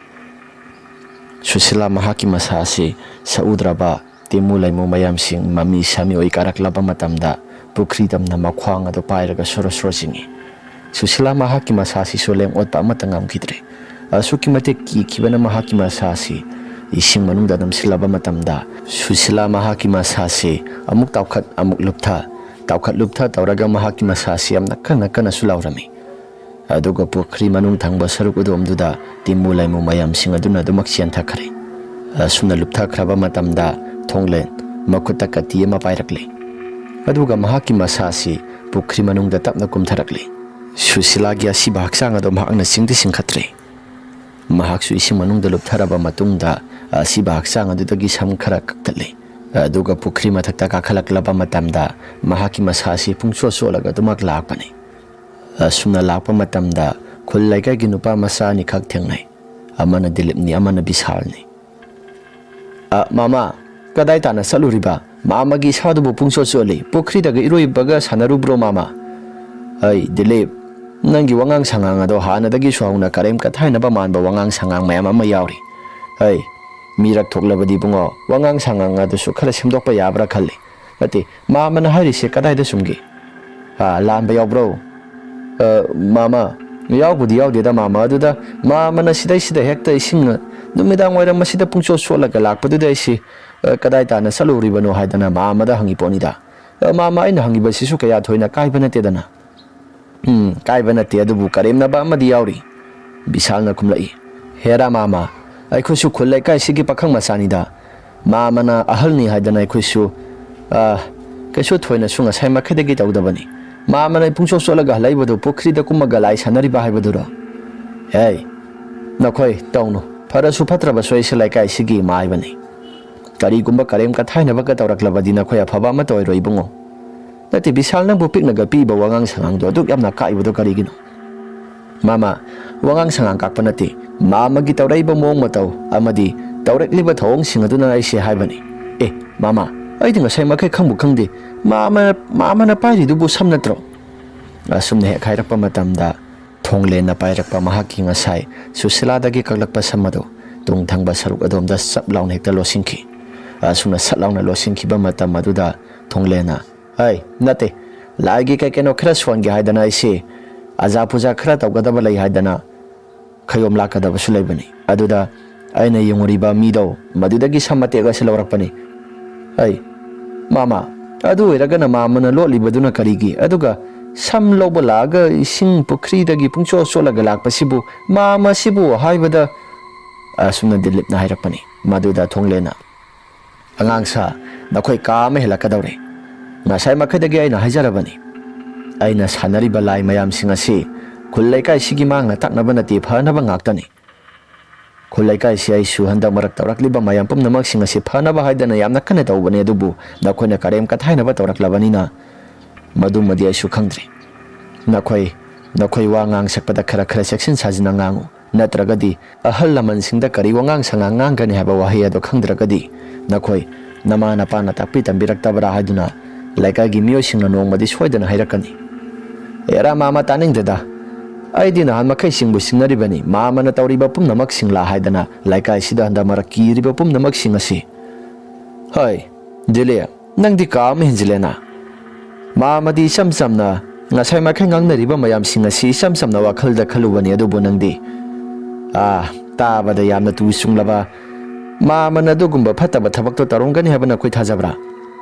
ꯁꯨꯁꯤꯂꯥ ꯃꯍꯥꯛꯀꯤ ꯃꯁꯥꯁꯤ ꯁꯛꯎꯗ꯭ꯔꯕ ꯇꯤꯃꯨ ꯂꯩꯃꯨ ꯃꯌꯥꯝꯁꯤꯡ ꯃꯃꯤ ꯁꯥꯃꯤ ꯑꯣꯏ ꯀꯥꯔꯛꯂꯕ ꯃꯇꯝꯗ, ꯄꯨꯈ꯭ꯔꯤꯗꯝꯅ ꯃꯈ꯭ꯋꯥꯡ ꯑꯗꯨ ꯄꯥꯏꯔꯒ ꯁꯣꯔꯣ ꯁꯣꯔꯣ ꯆꯤꯡꯏ꯫ ꯁꯨꯁꯤꯂꯥ ꯃꯍꯥꯛꯀꯤ ꯃꯁꯥꯁꯤꯁꯨ ꯂꯦꯡ ꯑꯣꯠꯄ ꯑꯃꯠꯇ ꯉꯝꯈꯤꯗ꯭ꯔꯦ꯫ ꯑꯁꯨꯛꯀꯤ ꯃꯇꯤꯛ ꯀꯤꯈꯤꯕꯅ ꯃꯍꯥꯛꯀꯤ ꯃꯁꯥꯁꯤ ꯏꯁꯤꯡ ꯃꯅꯨꯡꯗ ꯅꯝꯁꯤꯜꯂꯕ ꯃꯇꯝꯗ, ꯁꯨꯁꯤꯂꯥ ꯃꯍꯥꯛꯀꯤ ꯃꯁꯥꯁꯤ ꯑꯃꯨꯛ ꯇꯥꯎꯈꯠ ꯑꯃꯨꯛ ꯂꯨꯞꯊ, ꯇꯥꯎꯈꯠ ꯂꯨꯞꯊ ꯇꯧꯔꯒ ꯃꯍꯥꯛꯀꯤ ꯃꯁꯥꯁꯤ ꯌꯥꯝꯅ ꯀꯟꯅ ꯀꯟꯅꯁꯨ ꯂꯥꯎꯔꯝꯃꯤ꯫ ꯑꯗꯨꯒ ꯄꯨꯈ꯭ꯔꯤ ꯃꯅꯨꯡ ꯊꯪꯕ ꯁꯔꯨꯛ ꯑꯗꯣꯝꯗꯨꯗ ꯇꯤꯃꯨ ꯂꯩꯃꯨ ꯃꯌꯥꯝꯁꯤꯡ ꯑꯗꯨꯅ ꯑꯗꯨꯃꯛ ꯆꯦꯟꯊꯈ꯭ꯔꯦ꯫ ꯑꯁꯨꯝꯅ ꯂꯨꯞꯊꯈ꯭ꯔꯕ ꯃꯇꯝꯗ, ꯊꯣꯡꯂꯦꯟ ꯃꯈꯨꯠꯇ ꯀꯇꯤ ꯑꯃ ꯄꯥꯏꯔꯛꯂꯦ꯫ ꯑꯗꯨꯒ ꯃꯍꯥꯛꯀꯤ ꯃꯁꯥꯁꯤ ꯄꯨꯈ꯭ꯔꯤ ꯃꯅꯨꯡꯗ ꯇꯞꯅ ꯀꯨꯝꯊꯔꯛꯂꯦ꯫ ꯁꯨꯁꯤꯂꯥꯒꯤ ꯑꯁꯤꯕ ꯍꯛꯆꯥꯡ ꯑꯗꯨ ꯃꯍꯥꯛꯅ ꯆꯤꯡꯗꯤ ꯆꯤꯡꯈꯠꯇ꯭ꯔꯦ꯫ ꯃꯍꯥꯛꯁꯨ ꯏꯁꯤꯡ ꯃꯅꯨꯡꯗ ꯂꯨꯞꯊꯔꯕ ꯃꯇꯨꯡꯗ, ꯑꯁꯤꯕ ꯍꯛꯆꯥꯡ ꯑꯗꯨꯗꯒꯤ ꯁꯝ ꯈꯔ ꯀꯛꯊꯠꯂꯦ꯫ ꯑꯗꯨꯒ ꯄꯨꯈ꯭ꯔꯤ ꯃꯊꯛꯇ ꯀꯥꯈꯠꯂꯛꯂꯕ ꯃꯇꯝꯗ, ꯃꯍꯥꯛꯀꯤ ꯃꯁꯥꯁꯤ ꯄꯨꯡꯆꯣꯠ ꯆꯣꯠꯂꯒ ꯑꯗꯨꯃꯛ ꯂꯥꯛꯄꯅꯤ꯫ ꯑꯁꯨꯝꯅ ꯂꯥꯛꯄ ꯃꯇꯝꯗ, ꯈꯨꯜ ꯂꯩꯀꯥꯏꯒꯤ ꯅꯨꯄꯥ ꯃꯆꯥ ꯑꯅꯤꯈꯛ ꯊꯦꯡꯅꯩ꯫ ꯑꯃꯅ ꯗꯤꯂꯤꯞꯅꯤ, ꯑꯃꯅ ꯕꯤꯁꯥꯜꯅꯤ꯫ "ꯑ, ꯃꯥꯃꯥ, ꯀꯗꯥꯏ ꯇꯥꯟꯅ ꯆꯠꯂꯨꯔꯤꯕ? ꯃꯥꯃꯒꯤ ꯏꯁꯥꯗꯨꯕꯨ ꯄꯨꯡꯆꯣꯠ ꯆꯣꯠꯂꯤ꯫ ꯄꯨꯈ꯭ꯔꯤꯗꯒ ꯏꯔꯣꯏꯕꯒ ꯁꯥꯟꯅꯔꯨꯕ꯭ꯔꯣ, ꯃꯥꯃꯥ?" "ꯑꯩ, ꯗꯤꯂꯤꯞ, ꯅꯪꯒꯤ ꯋꯥꯉꯥꯡ ꯁꯉꯥꯡ ꯑꯗꯣ ꯍꯥꯟꯅꯗꯒꯤꯁꯨ ꯍꯧꯅ ꯀꯔꯦꯝ ꯀꯊꯥꯏꯅꯕ ꯃꯥꯟꯕ ꯋꯥꯉꯥꯡ ꯁꯉꯥꯡ ꯃꯌꯥꯝ ꯑꯃ ꯌꯥꯎꯔꯤ꯫ ꯑꯩ, ꯃꯤꯔꯛ ꯊꯣꯛꯂꯕꯗꯤ ꯏꯕꯨꯡꯉꯣ, ꯋꯥꯉꯥꯡ ꯁꯉꯥꯡ ꯑꯗꯨꯁꯨ ꯈꯔ ꯁꯦꯝꯗꯣꯛꯄ ꯌꯥꯕ꯭ꯔꯥ ꯈꯜꯂꯤ꯫ ꯅꯠꯇꯦ, ꯃꯥꯃꯅ ꯍꯥꯏꯔꯤꯁꯦ ꯀꯗꯥꯏꯗ ꯆꯨꯝꯒꯦ? ꯑ, ꯂꯥꯟꯕ ꯌꯥꯎꯕ꯭ꯔꯣ?" "ꯑ, ꯃꯥꯃ, ꯌꯥꯎꯕꯨꯗꯤ ꯌꯥꯎꯗꯦꯗ, ꯃꯥꯃ꯫ ꯑꯗꯨꯗ ꯃꯥꯃꯅ ꯁꯤꯗꯩꯁꯤꯗ ꯍꯦꯛꯇ ꯏꯁꯤꯡ, ꯅꯨꯃꯤꯗꯥꯡ ꯋꯥꯏꯔꯝ ꯑꯁꯤꯗ ꯄꯨꯡꯆꯣꯠ ꯆꯣꯠꯂꯒ ꯂꯥꯛꯄꯗꯨꯗ ꯑꯩꯁꯤ, ꯑ, ꯀꯗꯥꯏ ꯇꯥꯟꯅ ꯆꯠꯂꯨꯔꯤꯕꯅꯣ ꯍꯥꯏꯗꯅ ꯃꯥꯃꯗ ꯍꯪꯉꯤ ꯄꯣꯠꯅꯤꯗ꯫ ꯑ, ꯃꯥꯃ, ꯑꯩꯅ ꯍꯪꯉꯤꯕꯁꯤꯁꯨ ꯀꯌꯥ ꯊꯣꯏꯅ ꯀꯥꯏꯕ ꯅꯠꯇꯦꯗꯅ꯫" "ꯎꯝ, ꯀꯥꯏꯕ ꯅꯠꯇꯦ, ꯑꯗꯨꯕꯨ ꯀꯔꯦꯝꯅꯕ ꯑꯃꯗꯤ ꯌꯥꯎꯔꯤ꯫" ꯕꯤꯁꯥꯜꯅ ꯈꯨꯝꯂꯛꯏ꯫ "ꯍꯦꯔꯥ ꯃꯥꯃ, ꯑꯩꯈꯣꯏꯁꯨ ꯈꯨꯜ ꯂꯩꯀꯥꯏꯁꯤꯒꯤ ꯄꯥꯈꯪ ꯃꯆꯥꯅꯤꯗ꯫ ꯃꯥꯃꯅ ꯑꯍꯜꯅꯤ ꯍꯥꯏꯗꯅ ꯑꯩꯈꯣꯏꯁꯨ, ꯑ, ꯀꯩꯁꯨ ꯊꯣꯏꯅꯁꯨ ꯉꯁꯥꯏ ꯃꯈꯩꯗꯒꯤ ꯇꯧꯗꯕꯅꯤ꯫ ꯃꯥꯃꯅ ꯄꯨꯡꯆꯣꯠ ꯆꯣꯠꯂꯒ ꯍꯜꯂꯛꯏꯕꯗꯨ ꯄꯨꯈ꯭ꯔꯤꯗ ꯀꯨꯝꯃꯒ ꯂꯥꯏ ꯁꯥꯟꯅꯔꯤꯕ ꯍꯥꯏꯕꯗꯨꯔꯣ? ꯑꯦ, ꯅꯈꯣꯏ ꯇꯧꯅꯨ꯫ ꯐꯔꯁꯨ ꯐꯠꯇ꯭ꯔꯕꯁꯨ ꯑꯩꯁꯦ ꯂꯩꯀꯥꯏꯁꯤꯒꯤ ꯏꯃꯥ ꯍꯥꯏꯕꯅꯤ꯫ ꯀꯔꯤꯒꯨꯝꯕ ꯀꯔꯦꯝ ꯀꯊꯥꯏꯅꯕꯒ ꯇꯧꯔꯛꯂꯕꯗꯤ ꯅꯈꯣꯏ ꯑꯐꯕ ꯑꯃꯠꯇ ꯑꯣꯏꯔꯣꯏ ꯏꯕꯨꯡꯉꯣ꯫ ꯅꯠꯇꯦ, ꯕꯤꯁꯥꯜ, ꯅꯪꯕꯨ ꯄꯤꯛꯅꯒ ꯄꯤꯛꯏꯕ ꯋꯥꯉꯥꯡ ꯁꯉꯥꯡꯗꯣ ꯑꯗꯨꯛ ꯌꯥꯝꯅ ꯀꯥꯛꯏꯕꯗꯣ ꯀꯔꯤꯒꯤꯅꯣ? ꯃꯥꯃ, ꯋꯥꯉꯥꯡ ꯁꯉꯥꯡ ꯀꯥꯛꯄ ꯅꯠꯇꯦ꯫ ꯃꯥꯃꯒꯤ ꯇꯧꯔꯛꯏꯕ ꯃꯑꯣꯡ ꯃꯇꯧ ꯑꯃꯗꯤ ꯇꯧꯔꯛꯂꯤꯕ ꯊꯧꯑꯣꯡꯁꯤꯡ ꯑꯗꯨꯅ ꯑꯩꯁꯦ ꯍꯥꯏꯕꯅꯤ꯫ ꯑꯦ, ꯃꯥꯃ, ꯑꯩꯗꯤ ꯉꯁꯥꯏ ꯃꯈꯩ ꯈꯪꯕꯨ ꯈꯪꯗꯦ꯫ ꯃꯥꯃ, ꯃꯥꯃꯅ ꯄꯥꯏꯔꯤꯗꯨꯕꯨ ꯁꯝ ꯅꯠꯇ꯭ꯔꯣ? ꯑꯁꯨꯝꯅ ꯍꯦꯛ ꯍꯥꯏꯔꯛꯄ ꯃꯇꯝꯗ ꯊꯣꯡꯂꯦꯟꯅ ꯄꯥꯏꯔꯛꯄ ꯃꯍꯥꯛꯀꯤ ꯉꯁꯥꯏ ꯁꯨꯁꯤꯂꯥꯗꯒꯤ ꯀꯛꯂꯛꯄ ꯁꯝ ꯑꯗꯨ ꯇꯨꯡ ꯊꯪꯕ ꯁꯔꯨꯛ ꯑꯗꯣꯝꯗ ꯆꯞ ꯂꯥꯎꯅ ꯍꯦꯛꯇ ꯂꯣꯠꯁꯤꯟꯈꯤ꯫ ꯑꯁꯨꯝꯅ ꯁꯠ ꯂꯥꯎꯅ ꯂꯣꯠꯁꯤꯟꯈꯤꯕ ꯃꯇꯝ ꯑꯗꯨꯗ ꯊꯣꯡꯂꯦꯟꯅ, "ꯑꯩ ꯅꯠꯇꯦ, ꯂꯥꯏꯒꯤ ꯀꯩ ꯀꯩꯅꯣ ꯈꯔ ꯁꯣꯟꯒꯦ ꯍꯥꯏꯗꯅ ꯑꯩꯁꯦ ꯑꯖꯥ ꯄꯨꯖꯥ ꯈꯔ ꯇꯧꯒꯗꯕ ꯂꯩ ꯍꯥꯏꯗꯅ ꯈꯌꯣꯝ ꯂꯥꯛꯀꯗꯕꯁꯨ ꯂꯩꯕꯅꯤ꯫ ꯑꯗꯨꯗ ꯑꯩꯅ ꯌꯦꯡꯉꯨꯔꯤꯕ ꯃꯤꯗꯣ ꯃꯗꯨꯗꯒꯤ ꯁꯝ ꯃꯇꯦꯛ ꯑꯁꯤ ꯂꯧꯔꯛꯄꯅꯤ꯫ ꯑꯩ, ꯃꯥꯃ, ꯑꯗꯨ ꯑꯣꯏꯔꯒꯅ ꯃꯥꯃꯅ ꯂꯣꯠꯂꯤꯕꯗꯨꯅ ꯀꯔꯤꯒꯤ? ꯑꯗꯨꯒ ꯁꯝ ꯂꯧꯕ ꯂꯥꯛꯑꯒ ꯏꯁꯤꯡ ꯄꯨꯈ꯭ꯔꯤꯗꯒꯤ ꯄꯨꯡꯆꯣꯠ ꯆꯣꯠꯂꯒ ꯂꯥꯛꯄꯁꯤꯕꯨ ꯃꯥꯃꯁꯤꯕꯨ ꯍꯥꯏꯕꯗ," ꯑꯁꯨꯝꯅ ꯗꯤꯂꯤꯞꯅ ꯍꯥꯏꯔꯛꯄꯅꯤ꯫ ꯃꯗꯨꯗ ꯊꯣꯡꯂꯦꯟꯅ, "ꯑꯉꯥꯡ ꯁꯥ, ꯅꯈꯣꯏ ꯀꯥ ꯑꯃ ꯍꯦꯜꯂꯛꯀꯗꯧꯔꯦ꯫ ꯉꯁꯥꯏ ꯃꯈꯩꯗꯒꯤ ꯑꯩꯅ ꯍꯥꯏꯖꯔꯕꯅꯤ꯫ ꯑꯩꯅ ꯁꯥꯟꯅꯔꯤꯕ ꯂꯥꯏ ꯃꯌꯥꯝꯁꯤꯡ ꯑꯁꯤ ꯈꯨꯜ ꯂꯩꯀꯥꯏꯁꯤꯒꯤ ꯃꯥꯡꯅ ꯇꯥꯛꯅꯕ ꯅꯠꯇꯦ, ꯐꯅꯕ ꯉꯥꯛꯇꯅꯤ꯫ ꯈꯨꯜ ꯂꯩꯀꯥꯏꯁꯤ ꯑꯩꯁꯨ ꯍꯟꯗꯛ ꯃꯔꯛ ꯇꯧꯔꯛꯂꯤꯕ ꯃꯌꯥꯝ ꯄꯨꯝꯅꯃꯛꯁꯤꯡ ꯑꯁꯤ ꯐꯅꯕ ꯍꯥꯏꯗꯅ ꯌꯥꯝꯅ ꯀꯟꯅ ꯇꯧꯕꯅꯤ, ꯑꯗꯨꯕꯨ ꯅꯈꯣꯏꯅ ꯀꯔꯦꯝ ꯀꯊꯥꯏꯅꯕ ꯇꯧꯔꯛꯂꯕꯅꯤꯅ ꯃꯗꯨꯃꯗꯤ ꯑꯩꯁꯨ ꯈꯪꯗ꯭ꯔꯦ꯫ ꯅꯈꯣꯏ, ꯅꯈꯣꯏ ꯋꯥ ꯉꯥꯡ ꯁꯛꯄꯗ ꯈꯔ ꯈꯔ ꯆꯦꯛꯁꯤꯟ ꯁꯥꯖꯤꯟꯅ ꯉꯥꯡꯉꯨ, ꯅꯠꯇ꯭ꯔꯒꯗꯤ ꯑꯍꯜ ꯂꯃꯟꯁꯤꯡꯗ ꯀꯔꯤ ꯋꯥꯉꯥꯡ ꯁꯉꯥꯡ ꯉꯥꯡꯒꯅꯤ ꯍꯥꯏꯕ ꯋꯥꯍꯩ ꯑꯗꯣ ꯈꯪꯗ꯭ꯔꯒꯗꯤ ꯅꯈꯣꯏ ꯅꯃꯥ ꯅꯄꯥꯅ ꯇꯥꯛꯄꯤ ꯇꯝꯕꯤꯔꯛꯇꯕ꯭ꯔꯥ ꯍꯥꯏꯗꯨꯅ ꯂꯩꯀꯥꯏꯒꯤ ꯃꯤꯑꯣꯏꯁꯤꯡꯅ ꯅꯣꯡꯃꯗꯤ ꯁꯣꯏꯗꯅ ꯍꯥꯏꯔꯛꯀꯅꯤ꯫" "ꯑꯦꯔꯥ ꯃꯥꯃ, ꯇꯥꯅꯤꯡꯗꯦꯗ꯫ ꯑꯩꯗꯤ ꯅꯍꯥꯟ ꯃꯈꯩ ꯁꯤꯡꯕꯨ ꯁꯤꯡꯅꯔꯤꯕꯅꯤ, ꯃꯥꯃꯅ ꯇꯧꯔꯤꯕ ꯄꯨꯝꯅꯃꯛꯁꯤꯡꯂꯥ ꯍꯥꯏꯗꯅ ꯂꯩꯀꯥꯏꯁꯤꯗ ꯍꯟꯗꯛ ꯃꯔꯛ ꯀꯤꯔꯤꯕ ꯄꯨꯝꯅꯃꯛꯁꯤꯡ ꯑꯁꯤ꯫" "ꯍꯣꯏ, ꯗꯤꯂꯦ, ꯅꯪꯗꯤ ꯀꯥ ꯑꯃ ꯍꯦꯟꯖꯤꯜꯂꯦꯅ꯫ ꯃꯥꯃꯗꯤ ꯏꯆꯝ ꯆꯝꯅ ꯉꯁꯥꯏ ꯃꯈꯩ ꯉꯥꯡꯅꯔꯤꯕ ꯃꯌꯥꯝꯁꯤꯡ ꯑꯁꯤ ꯏꯆꯝ ꯆꯝꯅ ꯋꯥꯈꯜꯗ ꯈꯜꯂꯨꯕꯅꯤ, ꯑꯗꯨꯕꯨ ꯅꯪꯗꯤ, ꯑꯥ, ꯇꯥꯕꯗ ꯌꯥꯝꯅ ꯇꯨ ꯆꯨꯡꯂꯕ, ꯃꯥꯃꯅ ꯑꯗꯨꯒꯨꯝꯕ ꯐꯠꯇꯕ ꯊꯕꯛꯇꯣ ꯇꯧꯔꯝꯒꯅꯤ ꯍꯥꯏꯕ ꯅꯈꯣꯏ ꯊꯥꯖꯕ꯭ꯔꯥ?"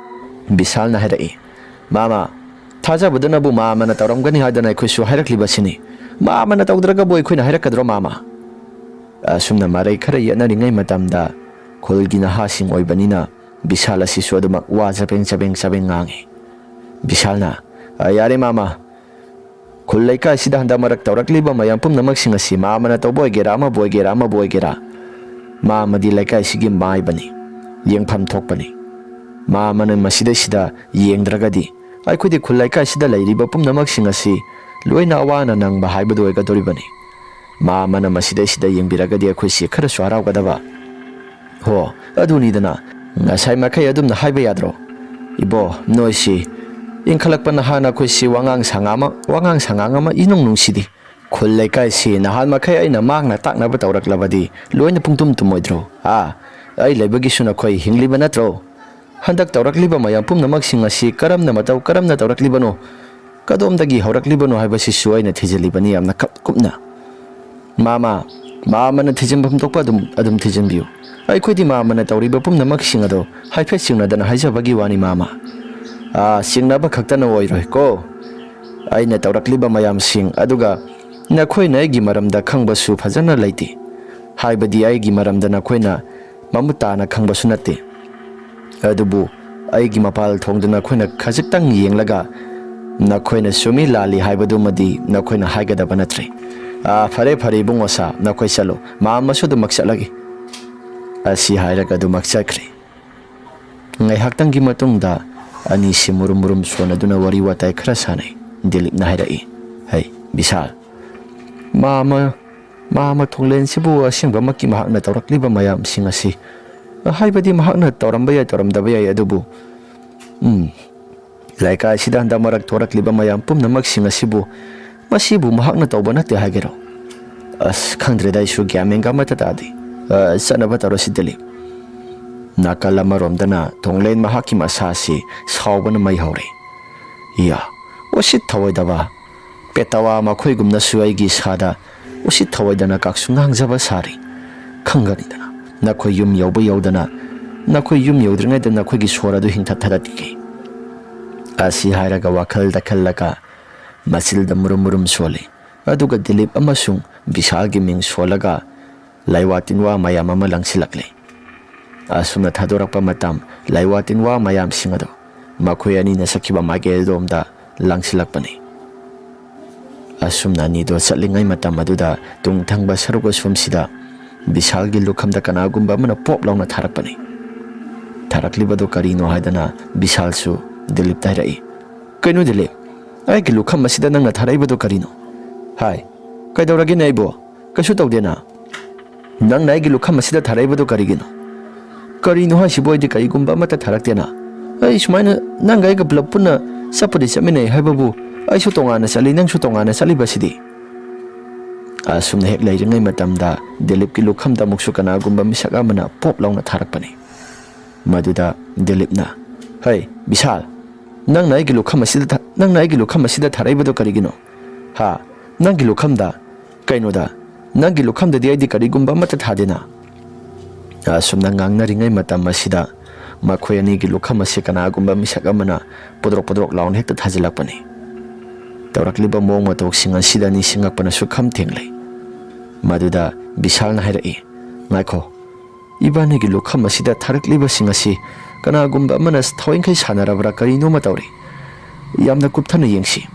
ꯕꯤꯁꯥꯜꯅ ꯍꯥꯏꯔꯛꯏ꯫ "ꯃꯥꯃ, ꯊꯥꯖꯕꯗꯨꯅꯕꯨ ꯃꯥꯃꯅ ꯇꯧꯔꯝꯒꯅꯤ ꯍꯥꯏꯗꯅ ꯑꯩꯈꯣꯏꯁꯨ ꯍꯥꯏꯔꯛꯂꯤꯕꯁꯤꯅꯤ꯫ ꯃꯥꯃꯅ ꯇꯧꯗ꯭ꯔꯒꯕꯨ ꯑꯩꯈꯣꯏꯅ ꯍꯥꯏꯔꯛꯀꯗ꯭ꯔꯣ, ꯃꯥꯃ?" ꯑꯁꯨꯝꯅ ꯃꯔꯩ ꯈꯔ ꯌꯦꯠꯅꯔꯤꯉꯩ ꯃꯇꯝꯗ ꯈꯨꯜꯒꯤ ꯅꯍꯥꯁꯤꯡ ꯑꯣꯏꯕꯅꯤꯅ ꯕꯤꯁꯥꯜ ꯑꯁꯤꯁꯨ ꯑꯗꯨꯃꯛ ꯋꯥ ꯆꯕꯦꯡ ꯆꯕꯦꯡ ꯆꯕꯦꯡ ꯉꯥꯡꯉꯤ꯫ ꯕꯤꯁꯥꯜꯅ, "ꯑ, ꯌꯥꯔꯦ ꯃꯥꯃ, ꯈꯨꯜ ꯂꯩꯀꯥꯏꯁꯤꯗ ꯍꯟꯗꯛ ꯃꯔꯛ ꯇꯧꯔꯛꯂꯤꯕ ꯃꯌꯥꯝ ꯄꯨꯝꯅꯃꯛꯁꯤꯡ ꯑꯁꯤ ꯃꯥꯃꯅ ꯇꯧꯕ ꯑꯣꯏꯒꯦꯔꯥ, ꯑꯃꯕꯨ ꯑꯣꯏꯒꯦꯔꯥ, ꯑꯃꯕꯨ ꯑꯣꯏꯒꯦꯔꯥ, ꯃꯥꯃꯗꯤ ꯂꯩꯀꯥꯏꯁꯤꯒꯤ ꯃꯥꯏꯕꯅꯤ, ꯌꯦꯡꯐꯝ ꯊꯣꯛꯄꯅꯤ꯫ ꯃꯥꯃꯅ ꯃꯁꯤꯗꯩꯁꯤꯗ ꯌꯦꯡꯗ꯭ꯔꯒꯗꯤ ꯑꯩꯈꯣꯏꯗꯤ ꯈꯨꯜ ꯂꯩꯀꯥꯏꯁꯤꯗ ꯂꯩꯔꯤꯕ ꯄꯨꯝꯅꯃꯛꯁꯤꯡ ꯑꯁꯤ ꯂꯣꯏꯅ ꯑꯋꯥꯅ ꯅꯪꯕ ꯍꯥꯏꯕꯗꯨ ꯑꯣꯏꯒꯗꯧꯔꯤꯕꯅꯤ꯫ ꯃꯥꯃꯅ ꯃꯁꯤꯗꯩꯁꯤꯗ ꯌꯦꯡꯕꯤꯔꯒꯗꯤ ꯑꯩꯈꯣꯏꯁꯤ ꯈꯔꯁꯨ ꯍꯔꯥꯎꯒꯗꯕ꯫ ꯍꯣ, ꯑꯗꯨꯅꯤꯗꯅ, ꯉꯁꯥꯏ ꯃꯈꯩ ꯑꯗꯨꯝꯅ ꯍꯥꯏꯕ ꯌꯥꯗ꯭ꯔꯣ? ꯏꯕꯣ, ꯅꯣꯏꯁꯤ ꯏꯟꯈꯠꯂꯛꯄ ꯅꯍꯥ ꯅꯈꯣꯏꯁꯤ ꯋꯥꯉꯥꯡ ꯁꯉꯥꯡ ꯑꯃ, ꯋꯥꯉꯥꯡ ꯁꯉꯥꯡ ꯑꯃ ꯏꯅꯨꯡ ꯅꯨꯡꯁꯤꯗꯦ꯫ ꯈꯨꯜ ꯂꯩꯀꯥꯏꯁꯤ ꯅꯍꯥꯟ ꯃꯈꯩ ꯑꯩꯅ ꯃꯥꯡꯅ ꯇꯥꯛꯅꯕ ꯇꯧꯔꯛꯂꯕꯗꯤ ꯂꯣꯏꯅ ꯄꯨꯡꯇꯨꯝ ꯇꯨꯝꯃꯣꯏꯗ꯭ꯔꯣ? ꯑꯥ, ꯑꯩ ꯂꯩꯕꯒꯤꯁꯨ ꯅꯈꯣꯏ ꯍꯤꯡꯂꯤꯕ ꯅꯠꯇ꯭ꯔꯣ? ꯍꯟꯗꯛ ꯇꯧꯔꯛꯂꯤꯕ ꯃꯌꯥꯝ ꯄꯨꯝꯅꯃꯛꯁꯤꯡ ꯑꯁꯤ ꯀꯔꯝꯅ ꯃꯇꯧ ꯀꯔꯝꯅ ꯇꯧꯔꯛꯂꯤꯕꯅꯣ? ꯀꯗꯣꯝꯗꯒꯤ ꯍꯧꯔꯛꯂꯤꯕꯅꯣ ꯍꯥꯏꯕꯁꯤꯁꯨ ꯑꯩꯅ ꯊꯤꯖꯤꯜꯂꯤꯕꯅꯤ ꯌꯥꯝꯅ ꯀꯞ-, ꯀꯨꯞꯅ꯫ ꯃꯥꯃ, ꯃꯥꯃꯅ ꯊꯤꯖꯤꯟꯐꯝ ꯊꯣꯛꯄ ꯑꯗꯨꯝ, ꯑꯗꯨꯝ ꯊꯤꯖꯤꯟꯕꯤꯌꯨ꯫ ꯑꯩꯈꯣꯏꯗꯤ ꯃꯥꯃꯅ ꯇꯧꯔꯤꯕ ꯄꯨꯝꯅꯃꯛꯁꯤꯡ ꯑꯗꯣ ꯍꯥꯏꯐꯦꯠ ꯆꯤꯡꯅꯗꯅ ꯍꯥꯏꯖꯕꯒꯤ ꯋꯥꯅꯤ, ꯃꯥꯃ꯫ ꯑꯥ, ꯆꯤꯡꯅꯕ ꯈꯛꯇꯅ ꯑꯣꯏꯔꯣꯏꯀꯣ꯫ ꯑꯩꯅ ꯇꯧꯔꯛꯂꯤꯕ ꯃꯌꯥꯝꯁꯤꯡ ꯑꯗꯨꯒ ꯅꯈꯣꯏꯅ ꯑꯩꯒꯤ ꯃꯔꯝꯗ ꯈꯪꯕꯁꯨ ꯐꯖꯅ ꯂꯩꯇꯦ꯫ ꯍꯥꯏꯕꯗꯤ ꯑꯩꯒꯤ ꯃꯔꯝꯗ ꯅꯈꯣꯏꯅ ꯃꯃꯨꯠ ꯇꯥꯅ ꯈꯪꯕꯁꯨ ꯅꯠꯇꯦ꯫ ꯑꯗꯨꯕꯨ ꯑꯩꯒꯤ ꯃꯄꯥꯜ ꯊꯣꯡꯗ ꯅꯈꯣꯏꯅ ꯈꯖꯤꯛꯇꯪ ꯌꯦꯡꯂꯒ ꯅꯈꯣꯏꯅ ꯆꯨꯝꯃꯤ ꯂꯥꯜꯂꯤ ꯍꯥꯏꯕꯗꯨꯃꯗꯤ ꯅꯈꯣꯏꯅ ꯍꯥꯏꯒꯗꯕ ꯅꯠꯇ꯭ꯔꯦ꯫ ꯑꯥ, ꯐꯔꯦ, ꯐꯔꯦ, ꯏꯕꯨꯡꯉꯣ ꯁꯥ, ꯅꯈꯣꯏ ꯆꯠꯂꯣ꯫ ꯃꯥꯃꯁꯨ ꯑꯗꯨꯃꯛ ꯆꯠꯂꯒꯦ꯫ ꯑꯁꯤ ꯍꯥꯏꯔꯒ ꯑꯗꯨꯃꯛ ꯆꯠꯈ꯭ꯔꯦ꯫ ꯉꯥꯏꯍꯥꯛꯇꯪꯒꯤ ꯃꯇꯨꯡꯗ ꯑꯅꯤꯁꯤ ꯃꯨꯔꯨꯝ ꯃꯨꯔꯨꯝ ꯁꯣꯟꯅꯗꯨꯅ ꯋꯥꯔꯤ ꯋꯥꯇꯥꯏ ꯈꯔ ꯁꯥꯟꯅꯩ꯫ ꯗꯤꯂꯤꯞꯅ ꯍꯥꯏꯔꯛꯏ, "ꯍꯩ, ꯕꯤꯁꯥꯜ, ꯃꯥꯃ, ꯃꯥꯃ ꯊꯣꯡꯂꯦꯟꯁꯤꯕꯨ ꯑꯁꯦꯡꯕꯃꯛꯀꯤ ꯃꯍꯥꯛꯅ ꯇꯧꯔꯛꯂꯤꯕ ꯃꯌꯥꯝꯁꯤꯡ ꯑꯁꯤ, ꯍꯥꯏꯕꯗꯤ ꯃꯍꯥꯛꯅ ꯇꯧꯔꯝꯕ ꯌꯥꯏ, ꯇꯧꯔꯝꯗꯕ ꯌꯥꯏ, ꯑꯗꯨꯕꯨ, ꯎꯝ, ꯂꯩꯀꯥꯏꯁꯤꯗ ꯍꯟꯗꯛ ꯃꯔꯛ ꯊꯣꯔꯛꯂꯤꯕ ꯃꯌꯥꯝ ꯄꯨꯝꯅꯃꯛꯁꯤꯡ ꯑꯁꯤꯕꯨ, ꯃꯁꯤꯕꯨ ꯃꯍꯥꯛꯅ ꯇꯧꯕ ꯅꯠꯇꯦ ꯍꯥꯏꯒꯦꯔꯣ? ꯑꯁ, ꯈꯪꯗ꯭ꯔꯦꯗ, ꯑꯩꯁꯨ ꯒ꯭ꯌꯥꯟ ꯃꯦꯟꯒ ꯑꯃꯠꯇ ꯇꯥꯗꯦ꯫ ꯑ, ꯆꯠꯅꯕ ꯇꯧꯔꯁꯤ, ꯗꯤꯂꯤꯞ꯫" ꯅꯥꯀꯜ ꯑꯃꯔꯣꯝꯗꯅ ꯊꯣꯡꯂꯦꯟ ꯃꯍꯥꯛꯀꯤ ꯃꯁꯥꯁꯤ ꯁꯥꯎꯕꯅ ꯃꯩ ꯍꯧꯔꯦ꯫ "ꯏꯌꯥ, ꯎꯁꯤꯠ ꯊꯑꯣꯏꯗꯕ! ꯄꯦꯇꯋꯥ ꯃꯈꯣꯏꯒꯨꯝꯅꯁꯨ ꯑꯩꯒꯤ ꯏꯁꯥꯗ ꯎꯁꯤꯠ ꯊꯑꯣꯏꯗꯅ ꯀꯥꯛꯁꯨ ꯉꯥꯡꯖꯕ ꯁꯥꯔꯤ꯫ ꯈꯪꯒꯅꯤꯗꯅ, ꯅꯈꯣꯏ ꯌꯨꯝ ꯌꯧꯕ ꯌꯧꯗꯅ, ꯅꯈꯣꯏ ꯌꯨꯝ ꯌꯧꯗ꯭ꯔꯤꯉꯩꯗ ꯅꯈꯣꯏꯒꯤ ꯁꯣꯔ ꯑꯗꯨ ꯍꯤꯡꯊꯠ ꯊꯥꯗꯠꯈꯤꯒꯦ꯫" ꯑꯁꯤ ꯍꯥꯏꯔꯒ ꯋꯥꯈꯜꯗ ꯈꯜꯂꯒ ꯃꯆꯤꯜꯗ ꯃꯨꯔꯨꯝ ꯃꯨꯔꯨꯝ ꯁꯣꯜꯂꯤ꯫ ꯑꯗꯨꯒ ꯗꯤꯂꯤꯞ ꯑꯃꯁꯨꯡ ꯕꯤꯁꯥꯜꯒꯤ ꯃꯤꯡ ꯁꯣꯜꯂꯒ ꯂꯥꯏꯋꯥ ꯇꯤꯟꯋꯥ ꯃꯌꯥꯝ ꯑꯃ ꯂꯪꯁꯤꯜꯂꯛꯂꯤ꯫ ꯑꯁꯨꯝꯅ ꯊꯥꯗꯣꯔꯛꯄ ꯃꯇꯝ, ꯂꯥꯏꯋꯥ ꯇꯤꯟꯋꯥ ꯃꯌꯥꯝꯁꯤꯡ ꯑꯗꯨ ꯃꯈꯣꯏ ꯑꯅꯤꯅ ꯆꯠꯈꯤꯕ ꯃꯥꯏꯀꯩ ꯑꯗꯣꯝꯗ ꯂꯪꯁꯤꯜꯂꯛꯄꯅꯤ꯫ ꯑꯁꯨꯝꯅ ꯑꯅꯤꯗꯣ ꯆꯠꯂꯤꯉꯩ ꯃꯇꯝ ꯑꯗꯨꯗ ꯇꯨꯡ ꯊꯪꯕ ꯁꯔꯨꯛ ꯑꯁꯣꯝꯁꯤꯗ ꯕꯤꯁꯥꯜꯒꯤ ꯂꯨꯈꯝꯗ ꯀꯅꯥꯒꯨꯝꯕ ꯑꯃꯅ ꯄꯣꯞ ꯂꯥꯎꯅ ꯊꯥꯔꯛꯄꯅꯤ꯫ ꯊꯥꯔꯛꯂꯤꯕꯗꯨ ꯀꯔꯤꯅꯣ ꯍꯥꯏꯗꯅ ꯕꯤꯁꯥꯜꯁꯨ ꯗꯤꯂꯤꯞꯇ ꯍꯥꯏꯔꯛꯏ꯫ "ꯀꯩꯅꯣ ꯗꯤꯂꯤꯞ, ꯑꯩꯒꯤ ꯂꯨꯈꯝ ꯑꯁꯤꯗ ꯅꯪꯅ ꯊꯥꯔꯛꯏꯕꯗꯨ ꯀꯔꯤꯅꯣ? ꯍꯥꯏ, ꯀꯩꯗꯧꯔꯒꯦꯅꯦ ꯑꯩꯕꯨ? ꯀꯩꯁꯨ ꯇꯧꯗꯦꯅ꯫ ꯅꯪꯅ ꯑꯩꯒꯤ ꯂꯨꯈꯝ ꯑꯁꯤꯗ ꯊꯥꯔꯛꯏꯕꯗꯨ ꯀꯔꯤꯒꯤꯅꯣ?" "ꯀꯔꯤꯅꯣ ꯍꯥꯏꯁꯤꯕꯨ? ꯑꯩꯗꯤ ꯀꯔꯤꯒꯨꯝꯕ ꯑꯃꯠꯇ ꯊꯥꯔꯛꯇꯦꯅ꯫ ꯑꯩ ꯁꯨꯃꯥꯏꯅ ꯅꯪꯒ ꯑꯩꯒ ꯄꯨꯂꯞ ꯄꯨꯟꯅ ꯆꯠꯄꯨꯗꯤ ꯆꯠꯃꯤꯟꯅꯩ ꯍꯥꯏꯕꯕꯨ ꯑꯩꯁꯨ ꯇꯣꯉꯥꯟꯅ ꯆꯠꯂꯤ, ꯅꯪꯁꯨ ꯇꯣꯉꯥꯟꯅ ꯆꯠꯂꯤꯕꯁꯤꯗꯤ?" ꯑꯁꯨꯝꯅ ꯍꯦꯛ ꯂꯩꯔꯤꯉꯩ ꯃꯇꯝꯗ ꯗꯤꯂꯤꯞꯀꯤ ꯂꯨꯈꯝꯗ ꯑꯃꯨꯛꯁꯨ ꯀꯅꯥꯒꯨꯝꯕ ꯃꯤꯁꯛ ꯑꯃꯅ ꯄꯣꯞ ꯂꯥꯎꯅ ꯊꯥꯔꯛꯄꯅꯤ꯫ ꯃꯗꯨꯗ ꯗꯤꯂꯤꯞꯅ, "ꯍꯩ, ꯕꯤꯁꯥꯜ, ꯅꯪꯅ ꯑꯩꯒꯤ ꯂꯨꯈꯝ ꯑꯁꯤꯗ ꯊꯥ-, ꯅꯪꯅ ꯑꯩꯒꯤ ꯂꯨꯈꯝ ꯑꯁꯤꯗ ꯊꯥꯔꯛꯏꯕꯗꯨ ꯀꯔꯤꯒꯤꯅꯣ? ꯍꯥ? ꯅꯪꯒꯤ ꯂꯨꯈꯝꯗ? ꯀꯩꯅꯣꯗ? ꯅꯪꯒꯤ ꯂꯨꯈꯝꯗꯗꯤ ꯑꯩꯗꯤ ꯀꯔꯤꯒꯨꯝꯕ ꯑꯃꯠꯇ ꯊꯥꯗꯦꯅ?" ꯑꯁꯨꯝꯅ ꯉꯥꯡꯅꯔꯤꯉꯩ ꯃꯇꯝ ꯑꯁꯤꯗ ꯃꯈꯣꯏ ꯑꯅꯤꯒꯤ ꯂꯨꯈꯝ ꯑꯁꯤ ꯀꯅꯥꯒꯨꯝꯕ ꯃꯤꯁꯛ ꯑꯃꯅ ꯄꯣꯗ꯭ꯔꯣꯛ ꯄꯣꯗ꯭ꯔꯣꯛ ꯂꯥꯎꯅ ꯍꯦꯛꯇ ꯊꯥꯖꯤꯜꯂꯛꯄꯅꯤ꯫ ꯇꯧꯔꯛꯂꯤꯕ ꯃꯑꯣꯡ ꯃꯇꯧꯁꯤꯡ ꯑꯁꯤꯗ ꯅꯤꯡꯁꯤꯡꯉꯛꯄꯅꯁꯨ ꯈꯝ ꯊꯦꯡꯂꯦ꯫ ꯃꯗꯨꯗ ꯕꯤꯁꯥꯜꯅ ꯍꯥꯏꯔꯛꯏ, "ꯉꯥꯏꯈꯣ, ꯏꯕꯥꯅꯤꯒꯤ ꯂꯨꯈꯝ ꯑꯁꯤꯗ ꯊꯥꯔꯛꯂꯤꯕꯁꯤꯡ ꯑꯁꯤ ꯀꯅꯥꯒꯨꯝꯕ ꯑꯃꯅ ꯊꯋꯥꯏꯈꯩ ꯁꯥꯟꯅꯔꯕ꯭ꯔꯥ ꯀꯔꯤꯅꯣꯃ ꯇꯧꯔꯤ꯫ ꯌꯥꯝꯅ ꯀꯨꯞꯊꯅ ꯌꯦꯡꯁꯤ꯫"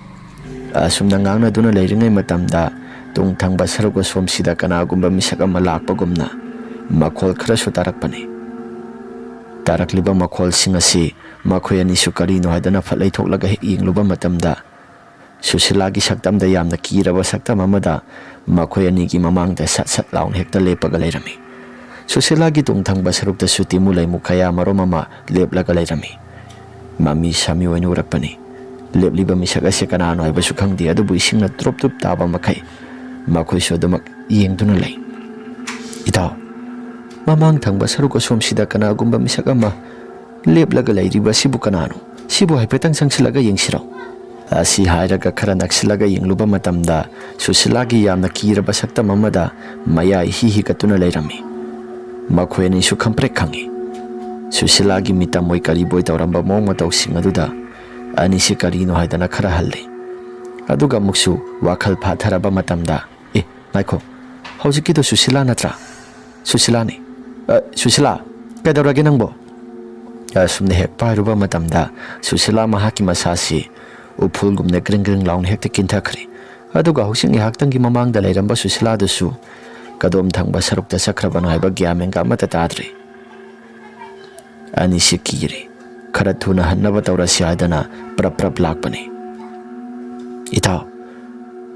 ꯑꯁꯨꯝꯅ ꯉꯥꯡꯅꯗꯨꯅ ꯂꯩꯔꯤꯉꯩ ꯃꯇꯝꯗ ꯇꯨꯡ ꯊꯪꯕ ꯁꯔꯨꯛ ꯑꯁꯣꯝꯁꯤꯗ ꯀꯅꯥꯒꯨꯝꯕ ꯃꯤꯁꯛ ꯑꯃ ꯂꯥꯛꯄꯒꯨꯝꯅ ꯃꯈꯣꯜ ꯈꯔꯁꯨ ꯇꯥꯔꯛꯄꯅꯤ꯫ ꯇꯥꯔꯛꯂꯤꯕ ꯃꯈꯣꯜꯁꯤꯡ ꯑꯁꯤ ꯃꯈꯣꯏ ꯑꯅꯤꯁꯨ ꯀꯔꯤꯅꯣ ꯍꯥꯏꯗꯅ ꯐꯠ ꯂꯩꯊꯣꯛꯂꯒ ꯍꯦꯛ ꯌꯦꯡꯂꯨꯕ ꯃꯇꯝꯗ, ꯁꯨꯁꯤꯂꯥꯒꯤ ꯁꯛꯇꯝꯗ ꯌꯥꯝꯅ ꯀꯤꯔꯕ ꯁꯛꯇꯝ ꯑꯃꯗ ꯃꯈꯣꯏ ꯑꯅꯤꯒꯤ ꯃꯃꯥꯡꯗ ꯁꯠ ꯁꯠ ꯂꯥꯎꯅ ꯍꯦꯛꯇ ꯂꯦꯞꯄꯒ ꯂꯩꯔꯝꯃꯤ꯫ ꯁꯨꯁꯤꯂꯥꯒꯤ ꯇꯨꯡ ꯊꯪꯕ ꯁꯔꯨꯛꯇꯁꯨ ꯇꯤꯃꯨ ꯂꯩꯃꯨ ꯀꯌꯥ ꯃꯔꯨꯝ ꯑꯃ ꯂꯦꯞꯂꯒ ꯂꯩꯔꯝꯃꯤ꯫ ꯃꯃꯤ ꯁꯥꯃꯤ ꯑꯣꯏꯅ ꯎꯔꯛꯄꯅꯤ꯫ ꯂꯦꯞꯂꯤꯕ ꯃꯤꯁꯛ ꯑꯁꯤ ꯀꯅꯥꯅꯣ ꯍꯥꯏꯕꯁꯨ ꯈꯪꯗꯦ, ꯑꯗꯨꯕꯨ ꯏꯁꯤꯡꯅ ꯇ꯭ꯔꯨꯞ ꯇ꯭ꯔꯨꯞ ꯇꯥꯕ ꯃꯈꯩ ꯃꯈꯣꯏꯁꯨ ꯑꯗꯨꯃꯛ ꯌꯦꯡꯗꯨꯅ ꯂꯩ꯫ "ꯏꯇꯥꯎ, ꯃꯃꯥꯡ ꯊꯪꯕ ꯁꯔꯨꯛ ꯑꯁꯣꯝꯁꯤꯗ ꯀꯅꯥꯒꯨꯝꯕ ꯃꯤꯁꯛ ꯑꯃ ꯂꯦꯞꯂꯒ ꯂꯩꯔꯤꯕ ꯑꯁꯤꯕꯨ ꯀꯅꯥꯅꯣ? ꯁꯤꯕꯨ ꯍꯥꯏꯐꯦꯠꯇꯪ ꯆꯪꯁꯤꯜꯂꯒ ꯌꯦꯡꯁꯤꯔꯣ?" ꯑꯁꯤ ꯍꯥꯏꯔꯒ ꯈꯔ ꯅꯛꯁꯤꯜꯂꯒ ꯌꯦꯡꯂꯨꯕ ꯃꯇꯝꯗ ꯁꯨꯁꯤꯂꯥꯒꯤ ꯌꯥꯝꯅ ꯀꯤꯔꯕ ꯁꯛꯇꯝ ꯑꯃꯗ ꯃꯌꯥ ꯏꯍꯤ ꯍꯤꯒꯠꯇꯨꯅ ꯂꯩꯔꯝꯃꯤ꯫ ꯃꯈꯣꯏ ꯑꯅꯤꯁꯨ ꯈꯪꯄ꯭ꯔꯦꯛ ꯈꯪꯉꯤ꯫ ꯁꯨꯁꯤꯂꯥꯒꯤ ꯃꯤꯇꯝ ꯑꯣꯏ ꯀꯔꯤꯕꯣꯏ ꯇꯧꯔꯝꯕ ꯃꯑꯣꯡ ꯃꯇꯧꯁꯤꯡ ꯑꯗꯨꯗ ꯑꯅꯤꯁꯤ ꯀꯔꯤꯅꯣ ꯍꯥꯏꯗꯅ ꯈꯔ ꯍꯜꯂꯤ꯫ ꯑꯗꯨꯒ ꯑꯃꯨꯛꯁꯨ ꯋꯥꯈꯜ ꯐꯥꯊꯔꯕ ꯃꯇꯝꯗ, "ꯑꯦ, ꯉꯥꯏꯈꯣ, ꯍꯧꯖꯤꯛꯀꯤꯗꯣ ꯁꯨꯁꯤꯂꯥ ꯅꯠꯇ꯭ꯔꯥ? ꯁꯨꯁꯤꯂꯥꯅꯤ꯫ ꯑ, ꯁꯨꯁꯤꯂꯥ, "ꯀꯩꯗꯧꯔꯒꯦ ꯅꯪꯕꯣ?" ꯑꯁꯨꯝꯅ ꯍꯦꯛ ꯄꯥꯏꯔꯨꯕ ꯃꯇꯝꯗ ꯁꯨꯁꯤꯂꯥ ꯃꯍꯥꯛꯀꯤ ꯃꯁꯥꯁꯤ ꯎꯐꯨꯜꯒꯨꯝꯅ ꯒ꯭ꯔꯤꯡ ꯒ꯭ꯔꯤꯡ ꯂꯥꯎꯅ ꯍꯦꯛꯇ ꯀꯤꯟꯊꯈ꯭ꯔꯦ꯫ ꯑꯗꯨꯒ ꯍꯧꯖꯤꯛ ꯉꯥꯏꯍꯥꯛꯇꯪꯒꯤ ꯃꯃꯥꯡꯗ ꯂꯩꯔꯝꯕ ꯁꯨꯁꯤꯂꯥꯗꯨꯁꯨ ꯀꯗꯣꯝ ꯊꯪꯕ ꯁꯔꯨꯛꯇ ꯆꯠꯈ꯭ꯔꯕꯅꯣ ꯍꯥꯏꯕ ꯒ꯭ꯌꯥꯟ ꯃꯦꯟꯒ ꯑꯃꯠꯇ ꯇꯥꯗ꯭ꯔꯦ꯫ ꯑꯅꯤꯁꯤ ꯀꯤꯔꯦ꯫ ꯈꯔ ꯊꯨꯅ ꯍꯟꯅꯕ ꯇꯧꯔꯁꯤ ꯍꯥꯏꯗꯅ ꯄ꯭ꯔꯞ ꯄ꯭ꯔꯞ ꯂꯥꯛꯄꯅꯤ꯫ "ꯏꯇꯥꯎ,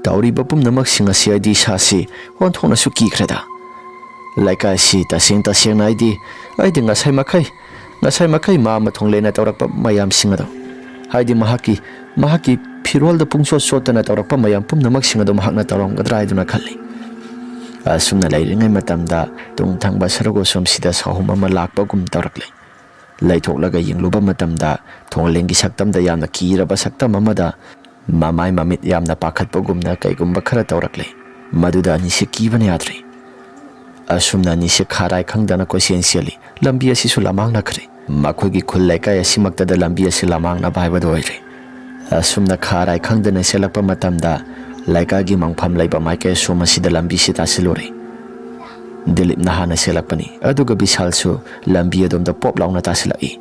ꯇꯧꯔꯤꯕ ꯄꯨꯝꯅꯃꯛꯁꯤꯡ ꯑꯁꯤ ꯑꯩꯗꯤ ꯏꯁꯥꯁꯤ ꯑꯣꯟꯊꯣꯛꯅꯁꯨ ꯀꯤꯈ꯭ꯔꯦꯗ꯫ ꯂꯩꯀꯥꯏꯁꯤ ꯇꯁꯦꯡ ꯇꯁꯦꯡꯅ ꯑꯩꯗꯤ, ꯑꯩꯗꯤ ꯉꯁꯥꯏ ꯃꯈꯩ, ꯉꯁꯥꯏ ꯃꯈꯩ ꯃꯥ ꯑꯃ ꯊꯣꯡꯂꯦꯅ ꯇꯧꯔꯛꯄ ꯃꯌꯥꯝꯁꯤꯡ ꯑꯗꯣ, ꯍꯥꯏꯗꯤ ꯃꯍꯥꯛꯀꯤ, ꯃꯍꯥꯛꯀꯤ ꯐꯤꯔꯣꯜꯗ ꯄꯨꯡꯆꯣꯠ ꯆꯣꯠꯇꯅ ꯇꯧꯔꯛꯄ ꯃꯌꯥꯝ ꯄꯨꯝꯅꯃꯛꯁꯤꯡ ꯑꯗꯣ ꯃꯍꯥꯛꯅ ꯇꯧꯔꯝꯒꯗ꯭ꯔꯥ ꯍꯥꯏꯗꯨꯅ ꯈꯜꯂꯤ꯫" ꯑꯁꯨꯝꯅ ꯂꯩꯔꯤꯉꯩ ꯃꯇꯝꯗ ꯇꯨꯡ ꯊꯪꯕ ꯁꯔꯨꯛ ꯑꯁꯣꯝꯁꯤꯗ ꯁꯥꯍꯨꯝ ꯑꯃ ꯂꯥꯛꯄꯒꯨꯝ ꯇꯧꯔꯛꯂꯦ꯫ ꯂꯩꯊꯣꯛꯂꯒ ꯌꯦꯡꯂꯨꯕ ꯃꯇꯝꯗ ꯊꯣꯡꯂꯦꯟꯒꯤ ꯁꯛꯇꯝꯗ ꯌꯥꯝꯅ ꯀꯤꯔꯕ ꯁꯛꯇꯝ ꯑꯃꯗ ꯃꯃꯥꯏ ꯃꯃꯤꯠ ꯌꯥꯝꯅ ꯄꯥꯈꯠꯄꯒꯨꯝꯅ ꯀꯩꯒꯨꯝꯕ ꯈꯔ ꯇꯧꯔꯛꯂꯦ꯫ ꯃꯗꯨꯗ ꯑꯅꯤꯁꯤ ꯀꯤꯕꯅ ꯌꯥꯗ꯭ꯔꯦ꯫ ꯑꯁꯨꯝꯅ ꯑꯅꯤꯁꯤ ꯈꯥꯔꯥꯏ ꯈꯪꯗꯅ ꯀꯣꯏꯆꯦꯟ ꯆꯦꯜꯂꯤ꯫ ꯂꯝꯕꯤ ꯑꯁꯤꯁꯨ ꯂꯃꯥꯡꯅꯈ꯭ꯔꯦ꯫ ꯃꯈꯣꯏꯒꯤ ꯈꯨꯜ ꯂꯩꯀꯥꯏ ꯑꯁꯤꯃꯛꯇꯗ ꯂꯝꯕꯤ ꯑꯁꯤ ꯂꯃꯥꯡꯅꯕ ꯍꯥꯏꯕꯗꯨ ꯑꯣꯏꯔꯦ꯫ ꯑꯁꯨꯝꯅ ꯈꯥꯔꯥꯏ ꯈꯪꯗꯅ ꯆꯦꯜꯂꯛꯄ ꯃꯇꯝꯗ ꯂꯩꯀꯥꯏꯒꯤ ꯃꯪꯐꯝ ꯂꯩꯕ ꯃꯥꯏꯀꯩ ꯑꯁꯣꯝ ꯑꯁꯤꯗ ꯂꯝꯕꯤꯁꯤ ꯇꯥꯁꯤꯜꯂꯨꯔꯦ꯫ ꯗꯤꯂꯤꯞꯅ ꯍꯥꯟꯅ ꯆꯦꯜꯂꯛꯄꯅꯤ, ꯑꯗꯨꯒ ꯕꯤꯁꯥꯜꯁꯨ ꯂꯝꯕꯤ ꯑꯗꯣꯝꯗ ꯄꯣꯞ ꯂꯥꯎꯅ ꯇꯥꯁꯤꯜꯂꯛꯏ꯫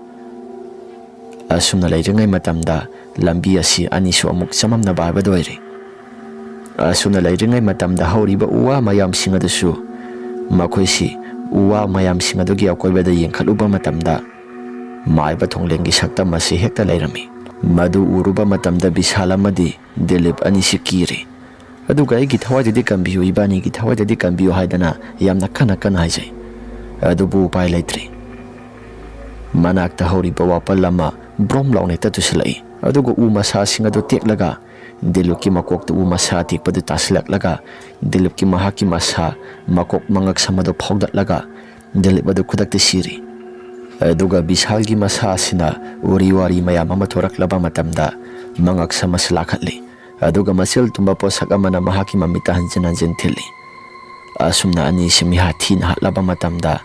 ꯑꯁꯨꯝꯅ ꯂꯩꯔꯤꯉꯩ ꯃꯇꯝꯗ ꯂꯝꯕꯤ ꯑꯁꯤ ꯑꯅꯤꯁꯨ ꯑꯃꯨꯛ ꯆꯃꯝꯅꯕ ꯍꯥꯏꯕꯗꯨ ꯑꯣꯏꯔꯦ꯫ ꯑꯁꯨꯝꯅ ꯂꯩꯔꯤꯉꯩ ꯃꯇꯝꯗ ꯍꯧꯔꯤꯕ ꯎ ꯋꯥ ꯃꯌꯥꯝꯁꯤꯡ ꯑꯗꯨꯁꯨ, ꯃꯈꯣꯏꯁꯤ ꯎ ꯋꯥ ꯃꯌꯥꯝꯁꯤꯡ ꯑꯗꯨꯒꯤ ꯑꯀꯣꯏꯕꯗ ꯌꯦꯡꯈꯠꯂꯨꯕ ꯃꯇꯝꯗ, ꯃꯥꯏꯕ ꯊꯣꯡꯂꯦꯟꯒꯤ ꯁꯛꯇꯝ ꯑꯁꯤ ꯍꯦꯛꯇ ꯂꯩꯔꯝꯃꯤ꯫ ꯃꯗꯨ ꯎꯔꯨꯕ ꯃꯇꯝꯗ ꯕꯤꯁꯥꯜ ꯑꯃꯗꯤ ꯗꯤꯂꯤꯞ ꯑꯅꯤꯁꯤ ꯀꯤꯔꯦ꯫ ꯑꯗꯨꯒ "ꯑꯩꯒꯤ ꯊꯋꯥꯏꯗꯗꯤ ꯀꯟꯕꯤꯌꯨ, ꯏꯕꯥꯅꯤꯒꯤ ꯊꯋꯥꯏꯗꯗꯤ ꯀꯟꯕꯤꯌꯨ" ꯍꯥꯏꯗꯅ ꯌꯥꯝꯅ ꯀꯟꯅ ꯀꯟꯅ ꯍꯥꯏꯖꯩ꯫ ꯑꯗꯨꯕꯨ ꯎꯄꯥꯏ ꯂꯩꯇ꯭ꯔꯦ꯫ ꯃꯅꯥꯛꯇ ꯍꯧꯔꯤꯕ ꯋꯥꯄꯜ ꯑꯃ ꯕ꯭ꯔꯣꯝ ꯂꯥꯎꯅ ꯍꯦꯛꯇ ꯇꯨꯁꯤꯜꯂꯛꯏ꯫ ꯑꯗꯨꯒ ꯎ ꯃꯁꯥꯁꯤꯡ ꯑꯗꯨ ꯇꯦꯛꯂꯒ ꯗꯤꯂꯤꯞꯀꯤ ꯃꯀꯣꯛꯇ ꯎ ꯃꯁꯥ ꯑꯇꯦꯛꯄꯗꯨ ꯇꯥꯁꯤꯜꯂꯛꯂꯒ ꯗꯤꯂꯤꯞꯀꯤ ꯃꯍꯥꯛꯀꯤ ꯃꯁꯥ ꯃꯀꯣꯛ ꯃꯉꯛꯁꯝ ꯑꯗꯨ ꯐꯥꯎꯗꯠꯂꯒ ꯗꯤꯂꯤꯞ ꯑꯗꯨ ꯈꯨꯗꯛꯇ ꯁꯤꯔꯤ꯫ ꯑꯗꯨꯒ ꯕꯤꯁꯥꯜꯒꯤ ꯃꯁꯥ ꯑꯁꯤꯅ ꯎꯔꯤ ꯋꯥꯔꯤ ꯃꯌꯥꯝ ꯑꯃ ꯊꯣꯔꯛꯂꯕ ꯃꯇꯝꯗ ꯃꯉꯛꯁꯝ ꯑꯁꯤ ꯂꯥꯛꯈꯠꯂꯤ꯫ ꯑꯗꯨꯒ ꯃꯆꯤꯜ ꯇꯨꯝꯕ ꯄꯣꯠꯁꯛ ꯑꯃꯅ ꯃꯍꯥꯛꯀꯤ ꯃꯃꯤꯠꯇ ꯍꯟꯖꯤꯟ ꯍꯟꯖꯤꯟ ꯊꯤꯜꯂꯤ꯫ ꯑꯁꯨꯝꯅ ꯑꯅꯤꯁꯤ ꯃꯤꯍꯥꯠ ꯊꯤꯅ ꯍꯥꯠꯂꯕ ꯃꯇꯝꯗ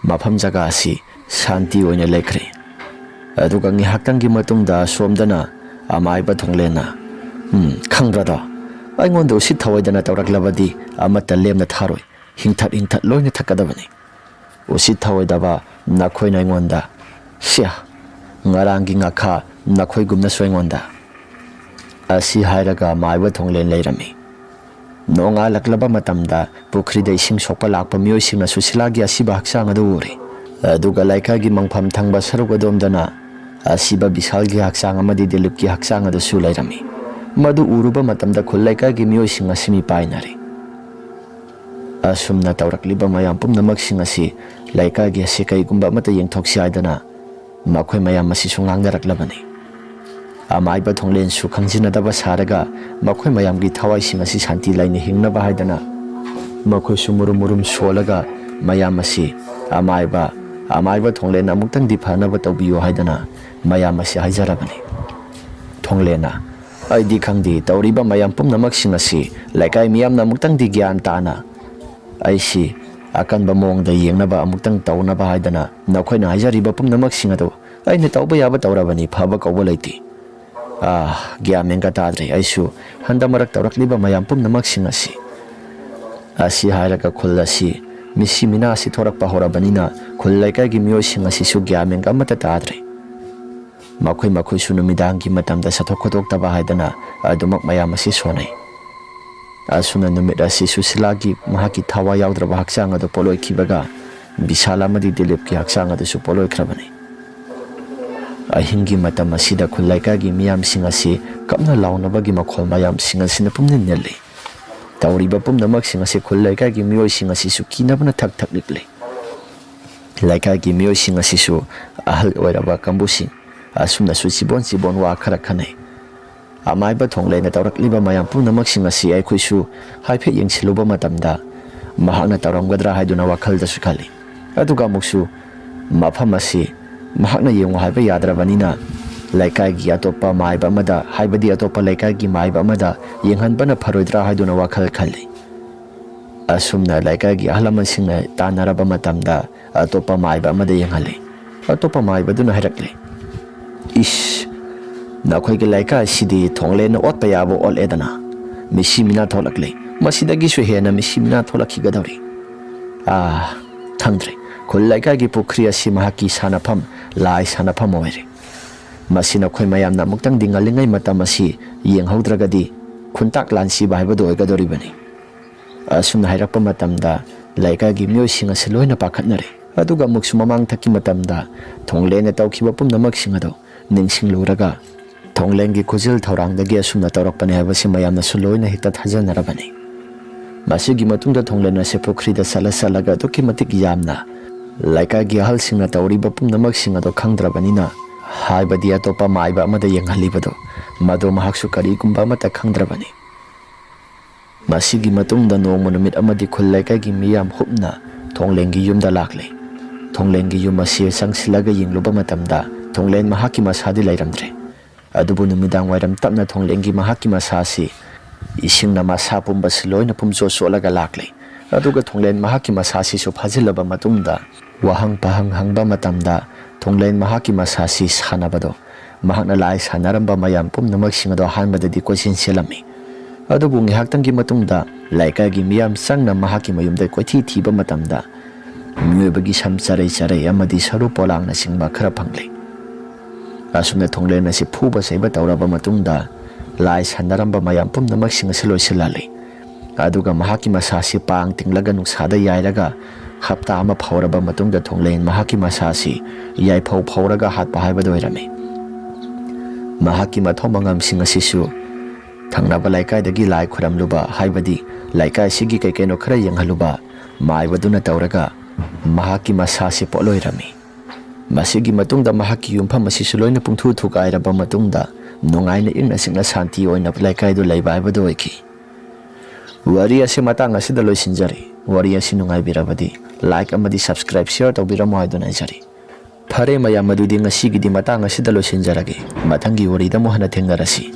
ꯃꯐꯝ ꯖꯒꯥ ꯑꯁꯤ ꯁꯥꯟꯇꯤ ꯑꯣꯏꯅ ꯂꯩꯈ꯭ꯔꯦ꯫ ꯑꯗꯨꯒ ꯉꯥꯏꯍꯥꯛꯇꯪꯒꯤ ꯃꯇꯨꯡꯗ ꯑꯁꯣꯝꯗꯅ ꯑꯃꯥꯏꯕ ꯊꯣꯡꯂꯦꯟꯅ, "ꯎꯝ, ꯈꯪꯕ꯭ꯔꯥꯗꯣ? ꯑꯩꯉꯣꯟꯗ ꯎꯁꯤꯠ ꯊꯑꯣꯏꯗꯅ ꯇꯧꯔꯛꯂꯕꯗꯤ ꯑꯃꯠꯇ ꯂꯦꯝꯅ ꯊꯥꯔꯣꯏ, ꯍꯤꯡꯊꯠ ꯍꯤꯡꯊꯠ ꯂꯣꯏꯅ ꯊꯛꯀꯗꯕꯅꯤ"꯫ "ꯎꯁꯤꯠ ꯊꯑꯣꯏꯗꯕ ꯅꯈꯣꯏꯅ ꯑꯩꯉꯣꯟꯗ, ꯁꯤꯌꯥ, ꯉꯔꯥꯡꯒꯤ ꯉꯥꯈꯥ ꯅꯈꯣꯏꯒꯨꯝꯅꯁꯨ ꯑꯩꯉꯣꯟꯗ"꯫ ꯑꯁꯤ ꯍꯥꯏꯔꯒ ꯃꯥꯏꯕ ꯊꯣꯡꯂꯦꯟ ꯂꯩꯔꯝꯃꯤ꯫ ꯅꯣꯡꯉꯥꯜꯂꯛꯂꯕ ꯃꯇꯝꯗ ꯄꯨꯈ꯭ꯔꯤꯗ ꯏꯁꯤꯡ ꯁꯣꯛꯄ ꯂꯥꯛꯄ ꯃꯤꯑꯣꯏꯁꯤꯡꯅ ꯁꯨꯁꯤꯂꯥꯒꯤ ꯑꯁꯤꯕ ꯍꯛꯆꯥꯡ ꯑꯗꯨ ꯎꯔꯦ꯫ ꯑꯗꯨꯒ ꯂꯩꯀꯥꯏꯒꯤ ꯃꯪꯐꯝ ꯊꯪꯕ ꯁꯔꯨꯛ ꯑꯗꯣꯝꯗꯅ ꯑꯁꯤꯕ ꯕꯤꯁꯥꯜꯒꯤ ꯍꯛꯆꯥꯡ ꯑꯃꯗꯤ ꯗꯤꯂꯤꯞꯀꯤ ꯍꯛꯆꯥꯡ ꯑꯗꯨꯁꯨ ꯂꯩꯔꯝꯃꯤ꯫ ꯃꯗꯨ ꯎꯔꯨꯕ ꯃꯇꯝꯗ ꯈꯨꯜ ꯂꯩꯀꯥꯏꯒꯤ ꯃꯤꯑꯣꯏꯁꯤꯡ ꯑꯁꯤ ꯃꯤꯄꯥꯏꯅꯔꯦ꯫ ꯑꯁꯨꯝꯅ ꯇꯧꯔꯛꯂꯤꯕ ꯃꯌꯥꯝ ꯄꯨꯝꯅꯃꯛꯁꯤꯡ ꯑꯁꯤ ꯂꯩꯀꯥꯏꯒꯤ ꯑꯁꯤ ꯀꯩꯒꯨꯝꯕ ꯑꯃꯠꯇ ꯌꯦꯡꯊꯣꯛꯁꯤ ꯍꯥꯏꯗꯅ ꯃꯈꯣꯏ ꯃꯌꯥꯝ ꯑꯁꯤꯁꯨ ꯉꯥꯡꯅꯔꯛꯂꯕꯅꯤ꯫ ꯑꯃꯥꯏꯕ ꯊꯣꯡꯂꯦꯟꯁꯨ ꯈꯪꯖꯤꯟꯅꯗꯕ ꯁꯥꯔꯒ ꯃꯈꯣꯏ ꯃꯌꯥꯝꯒꯤ ꯊꯋꯥꯏꯁꯤꯡ ꯑꯁꯤ ꯁꯥꯟꯇꯤ ꯂꯩꯅ ꯍꯤꯡꯅꯕ ꯍꯥꯏꯗꯅ ꯃꯈꯣꯏꯁꯨ ꯃꯨꯔꯨꯝ ꯃꯨꯔꯨꯝ ꯁꯣꯜꯂꯒ ꯃꯌꯥꯝ ꯑꯁꯤ ꯑꯃꯥꯏꯕ, ꯑꯃꯥꯏꯕ ꯊꯣꯡꯂꯦꯟ ꯑꯃꯨꯛꯇꯪꯗꯤ ꯐꯅꯕ ꯇꯧꯕꯤꯌꯨ ꯍꯥꯏꯗꯅ ꯃꯌꯥꯝ ꯑꯁꯤ ꯍꯥꯏꯖꯔꯕꯅꯤ꯫ ꯊꯣꯡꯂꯦꯟꯅ, "ꯑꯩꯗꯤ ꯈꯪꯗꯦ, ꯇꯧꯔꯤꯕ ꯃꯌꯥꯝ ꯄꯨꯝꯅꯃꯛꯁꯤꯡ ꯑꯁꯤ ꯂꯩꯀꯥꯏ ꯃꯤꯌꯥꯝꯅ ꯑꯃꯨꯛꯇꯪꯗꯤ ꯒ꯭ꯌꯥꯟ ꯇꯥꯅ ꯑꯩꯁꯤ ꯑꯀꯟꯕ ꯃꯑꯣꯡꯗ ꯌꯦꯡꯅꯕ ꯑꯃꯨꯛꯇꯪ ꯇꯧꯅꯕ ꯍꯥꯏꯗꯅ ꯅꯈꯣꯏꯅ ꯍꯥꯏꯖꯔꯤꯕ ꯄꯨꯝꯅꯃꯛꯁꯤꯡ ꯑꯗꯨ ꯑꯩꯅ ꯇꯧꯕ ꯌꯥꯕ ꯇꯧꯔꯕꯅꯤ, ꯐꯕ ꯀꯧꯕ ꯂꯩꯇꯦ꯫ ꯑꯥ, ꯒ꯭ꯌꯥꯟ ꯃꯦꯟꯒ ꯇꯥꯗ꯭ꯔꯦ꯫ ꯑꯩꯁꯨ ꯍꯟꯗꯛ ꯃꯔꯛ ꯇꯧꯔꯛꯂꯤꯕ ꯃꯌꯥꯝ ꯄꯨꯝꯅꯃꯛꯁꯤꯡ ꯑꯁꯤ"꯫ ꯑꯁꯤ ꯍꯥꯏꯔꯒ ꯈꯨꯜ ꯑꯁꯤ ꯃꯤꯁꯤ ꯃꯤꯅꯥ ꯑꯁꯤ ꯊꯣꯔꯛꯄ ꯍꯧꯔꯕꯅꯤꯅ ꯈꯨꯜ ꯂꯩꯀꯥꯏꯒꯤ ꯃꯤꯑꯣꯏꯁꯤꯡ ꯑꯁꯤꯁꯨ ꯒ꯭ꯌꯥꯟ ꯃꯦꯟꯒ ꯑꯃꯠꯇ ꯇꯥꯗ꯭ꯔꯦ꯫ ꯃꯈꯣꯏ ꯃꯈꯣꯏꯁꯨ ꯅꯨꯃꯤꯗꯥꯡꯒꯤ ꯃꯇꯝꯗ ꯆꯠꯊꯣꯛ ꯈꯣꯠꯇꯣꯛꯇꯕ ꯍꯥꯏꯗꯅ ꯑꯗꯨꯃꯛ ꯃꯌꯥꯝ ꯑꯁꯤ ꯁꯣꯟꯅꯩ꯫ ꯑꯁꯨꯝꯅ ꯅꯨꯃꯤꯠ ꯑꯁꯤ ꯁꯨꯁꯤꯂꯥꯒꯤ ꯃꯍꯥꯛꯀꯤ ꯊꯋꯥꯏ ꯌꯥꯎꯗ꯭ꯔꯕ ꯍꯛꯆꯥꯡ ꯑꯗꯨ ꯄꯣꯠꯂꯣꯏꯈꯤꯕꯒ ꯕꯤꯁꯥꯜ ꯑꯃꯗꯤ ꯗꯤꯂꯤꯞꯀꯤ ꯍꯛꯆꯥꯡ ꯑꯗꯨꯁꯨ ꯄꯣꯠꯂꯣꯏꯈ꯭ꯔꯕꯅꯤ꯫ ꯑꯍꯤꯡꯒꯤ ꯃꯇꯝ ꯑꯁꯤꯗ ꯈꯨꯜ ꯂꯩꯀꯥꯏꯒꯤ ꯃꯤꯌꯥꯝꯁꯤꯡ ꯑꯁꯤ ꯀꯞꯅ ꯂꯥꯎꯅꯕꯒꯤ ꯃꯈꯣꯜ ꯃꯌꯥꯝꯁꯤꯡ ꯑꯁꯤꯅ ꯄꯨꯝꯅꯤꯟ ꯅꯤꯜꯂꯤ꯫ ꯇꯧꯔꯤꯕ ꯄꯨꯝꯅꯃꯛꯁꯤꯡ ꯑꯁꯤ ꯈꯨꯜ ꯂꯩꯀꯥꯏꯒꯤ ꯃꯤꯑꯣꯏꯁꯤꯡ ꯑꯁꯤꯁꯨ ꯀꯤꯅꯕꯅ ꯊꯛ ꯊꯛ ꯅꯤꯛꯂꯤ꯫ ꯂꯩꯀꯥꯏꯒꯤ ꯃꯤꯑꯣꯏꯁꯤꯡ ꯑꯁꯤꯁꯨ ꯑꯍꯜ ꯑꯣꯏꯔꯕ ꯀꯥꯡꯕꯨꯁꯤꯡ ꯑꯁꯨꯝꯅꯁꯨ ꯆꯤꯕꯣꯟ ꯆꯤꯕꯣꯟ ꯋꯥ ꯈꯔ ꯈꯟꯅꯩ꯫ ꯑꯃꯥꯏꯕ ꯊꯣꯡꯂꯦꯅ ꯇꯧꯔꯛꯂꯤꯕ ꯃꯌꯥꯝ ꯄꯨꯝꯅꯃꯛꯁꯤꯡ ꯑꯁꯤ ꯑꯩꯈꯣꯏꯁꯨ ꯍꯥꯏꯐꯦꯠ ꯌꯦꯡꯁꯤꯜꯂꯨꯕ ꯃꯇꯝꯗ ꯃꯍꯥꯛꯅ ꯇꯧꯔꯝꯒꯗ꯭ꯔꯥ ꯍꯥꯏꯗꯨꯅ ꯋꯥꯈꯜꯗꯁꯨ ꯈꯜꯂꯤ꯫ ꯑꯗꯨꯒ ꯑꯃꯨꯛꯁꯨ ꯃꯐꯝ ꯑꯁꯤ ꯃꯍꯥꯛꯅ ꯌꯦꯡꯉꯨ ꯍꯥꯏꯕ ꯌꯥꯗ꯭ꯔꯕꯅꯤꯅ ꯂꯩꯀꯥꯏꯒꯤ ꯑꯇꯣꯞꯄ ꯃꯥꯏꯕ ꯑꯃꯗ, ꯍꯥꯏꯕꯗꯤ ꯑꯇꯣꯞꯄ ꯂꯩꯀꯥꯏꯒꯤ ꯃꯥꯏꯕ ꯑꯃꯗ ꯌꯦꯡꯍꯟꯕꯅ ꯐꯔꯣꯏꯗ꯭ꯔꯥ ꯍꯥꯏꯗꯨꯅ ꯋꯥꯈꯜ ꯈꯜꯂꯤ꯫ ꯑꯁꯨꯝꯅ ꯂꯩꯀꯥꯏꯒꯤ ꯑꯍꯜ ꯂꯃꯟꯁꯤꯡꯅ ꯇꯥꯟꯅꯔꯕ ꯃꯇꯝꯗ ꯑꯇꯣꯞꯄ ꯃꯥꯏꯕ ꯑꯃꯗ ꯌꯦꯡꯍꯜꯂꯤ꯫ ꯑꯇꯣꯞꯄ ꯃꯥꯏꯕꯗꯨꯅ ꯍꯥꯏꯔꯛꯂꯤ, "ꯏꯁ, ꯅꯈꯣꯏꯒꯤ ꯂꯩꯀꯥꯏꯁꯤꯗꯤ ꯊꯣꯡꯂꯦꯟꯅ ꯑꯣꯠꯄ ꯌꯥꯕ ꯑꯣꯠꯂꯦꯗꯅ꯫ ꯃꯤꯁꯤ ꯃꯤꯅꯥ ꯊꯣꯛꯂꯛꯂꯦ꯫ ꯃꯁꯤꯗꯒꯤꯁꯨ ꯍꯦꯟꯅ ꯃꯤꯁꯤ ꯃꯤꯅꯥ ꯊꯣꯛꯂꯛꯈꯤꯒꯗꯧꯔꯤ꯫ ꯑꯥ, ꯈꯪꯗ꯭ꯔꯦ꯫ ꯈꯨꯜ ꯂꯩꯀꯥꯏꯒꯤ ꯄꯨꯈ꯭ꯔꯤ ꯑꯁꯤ ꯃꯍꯥꯛꯀꯤ ꯁꯥꯟꯅꯐꯝ, ꯂꯥꯏ ꯁꯥꯟꯅꯐꯝ ꯑꯣꯏꯔꯦ꯫ ꯃꯁꯤ ꯅꯈꯣꯏ ꯃꯌꯥꯝꯅ ꯑꯃꯨꯛꯇꯪꯗꯤ ꯉꯜꯂꯤꯉꯩ ꯃꯇꯝ ꯑꯁꯤ ꯌꯦꯡꯍꯧꯗ꯭ꯔꯒꯗꯤ ꯈꯨꯟꯇꯥꯛ ꯂꯥꯟꯁꯤꯕ ꯍꯥꯏꯕꯗꯨ ꯑꯣꯏꯒꯗꯧꯔꯤꯕꯅꯤ꯫ ꯑꯁꯨꯝꯅ ꯍꯥꯏꯔꯛꯄ ꯃꯇꯝꯗ ꯂꯩꯀꯥꯏꯒꯤ ꯃꯤꯑꯣꯏꯁꯤꯡ ꯑꯁꯤ ꯂꯣꯏꯅ ꯄꯥꯈꯠꯅꯔꯦ꯫ ꯑꯗꯨꯒ ꯑꯃꯨꯛꯁꯨ ꯃꯃꯥꯡꯊꯛꯀꯤ ꯃꯇꯝꯗ ꯊꯣꯡꯂꯦꯟꯅ ꯇꯧꯈꯤꯕ ꯄꯨꯝꯅꯃꯛꯁꯤꯡ ꯑꯗꯨ ꯅꯤꯡꯁꯤꯡꯂꯨꯔꯒ ꯊꯣꯡꯂꯦꯟꯒꯤ ꯈꯨꯖꯤꯜ ꯊꯧꯔꯥꯡꯗꯒꯤ ꯑꯁꯨꯝꯅ ꯇꯧꯔꯛꯄꯅꯤ ꯍꯥꯏꯕꯁꯤ ꯃꯌꯥꯝꯅꯁꯨ ꯂꯣꯏꯅ ꯍꯦꯛꯇ ꯊꯥꯖꯅꯔꯕꯅꯤ꯫ ꯃꯁꯤꯒꯤ ꯃꯇꯨꯡꯗ ꯊꯣꯡꯂꯦꯟ ꯑꯁꯤ ꯄꯨꯈ꯭ꯔꯤꯗ ꯆꯠꯂ ꯆꯠꯂꯒ ꯑꯗꯨꯛꯀꯤ ꯃꯇꯤꯛ ꯌꯥꯝꯅ ꯂꯩꯀꯥꯏꯒꯤ ꯑꯍꯜꯁꯤꯡꯅ ꯇꯧꯔꯤꯕ ꯄꯨꯝꯅꯃꯛꯁꯤꯡ ꯑꯗꯨ ꯈꯪꯗ꯭ꯔꯕꯅꯤꯅ, ꯍꯥꯏꯕꯗꯤ ꯑꯇꯣꯞꯄ ꯃꯥꯏꯕ ꯑꯃꯗ ꯌꯦꯡꯍꯜꯂꯤꯕꯗꯨ, ꯃꯗꯨ ꯃꯍꯥꯛꯁꯨ ꯀꯔꯤꯒꯨꯝꯕ ꯑꯃꯠꯇ ꯈꯪꯗ꯭ꯔꯕꯅꯤ꯫ ꯃꯁꯤꯒꯤ ꯃꯇꯨꯡꯗ ꯅꯣꯡꯃ ꯅꯨꯃꯤꯠ ꯑꯃꯗꯤ ꯈꯨꯜ ꯂꯩꯀꯥꯏꯒꯤ ꯃꯤꯌꯥꯝ ꯍꯨꯞꯅ ꯊꯣꯡꯂꯦꯟꯒꯤ ꯌꯨꯝꯗ ꯂꯥꯛꯂꯦ꯫ ꯊꯣꯡꯂꯦꯟꯒꯤ ꯌꯨꯝ ꯑꯁꯤ ꯆꯪꯁꯤꯜꯂꯒ ꯌꯦꯡꯂꯨꯕ ꯃꯇꯝꯗ ꯊꯣꯡꯂꯦꯟ ꯃꯍꯥꯛꯀꯤ ꯃꯁꯥꯗꯤ ꯂꯩꯔꯝꯗ꯭ꯔꯦ꯫ ꯑꯗꯨꯕꯨ ꯅꯨꯃꯤꯗꯥꯡ ꯋꯥꯏꯔꯝ ꯇꯞꯅ ꯊꯣꯡꯂꯦꯟꯒꯤ ꯃꯍꯥꯛꯀꯤ ꯃꯁꯥ ꯑꯁꯤ ꯏꯁꯤꯡꯅ ꯃꯁꯥ ꯄꯨꯝꯕꯁꯤ ꯂꯣꯏꯅ ꯄꯨꯝꯆꯣꯠ ꯆꯣꯠꯂꯒ ꯂꯥꯛꯂꯦ꯫ ꯑꯗꯨꯒ ꯊꯣꯡꯂꯦꯟ ꯃꯍꯥꯛꯀꯤ ꯃꯁꯥꯁꯤꯁꯨ ꯐꯥꯖꯤꯜꯂꯕ ꯃꯇꯨꯡꯗ ꯋꯥꯍꯪ ꯄꯥꯍꯪ ꯍꯪꯕ ꯃꯇꯝꯗ ꯊꯣꯡꯂꯦꯟ ꯃꯍꯥꯛꯀꯤ ꯃꯁꯥꯁꯤ ꯁꯥꯟꯅꯕꯗꯣ ꯃꯍꯥꯛꯅ ꯂꯥꯏ ꯁꯥꯟꯅꯔꯝꯕ ꯃꯌꯥꯝ ꯄꯨꯝꯅꯃꯛꯁꯤꯡ ꯑꯗꯣ ꯑꯍꯥꯟꯕꯗꯗꯤ ꯀꯣꯏꯆꯦꯟ ꯆꯦꯜꯂꯝꯃꯤ꯫ ꯑꯗꯨꯕꯨ ꯉꯥꯏꯍꯥꯛꯇꯪꯒꯤ ꯃꯇꯨꯡꯗ ꯂꯩꯀꯥꯏꯒꯤ ꯃꯤꯌꯥꯝ ꯆꯪꯅ ꯃꯍꯥꯛꯀꯤ ꯃꯌꯨꯝꯗ ꯀꯣꯏꯊꯤ ꯊꯤꯕ ꯃꯇꯝꯗ ꯃꯤꯑꯣꯏꯕꯒꯤ ꯁꯝ ꯆꯔꯩ ꯆꯔꯩ ꯑꯃꯗꯤ ꯁꯔꯨ ꯄꯣꯂꯥꯡꯅꯆꯤꯡꯕ ꯈꯔ ꯐꯪꯂꯦ꯫ ꯑꯁꯨꯝꯅ ꯊꯣꯡꯂꯦꯟ ꯑꯁꯤ ꯐꯨꯕ ꯆꯩꯕ ꯇꯧꯔꯕ ꯃꯇꯨꯡꯗ ꯂꯥꯏ ꯁꯥꯟꯅꯔꯝꯕ ꯃꯌꯥꯝ ꯄꯨꯝꯅꯃꯛꯁꯤꯡ ꯑꯁꯤ ꯂꯣꯏꯁꯤꯜꯍꯜꯂꯤ꯫ ꯑꯗꯨꯒ ꯃꯍꯥꯛꯀꯤ ꯃꯁꯥꯁꯤ ꯄꯥꯡ ꯇꯤꯡꯂꯒ ꯅꯨꯡꯁꯥꯗ ꯌꯥꯏꯔꯒ ꯍꯞꯇꯥ ꯑꯃ ꯐꯧꯔꯕ ꯃꯇꯨꯡꯗ ꯊꯣꯡꯂꯦꯟ ꯃꯍꯥꯛꯀꯤ ꯃꯁꯥꯁꯤ ꯌꯥꯏꯐꯧ ꯐꯧꯔꯒ ꯍꯥꯠꯄ ꯍꯥꯏꯕꯗꯨ ꯑꯣꯏꯔꯝꯃꯤ꯫ ꯃꯍꯥꯛꯀꯤ ꯃꯊꯧ ꯃꯉꯝꯁꯤꯡ ꯑꯁꯤꯁꯨ ꯊꯪꯅꯕ ꯂꯩꯀꯥꯏꯗꯒꯤ ꯂꯥꯏ ꯈꯨꯔꯝꯂꯨꯕ, ꯍꯥꯏꯕꯗꯤ ꯂꯩꯀꯥꯏꯁꯤꯒꯤ ꯀꯩ ꯀꯩꯅꯣ ꯈꯔ ꯌꯦꯡꯍꯜꯂꯨꯕ ꯃꯥꯏꯕꯗꯨꯅ ꯇꯧꯔꯒ ꯃꯍꯥꯛꯀꯤ ꯃꯁꯥꯁꯤ ꯄꯣꯠꯂꯣꯏꯔꯝꯃꯤ꯫ ꯃꯁꯤꯒꯤ ꯃꯇꯨꯡꯗ ꯃꯍꯥꯛꯀꯤ ꯌꯨꯝꯐꯝ ꯑꯁꯤꯁꯨ ꯂꯣꯏꯅ ꯄꯨꯡꯊꯨ ꯊꯨꯒꯥꯏꯔꯕ ꯃꯇꯨꯡꯗ ꯅꯨꯡꯉꯥꯏꯅ ꯏꯪꯅ ꯆꯤꯛꯅ ꯁꯥꯟꯇꯤ ꯑꯣꯏꯅ ꯂꯩꯀꯥꯏꯗꯨ ꯂꯩꯕ ꯍꯥꯏꯕꯗꯨ ꯑꯣꯏꯈꯤ꯫ ꯋꯥꯔꯤ ꯑꯁꯤ ꯃꯇꯥꯡ ꯑꯁꯤꯗ ꯂꯣꯏꯁꯤꯟꯖꯔꯦ꯫ ꯋꯥꯔꯤ ꯑꯁꯤ ꯅꯨꯡꯉꯥꯏꯕꯤꯔꯕꯗꯤ like ꯑꯃꯗꯤ subscribe, share ꯇꯧꯕꯤꯔꯝꯃꯨ ꯍꯥꯏꯗꯨꯅ ꯍꯥꯏꯖꯔꯤ꯫ ꯐꯔꯦ ꯃꯌꯥꯝ, ꯑꯗꯨꯗꯤ ꯉꯁꯤꯒꯤꯗꯤ ꯃꯇꯥꯡ ꯑꯁꯤꯗ ꯂꯣꯏꯁꯤꯟꯖꯔꯒꯦ꯫ ꯃꯊꯪꯒꯤ ꯋꯥꯔꯤꯗ ꯑꯃꯨꯛ ꯍꯟꯅ ꯊꯦꯡꯅꯔꯁꯤ꯫